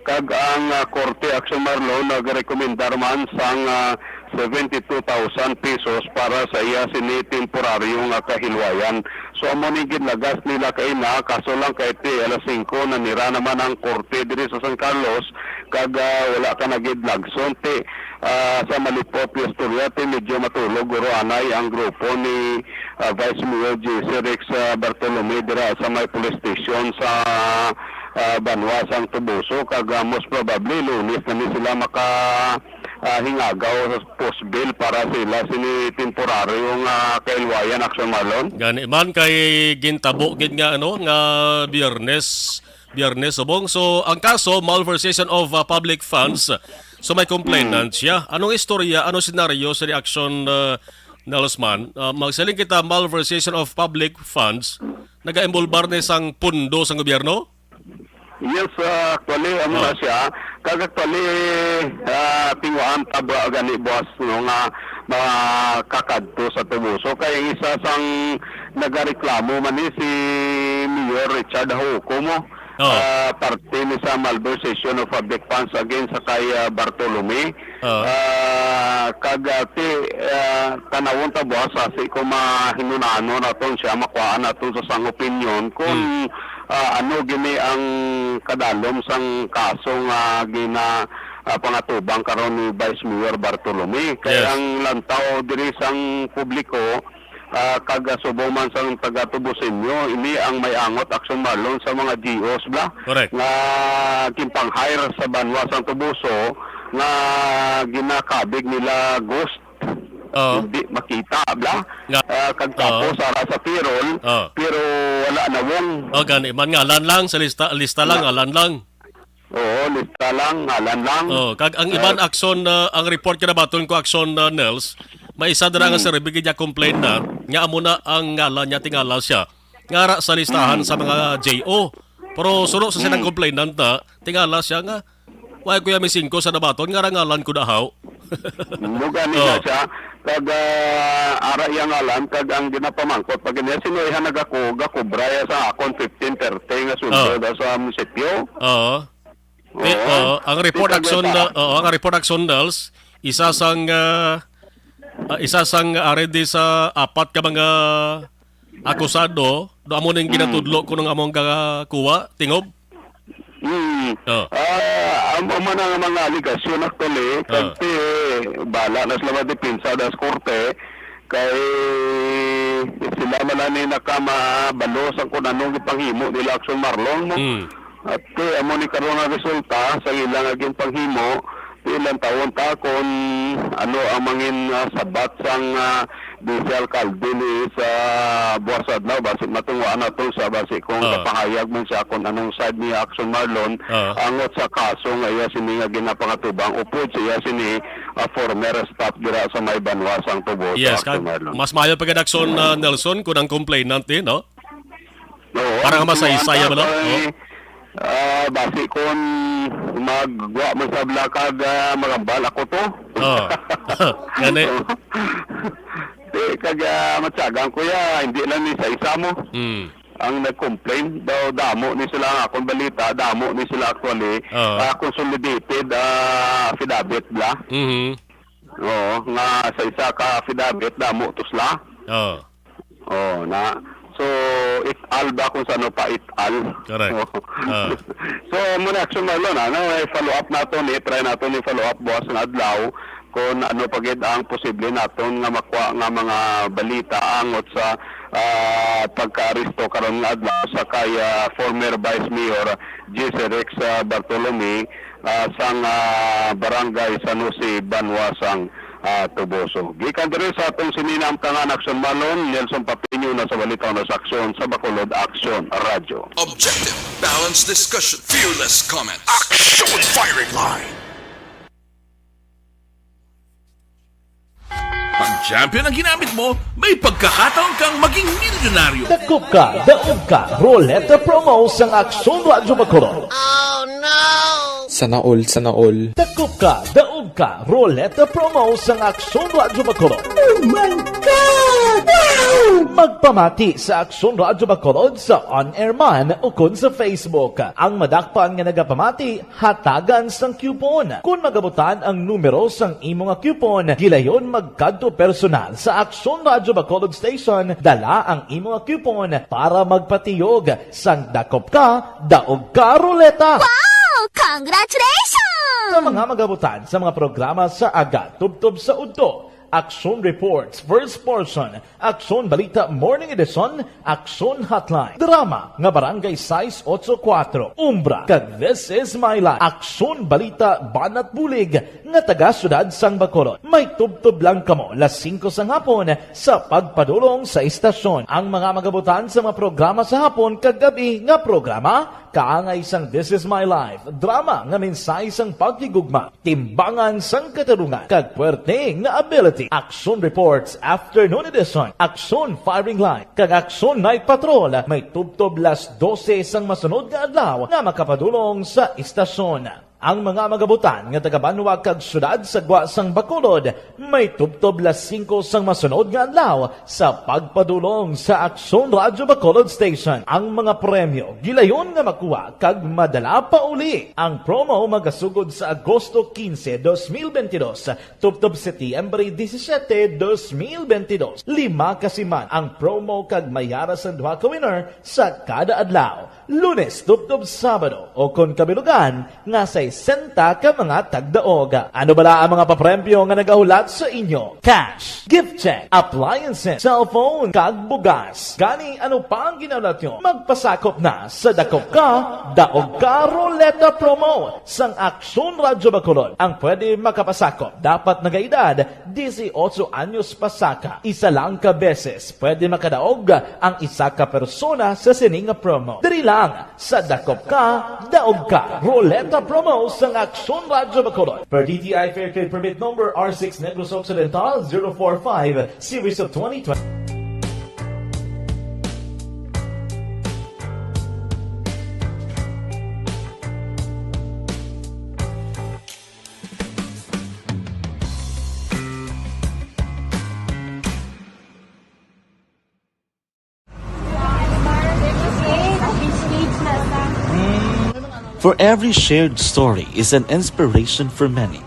Kag ang, ah, korte, Action Marlon, nagrekomendar man sang, ah, seventy-two thousand pesos para sa iya sini temporaryo nga kahilwayan. So, amo ni ginlagas nila kaina, kaso lang kay ti alas singko nanira naman ang korte diri sa San Carlos, kag, ah, wala ka na gid lagson ti, ah, sa malipot nga istorya ti medyo matulog guro anay ang grupo ni, ah, Vice Mayor J C Rex, ah, Bartolome dira sa may police station sa, ah, banwa sang Toboso, kag, ah, most probably Lunes na ni sila maka ah, hingagaw sa post bail para sa ila sini temporaryo nga kailwayan, Action Marlon. Gani man kay gintabo gid nga, ano, nga Biyernes Biyernes, subong. So, ang kaso, malversation of, uh, public funds. So, may complainant siya. Anong istorya, anong senaryo sa reaksyon, uh, Nelsman? Uh, magsiling kita, malversation of public funds. Nag-involbar ni sang pundo sang gobyerno? Yes, uh, actually, amo na Oh. siya. Kag actually, uh, tinguhaan ta ba gani, boss, no, nga makakadto sa Toboso. Kay ang isa sang nagareklamo man ni si Mayor Richard Jauco mo. Oh. Ah, parte ni sa malversation of public funds against sa kay, ah, Bartolome. Oh. Ah, kag, ah, ti, ah, tanawon ta, boss, asi ko mahinunano naton siya, makuhaan naton sa sang opinion kung, Hmm. ah, ano gini ang kadalom sang kaso nga gina, ah, pangatubang karon ni Vice Mayor Bartolome. Kay Yes. ang lantaw diri sang publiko, ah, kag, ah, subong man sang taga Toboseño, ini ang may angot action, Marlon, sa mga G Os, bla, Correct. nga ginpang-hire sa banwa sang Toboso, nga ginakabig nila ghost, Oo. hindi makita, bla. Nga, Ah, kag oo. tapos, ara sa payroll, Oo. pero wala nawong. Oh, gani man, ngalan lang sa lista, lista lang, Na- ngalan lang. Oo, lista lang, ngalan lang. Oh, kag ang iban Ah, action, ah, ang report kinabaton ko action, ah, Nels, may isa dira nga Hmm. survey gid niya complain na nga amo na ang ngalan niya, tingala siya nga ara sa listahan Hmm. sa mga J O. Pero suno sa silang Hmm. complainant na, tingala siya nga, "Why, Kuya, may singko sa nabaton nga ara ngalan ko dahaw?" Mo gani Oh. na siya, kag, ah, ara iya ngalan, kag ang ginapamangkot pa gani, sino iya nagako-, gakubra iya sa akon fifteen thirty nga sweldo Oh. daw sa munisipyo? Oo. Ti-, Oo. oo, ang report Ti-, action tagweta. na, oo, ang report action Nels, isa sang, ah, ah, isa sang ari di sa apat ka mga akusado, do amo ning Mm. ginatudlo ko nang among kakuha, tingob? Mm. Oh. Ah, amo man ang mga alegasyon actually, Ah. kag ti, bala na sila madepensa das korte, kay sila man lang ni nakamabalo sa kung anong ipanghimo nila action, Marlon, mo. Mm. At, eh, amo ni karon nga resulta sa ilang nga ginpanghimo, ilang taon ta kung ano ang mangin, ah, sabat sang, ah, vice alkalde ni sa buwas adlaw, basi matunguan naton sa basi kung Ah. kapahayag man siya kung anong side ni action, Marlon, Ah. angot sa kaso nga iya sini nga ginapangatubang upod sa iya sini, ah, former staff dira sa may banwa sang Toboso, Yes, action, kag Marlon. mas maayo pa gid action, ah, Nelson, kung ang complainant, eh, no? Oo, Para nga masaysay, ang ano? Ay, Oh. ah, basi kung magwa man sa blakag, ah, magambal ako to. Oh. Gani. Di, kag, ah, matyagan ko ya, hindi lang ni sa isa mo. Mm. Ang nag-complain, daw damo ni sila ang akong balita, damo ni sila actually, Oo. ah, consolidated, ah, affidavit bla. Mhm. Oo, nga sa isa ka affidavit, damo to sila. Oo. Oh, na. So, it al ba kung saan pa it al? Correct. Oo. Ah. So, muna action, Marlon, ano, eh, follow up nato ni, try nato ni follow up buwas nga adlaw kung ano pa gid ang posible naton nga makuha nga mga balita angot sa, ah, pagkaaresto karon nga adlaw sa kay, ah, former Vice Mayor Jesse Rex, ah, Bartolome, ah, sang, ah, Barangay San Jose, Banwa sang, ah, Toboso. Gikan diri sa atong sininamtangan aksyon, Malon, Nelson Patiño na sa Balita na sa Aksyon sa Bacolod Aksyon Radyo. Objective, balanced discussion, fearless comments. Action Firing Line. Pag champion ang ginamit mo, may pagkakataon kang maging milyonaryo. Dakop ka, daog ka, Roleta Promo sang Aksyon Radyo Bacolod. Sana all, sana all. Dakop ka, daog ka, Roleta Promo sang Aksyon Radyo Bacolod. Oh my God! Wow! Magpamati sa Aksyon Radyo Bacolod sa on-air man ukon sa Facebook. Ang madakpan nga nagapamati, hatagan sang coupon. Kon magabutan ang numero sang imo nga coupon, gilayon magkadto personal sa Aksyon Radyo Bacolod Station, dala ang imo nga coupon para magpatiyog sang dakop ka, daog ka, Roleta. Wow! Congratulations! Sa mga magabutan sa mga programa sa aga, tubtob sa udto, Aksyon Reports, First Portion, Aksyon Balita Morning Edition, Aksyon Hotline, drama nga Barangay sais ocho kuwatro, Umbra, kag This Is My Life, Aksyon Balita Banat Bulig, nga taga Siyudad sang Bacolod. May tubtob lang kamo las singko sang hapon sa pagpadulong sa istasyon. Ang mga magabutan sa mga programa sa hapon kag gab-i nga programa, kaangay sang This Is My Life, drama nga mensahe sang paghigugma, timbangan sang katarungan, kag puwerte nga ability. Aksyon Reports, Afternoon Edition, Aksyon Firing Line, kag Aksyon Night Patrol, may tubtob las dose sang masunod nga adlaw nga makapadulong sa istasyon. Ang mga magabutan nga taga-banwa kag siyudad sa gwa sang Bacolod may tubtob las singko sang masunod nga adlaw sa pagpadulong sa Aksyon Radyo Bacolod Station. Ang mga premyo gilayon nga makuha kag madala pa uli. Ang promo magasugod sa Agosto quince, dos mil veintidós, tubtob Setyembre disisiete, dos mil veintidós. Lima ka siman ang promo kag may ara sang duha ka winner sa kada adlaw. Lunes tubtob Sabado, o kon kabilugan, nga sesenta ka mga tagdaog. Ano bala ang mga papremyo nga nagahulat sa inyo? Cash, gift check, appliances, cellphone, kag bugas. Gani, ano pa ang ginahulat nyo? Magpasakop na sa Dakop Ka, Daog Ka Roleta Promo sang Aksyon Radyo Bacolod. Ang pwede makapasakop dapat nagaedad disiotso anyos pasaka. Isa lang ka beses pwede makadaog ang isa ka persona sa sini nga promo. Diri lang sa Dakop Ka, Daog Ka Roleta Promo sang Aksyon Radyo Bacolod. Per D T I Fair Trade Permit Number R six Negros Occidental zero four five, Series of twenty twenty. For every shared story is an inspiration for many.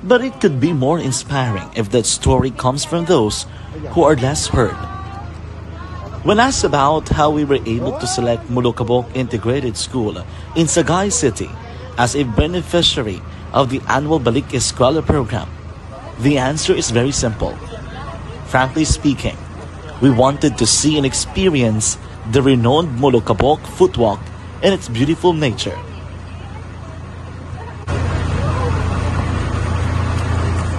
But it could be more inspiring if that story comes from those who are less heard. When asked about how we were able to select Molokabok Integrated School in Sagay City as a beneficiary of the annual Balik Eskwela program, the answer is very simple. Frankly speaking, we wanted to see and experience the renowned Molokabok footwalk and its beautiful nature.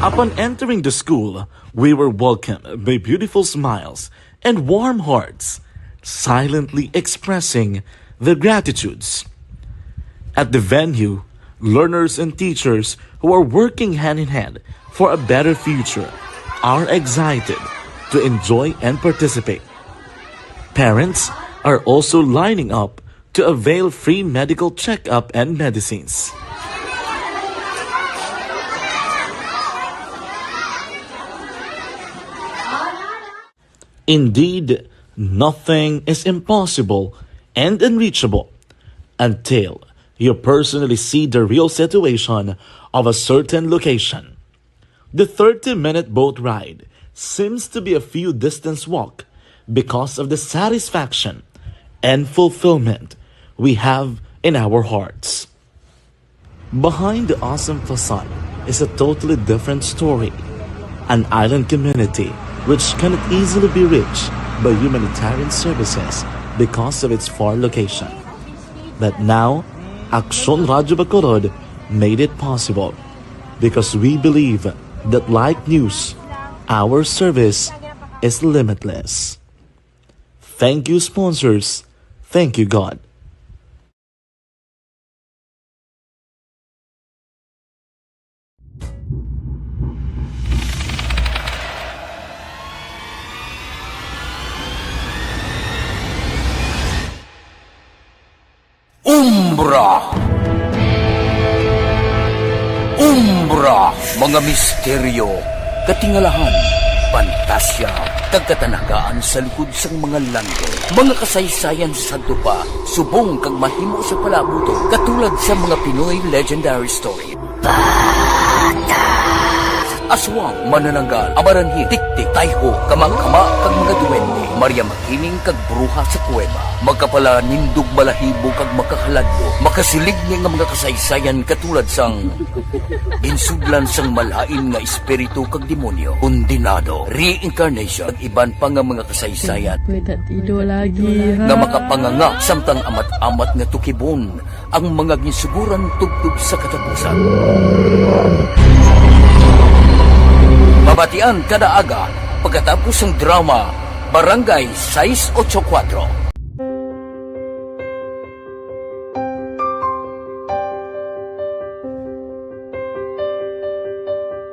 Upon entering the school, we were welcomed by beautiful smiles and warm hearts, silently expressing their gratitudes. At the venue, learners and teachers who are working hand in hand for a better future are excited to enjoy and participate. Parents are also lining up to avail free medical checkup and medicines. Indeed, nothing is impossible and unreachable until you personally see the real situation of a certain location. The thirty-minute boat ride seems to be a few distance walk because of the satisfaction and fulfillment we have in our hearts. Behind the awesome facade is a totally different story. An island community which cannot easily be reached by humanitarian services because of its far location. But now, Aksyon Radyo Bacolod made it possible because we believe that like news, our service is limitless. Thank you, sponsors. Thank you, God. Umbra. Umbra, mga misteryo, katingalahan, pantasya, kag katanagaan sa likod sang mga langit. Mga kasaysayan sa sadto pa, subong kag mahimo sa palaabuton, katulad sa mga Pinoy legendary story. Aswang, manananggal, amaranhil, tiktik, tayho, kama-kama, kag mga duwende, Maria Makiling kag bruha sa kuweba, makapalanindog balahibo kag makahaladlo, makasiligni nga mga kasaysayan katulad sang ginsudlan sang malain nga espiritu kag demonyo, kondenado, reincarnation, kag iban pa nga mga kasaysayan Pwede ido lagi, ha? Nga makapanganga samtang amat-amat nga tukibon ang mga ginsuguran tubtob sa katapusan. Mabatian kada aga pagkatapos sang drama Barangay sais ocho kuwatro.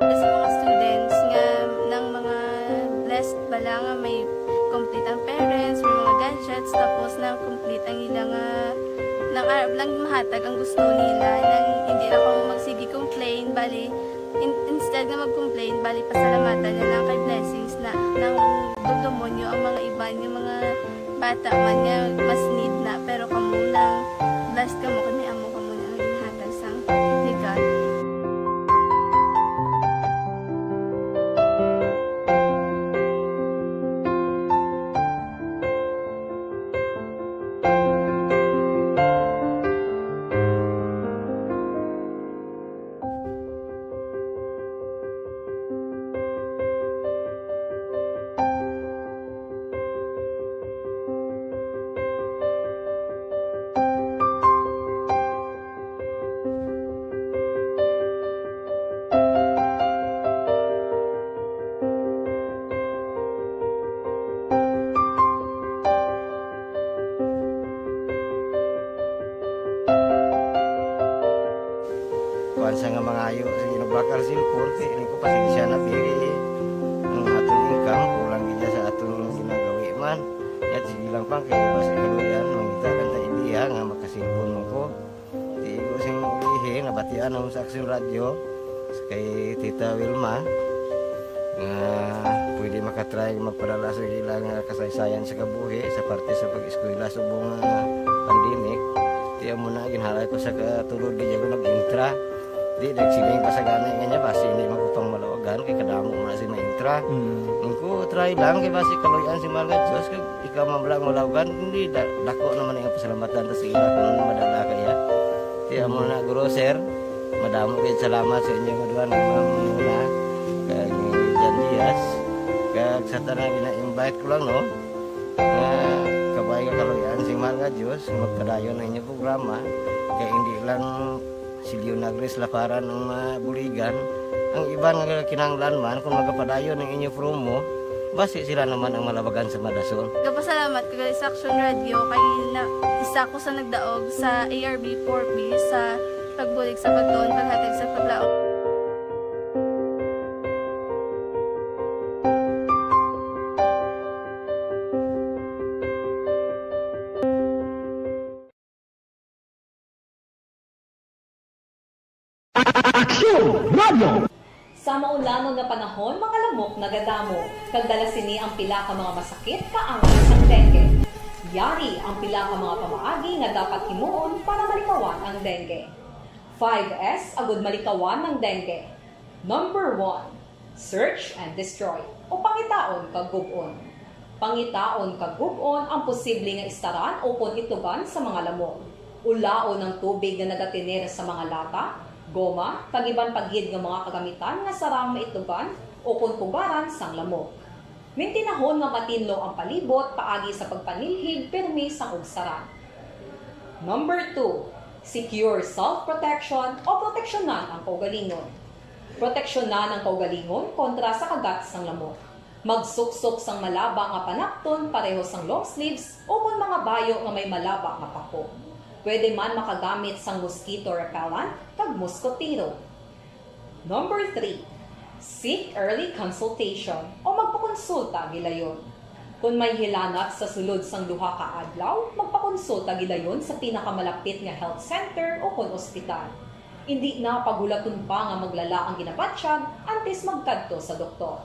Sa mga students nga, nang mga blessed bala nga may complete ang parents, may mga gadgets, tapos nang complete ang ila nga, nang arab lang mahatag ang gusto nila, nang hindi na kamo magsige complain, bali, in-, instead nga mag-complain, bali, pasalamatan na lang kay blessings na, nang dumdumon nyo ang mga iban, yung mga bata man nga mas need na, pero kamo nang blessed kamo kay may amo kamo na nga ginhatag sang ni God. Kuan sa nga mangayo, sige, nagbakal cellphone, kay ini ko pasensya na, biri. Ang aton income, kulang gid sa aton ginagawi man. Yat, sige lang pa, kay basi kaluyan, mangita lang ta idea nga makasilpon mo ko. Di ko sing ulihi, nabatian ako sa Aksyon Radyo, kay Tita Wilma, nga pwede makatry magpadala sa ila nga kasaysayan sa kabuhi sa parte sa pag-eskwela subong nga pandemic. Di amo na, ginhalay ko sa katulod, di ako nag-intra. Di, nagsiling pa sa gani nga niya, basi hindi man ko pang malawagan, kay kadamo mo na si ma-intra. Mm. Ang ko, try lang, kay basi kaluyan si mahal nga Diyos, kag ikaw man lang malawagan, hindi, da-, dako naman ang pasalamatan ta sa ila kung ano madala kaya. Di amo na, guro, sir, madamo kayo salamat sa inyo nga duha, ni Ma'am Muna, kag ni Jan Diaz, kag sa tanan, gina-invite ko lang, no, nga kabay nga kaluyan si mahal nga Diyos, magpadayon ang inyong programa, kay hindi lang si Leonagres Laparan ang mabuligan. Ang iban nga kinahanglan man, kung magapadayon ang inyo promo, basi sila naman ang malabagan sa madasol. Gapasalamat ko gali sa Action Radio kay na, isa ko sa nagdaog sa A R B four B sa pagbulig sa pagtuon, paghatag sa paglaom. Aksyon Radio! Sa maulanon nga panahon, mga lamok nagadamo, kag dala sini ang pila ka mga masakit kaangay sang dengue. Yari ang pila ka mga pamaagi nga dapat himuon para malikawan ang dengue. Five S agud malikawan ang dengue. Number one, search and destroy, o pangitaon kag gub-on. Pangitaon kag gub-on ang posible nga istaran ukon itlugan sa mga lamok. Ulaon ang tubig nga nagatener sa mga lata, goma, kag iban pa gid nga mga kagamitan nga sarang maitlugan ukon kugaran sang lamok. Mintinahon nga matinlo ang palibot paagi sa pagpanilhig pirmi sang ugsaran. Number two, secure self-protection o proteksyonan ang kaugalingon. Proteksyonan ang kaugalingon kontra sa kagat sang lamok. Magsuksok sang malaba nga panapton pareho sang long sleeves ukon mga bayo nga may malaba nga pako. Pwede man makagamit sang mosquito repellent kag moskotero. Number three, seek early consultation o magpakonsulta gilayon. Kon may hilanat sa sulod sang duha ka adlaw, magpakonsulta gilayon sa pinakamalapit nga health center ukon ospital. Indi na paghulaton pa nga maglala ang ginabatyag antes magkadto sa doktor.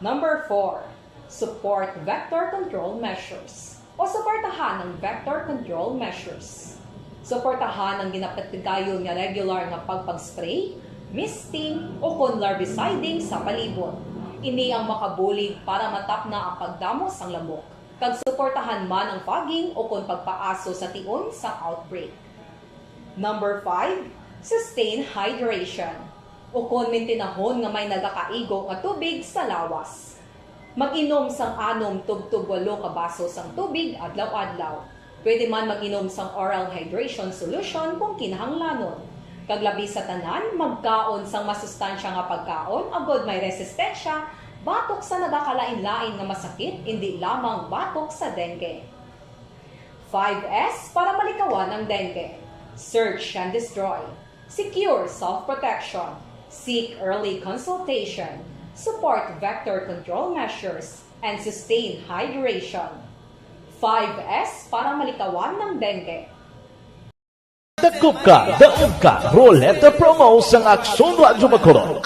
Number four, support vector control measures o suportahan ang vector control measures. Suportahan ang ginapatigayon nga regular nga pagpag-spray, misting, o kon larviciding sa palibot. Ini ang makabulig para matapna ang pagdamo sang lamok, kag suportahan man ang fogging o kon pagpaaso sa tion sang outbreak. Number five, sustain hydration, o kon mintinahon nga may nagakaigo nga tubig sa lawas. Mag-inom sang anom tubtob walo ka baso sang tubig adlaw-adlaw. Pwede man mag-inom sang oral hydration solution kung kinahanglanon. Kag labi sa tanan, magkaon sang masustansya nga pagkaon agod may resistensya batok sa nagakalain-lain nga masakit, indi lamang batok sa dengue. Five S para malikawan ang dengue. Search and destroy. Secure self-protection. Seek early consultation. Support vector control measures. And sustain hydration. Five S para malikawan ng dengue. Dakop ka, daog ka, Roleta Promo sang Aksyon Radyo Bacolod.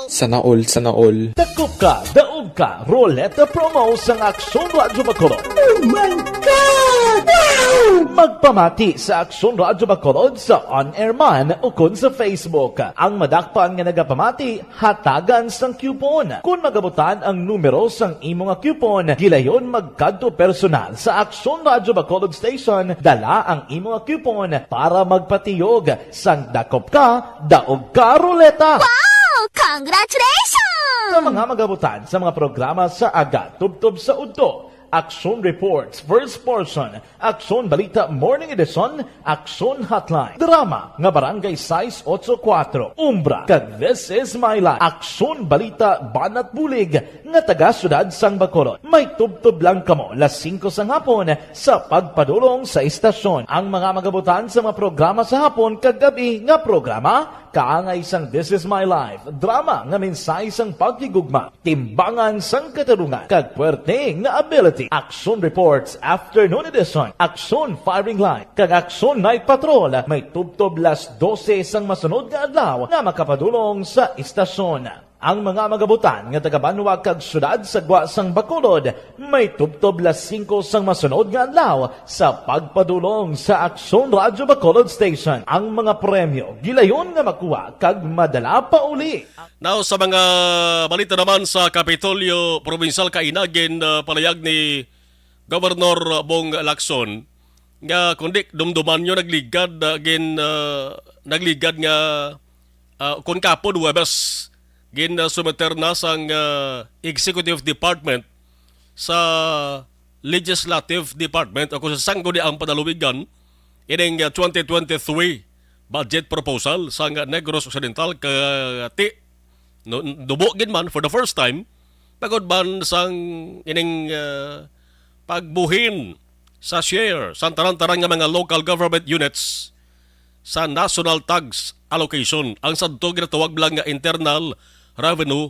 Sana all, sana all. Dakop ka, daog ka, Roleta Promo sang Aksyon Radyo Bacolod. Oh my God! Wow! Magpamati sa Aksyon Radyo Bacolod sa on-air man ukon sa Facebook. Ang madakpan nga nagapamati, hatagan sang coupon. Kon magabutan ang numero sang imo nga coupon, gilayon magkadto personal sa Aksyon Radyo Bacolod Station, dala ang imo nga coupon para magpatiyog sang dakop ka, daog ka, Roleta. Wow! Congratulations! Sa mga magabutan sa mga programa sa aga, tubtob sa udto, Aksyon Reports, First Portion, Aksyon Balita Morning Edition, Aksyon Hotline, drama nga Barangay sais otso kuwatro, Umbra, kag This Is My Life, Aksyon Balita Banat Bulig nga taga Siyudad sang Bacolod. May tubtob lang kamo las singko sang hapon sa pagpadulong sa istasyon. Ang mga magabutan sa mga programa sa hapon kag gabi nga programa, kaangay sang This Is My Life, drama nga mensahe sang paghigugma, timbangan sang katarungan, kag puwerte nga ability. Aksyon Reports, Afternoon Edition, Aksyon Firing Line, kag Aksyon Night Patrol may tubtob las dose sang masunod nga adlaw nga makapadulong sa istasyon. Ang mga magabutan nga taga-banwa kag siyudad sa gwa sang Bacolod may tubtob las singko sang masunod nga adlaw sa pagpadulong sa Aksyon Radyo Bacolod Station. Ang mga premyo gilayon nga makuha kag madala pauli. Now, sa mga balita naman sa Kapitolyo, Provincial Kainagin, uh, palayag ni Governor Bong Lacson nga kundi dumduman nyo nagligad, uh, gin, uh, nagligad nga, uh, kun kapon Huwebes gin, uh, sumiter na sang, uh, Executive Department sa Legislative Department o kung sa Sangguniang Panaluwigan ining, uh, twenty twenty-three budget proposal sang Negros Occidental kati no, dubo gid man for the first time pagod man sang ining, uh, pagbuhin sa share sang tanan-tanan nga mga local government units sa national tax allocation, ang sadto ginatawag lang nga internal revenue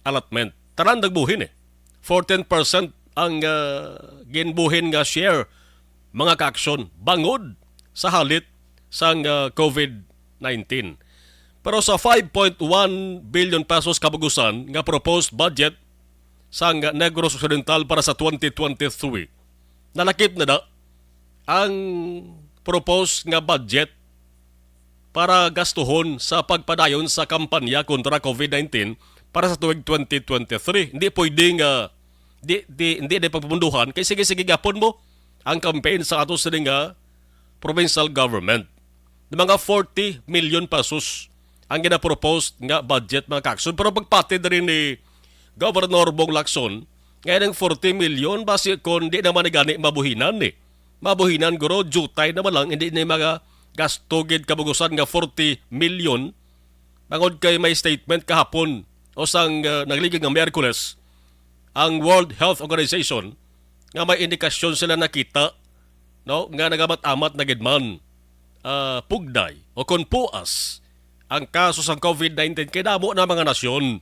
allotment. Tanan nagbuhin eh. Fourteen percent ang, uh, ginbuhin nga share, mga kaaksyon, bangod sa halit sang, uh, COVID nineteen. Pero sa five point one billion pesos kabugusan nga proposed budget sang Negros Occidental para sa twenty twenty-three, nalakip na da ang proposed nga budget para gastuhon sa pagpadayon sa kampanya kontra COVID nineteen para sa tuig twenty twenty-three. Hindi pwede nga di, di, hindi na pagpupunduhan kay sige-sige gapon mo ang campaign sa ato sini nga provincial government. Mga forty million pesos ang gina-propose nga budget, mga kakson. Pero pagpati diri ni Governor Bong Lacson, nga ang forty million, basi kon di naman ni gani mabuhinan ni. Mabuhinan guro, jutay naman lang, hindi ni mga gasto gid kabugusan nga forty million. Bangod kay may statement kahapon o sang, uh, nagligid nga Miyerkules ang World Health Organization nga may indikasyon sila nakita, no, nga nagamat-amat na gid man, ah, pugday o kon puas ang kaso sang COVID nineteen kay damo na mga nasyon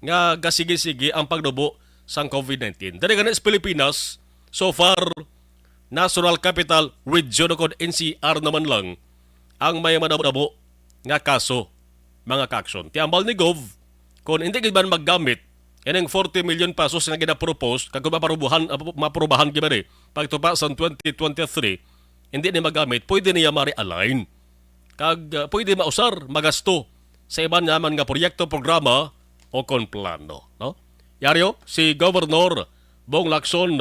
nga gasigi-sige ang pagnubo sang COVID nineteen. Diri gani sa Pilipinas, so far, National Capital Region o kon N C R naman lang ang may madamo-damo nga kaso, mga kaaksyon. Ti ambal ni Gov, kung hindi gid man maggamit ining forty million pesos nga ginapropose kag kung maparubuhan, maprubahan gid man eh, pagtupa sa twenty twenty-three, hindi ni magamit, pwede niya ma-realign. Kag, uh, pwede mausar, magasto sa iban naman nga proyekto, programa o kon plano, no? Yaryo, si Governor Bong Lacson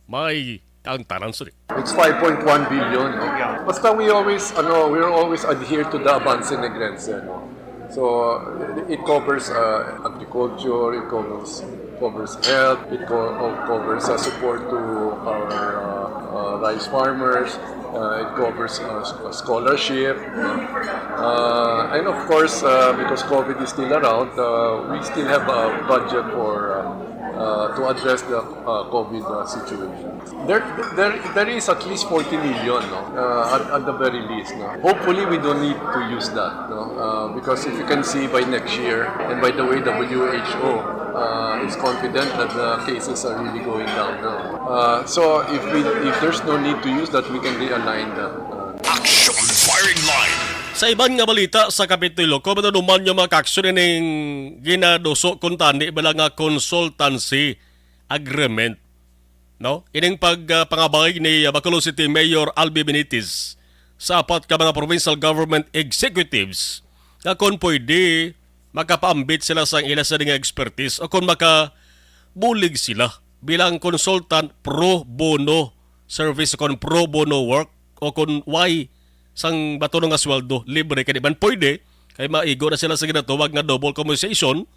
may kaangtanan sini. It's five point one billion. No? Basta we always, ano, we always adhere to the avance and regrets. No? So uh, it covers uh, agriculture, it covers covers health, it co- uh, covers uh, support to our uh, uh, rice farmers, uh, it covers uh, s- scholarship, uh, and of course uh, because COVID is still around, uh, we still have a budget for uh, uh, to address the uh, COVID uh, situation. There, there, there is at least forty million, no? Uh, at, at the very least, no? Hopefully, we don't need to use that, no? Uh, because if you can see by next year, and by the way, W H O uh, is confident that the cases are really going down now. Uh, so if we, if there's no need to use that, we can realign that. Uh, Action Firing Line. Sa iban nga balita sa Kapitulo, kung manunuman yung mga kaaksyon ining ginaduso kuntani bala nga consultancy agreement, no? Ining pag uh, pangabay ni uh, Bacolod City Mayor Albi Benitez sa apat ka mga provincial government executives nga kon pwede makapaambit sila sang ila sa nga expertise o kon makabulig sila bilang consultant pro bono service o kon pro bono work o kon why sang batuno nga sweldo libre kay di man pwede kay maigo na sila sa ginatawag nga double compensation.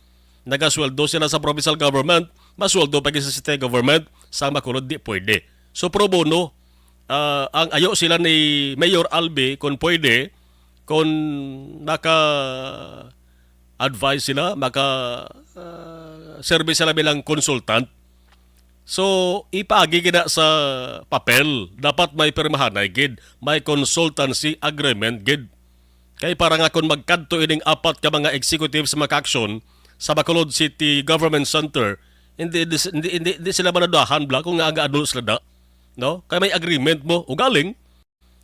Nagasweldo sila sa provincial government, masweldo pa gid sa city government. Sa Bacolod di pwede. So pro bono, ah, ang ayo sila ni Mayor Albi kung pwede, kung maka advise sila, maka ah, serve sila bilang consultant. So ipaagi gid na sa papel, dapat may pirmahanay gid, may consultancy agreement gid. Kay para nga kon magkadto ining apat ka mga executives makaaksyon sa Bacolod City Government Center, hindi, hindi, hindi, hindi sila manaduahan bla kung nga aga-adul sila da, no? Kay may agreement mo ugaling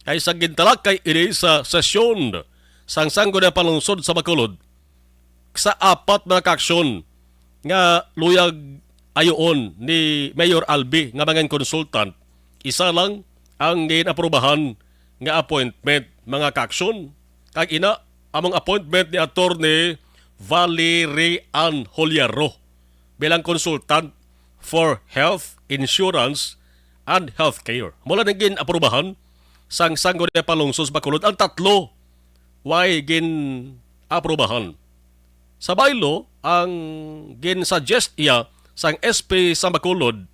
kay sa gintalakay ini sa sesyon sang Sangguniang Panlungsod sa Bacolod sa apat mga kaaksyon nga luyag ayoon ni Mayor Albi nga mga consultant, isa lang ang ginaprobahan nga appointment, mga kaaksyon. Kag ina, among appointment ni Attorney Valerie Ann Holiaro bilang consultant for health insurance and healthcare. Mula nang gin-aprobahan sang Sangguniang Panlungsod sa Bacolod ang tatlo way gin-aprobahan. Sa baylo, ang gin-suggest iya sang S P sa Bacolod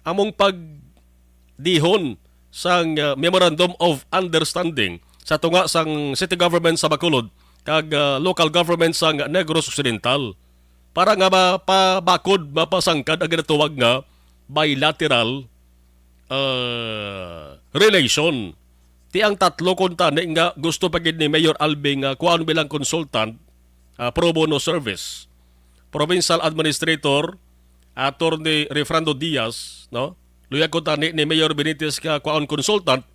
among pagdihon sang uh, Memorandum of Understanding sa tunga sang City Government sa Bacolod kag uh, local government sang Negros Occidental para nga mapabakod, mapasangkad ang ginatawag nga bilateral uh, relation. Ti ang tatlo kuntani nga gusto pa gid ni Mayor Albi nga kuhaon bilang consultant, uh, pro bono service. Provincial Administrator, Attorney Refrando Diaz, no? Luyag kuntani ni Mayor Benitez nga kuhaon consultant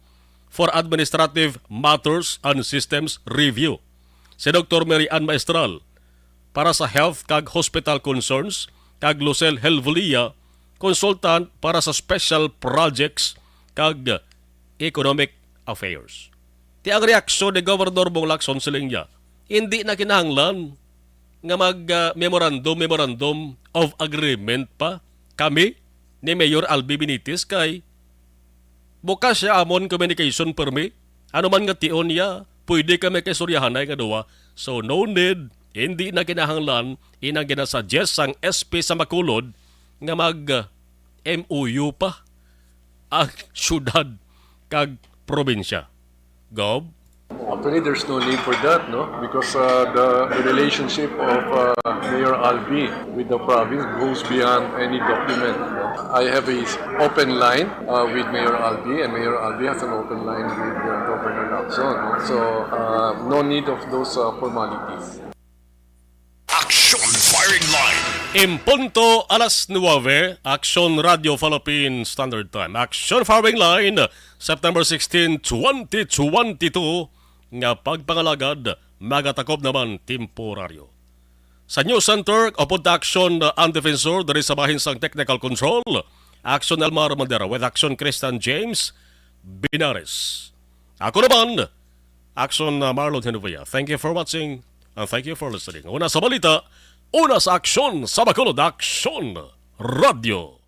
for administrative matters and systems review. Si Doktor Mary Ann Maestral para sa health kag hospital concerns, kag Lucel Helvolia, consultant para sa special projects kag economic affairs. Ti ang reaksyon ni Governor Bong Lacson siling niya, hindi na kinahanglan nga mag ah, memorandum memorandum of agreement pa kami ni Mayor Albi Benitez kay bukas siya amon communication permi. Ano man nga tion niya, pwede kami kay suryahanay nga duwa. So no need, hindi na kinahanglan inang ginasuggest sang S P sa Bacolod nga mag ah, M O U pa ang syudad kag probinsya. Gov? Actually, there's no need for that, no? Because uh, the, the relationship of uh, Mayor Albi with the province goes beyond any document. No? I have a s- open line uh, with Mayor Albi, and Mayor Albi has an open line with uh, Governor Lacson. No? So, uh, no need of those uh, formalities. Action Firing Line. En punto alas nuebe, Action Radio Philippine Standard Time. Action Firing Line, September sixteen, twenty twenty-two, nga pagpangalagad, magatakop naman temporaryo. Sa News Center, upod ta Action ang defensor diri sa bahin sang technical control, Action Elmar Madera with Action Christian James Binares. Ako naman, Action uh, Marlon Henovia. Thank you for watching. And thank you for listening. Una sa balita, una sa aksyon, sa Bacolod Aksyon Radio.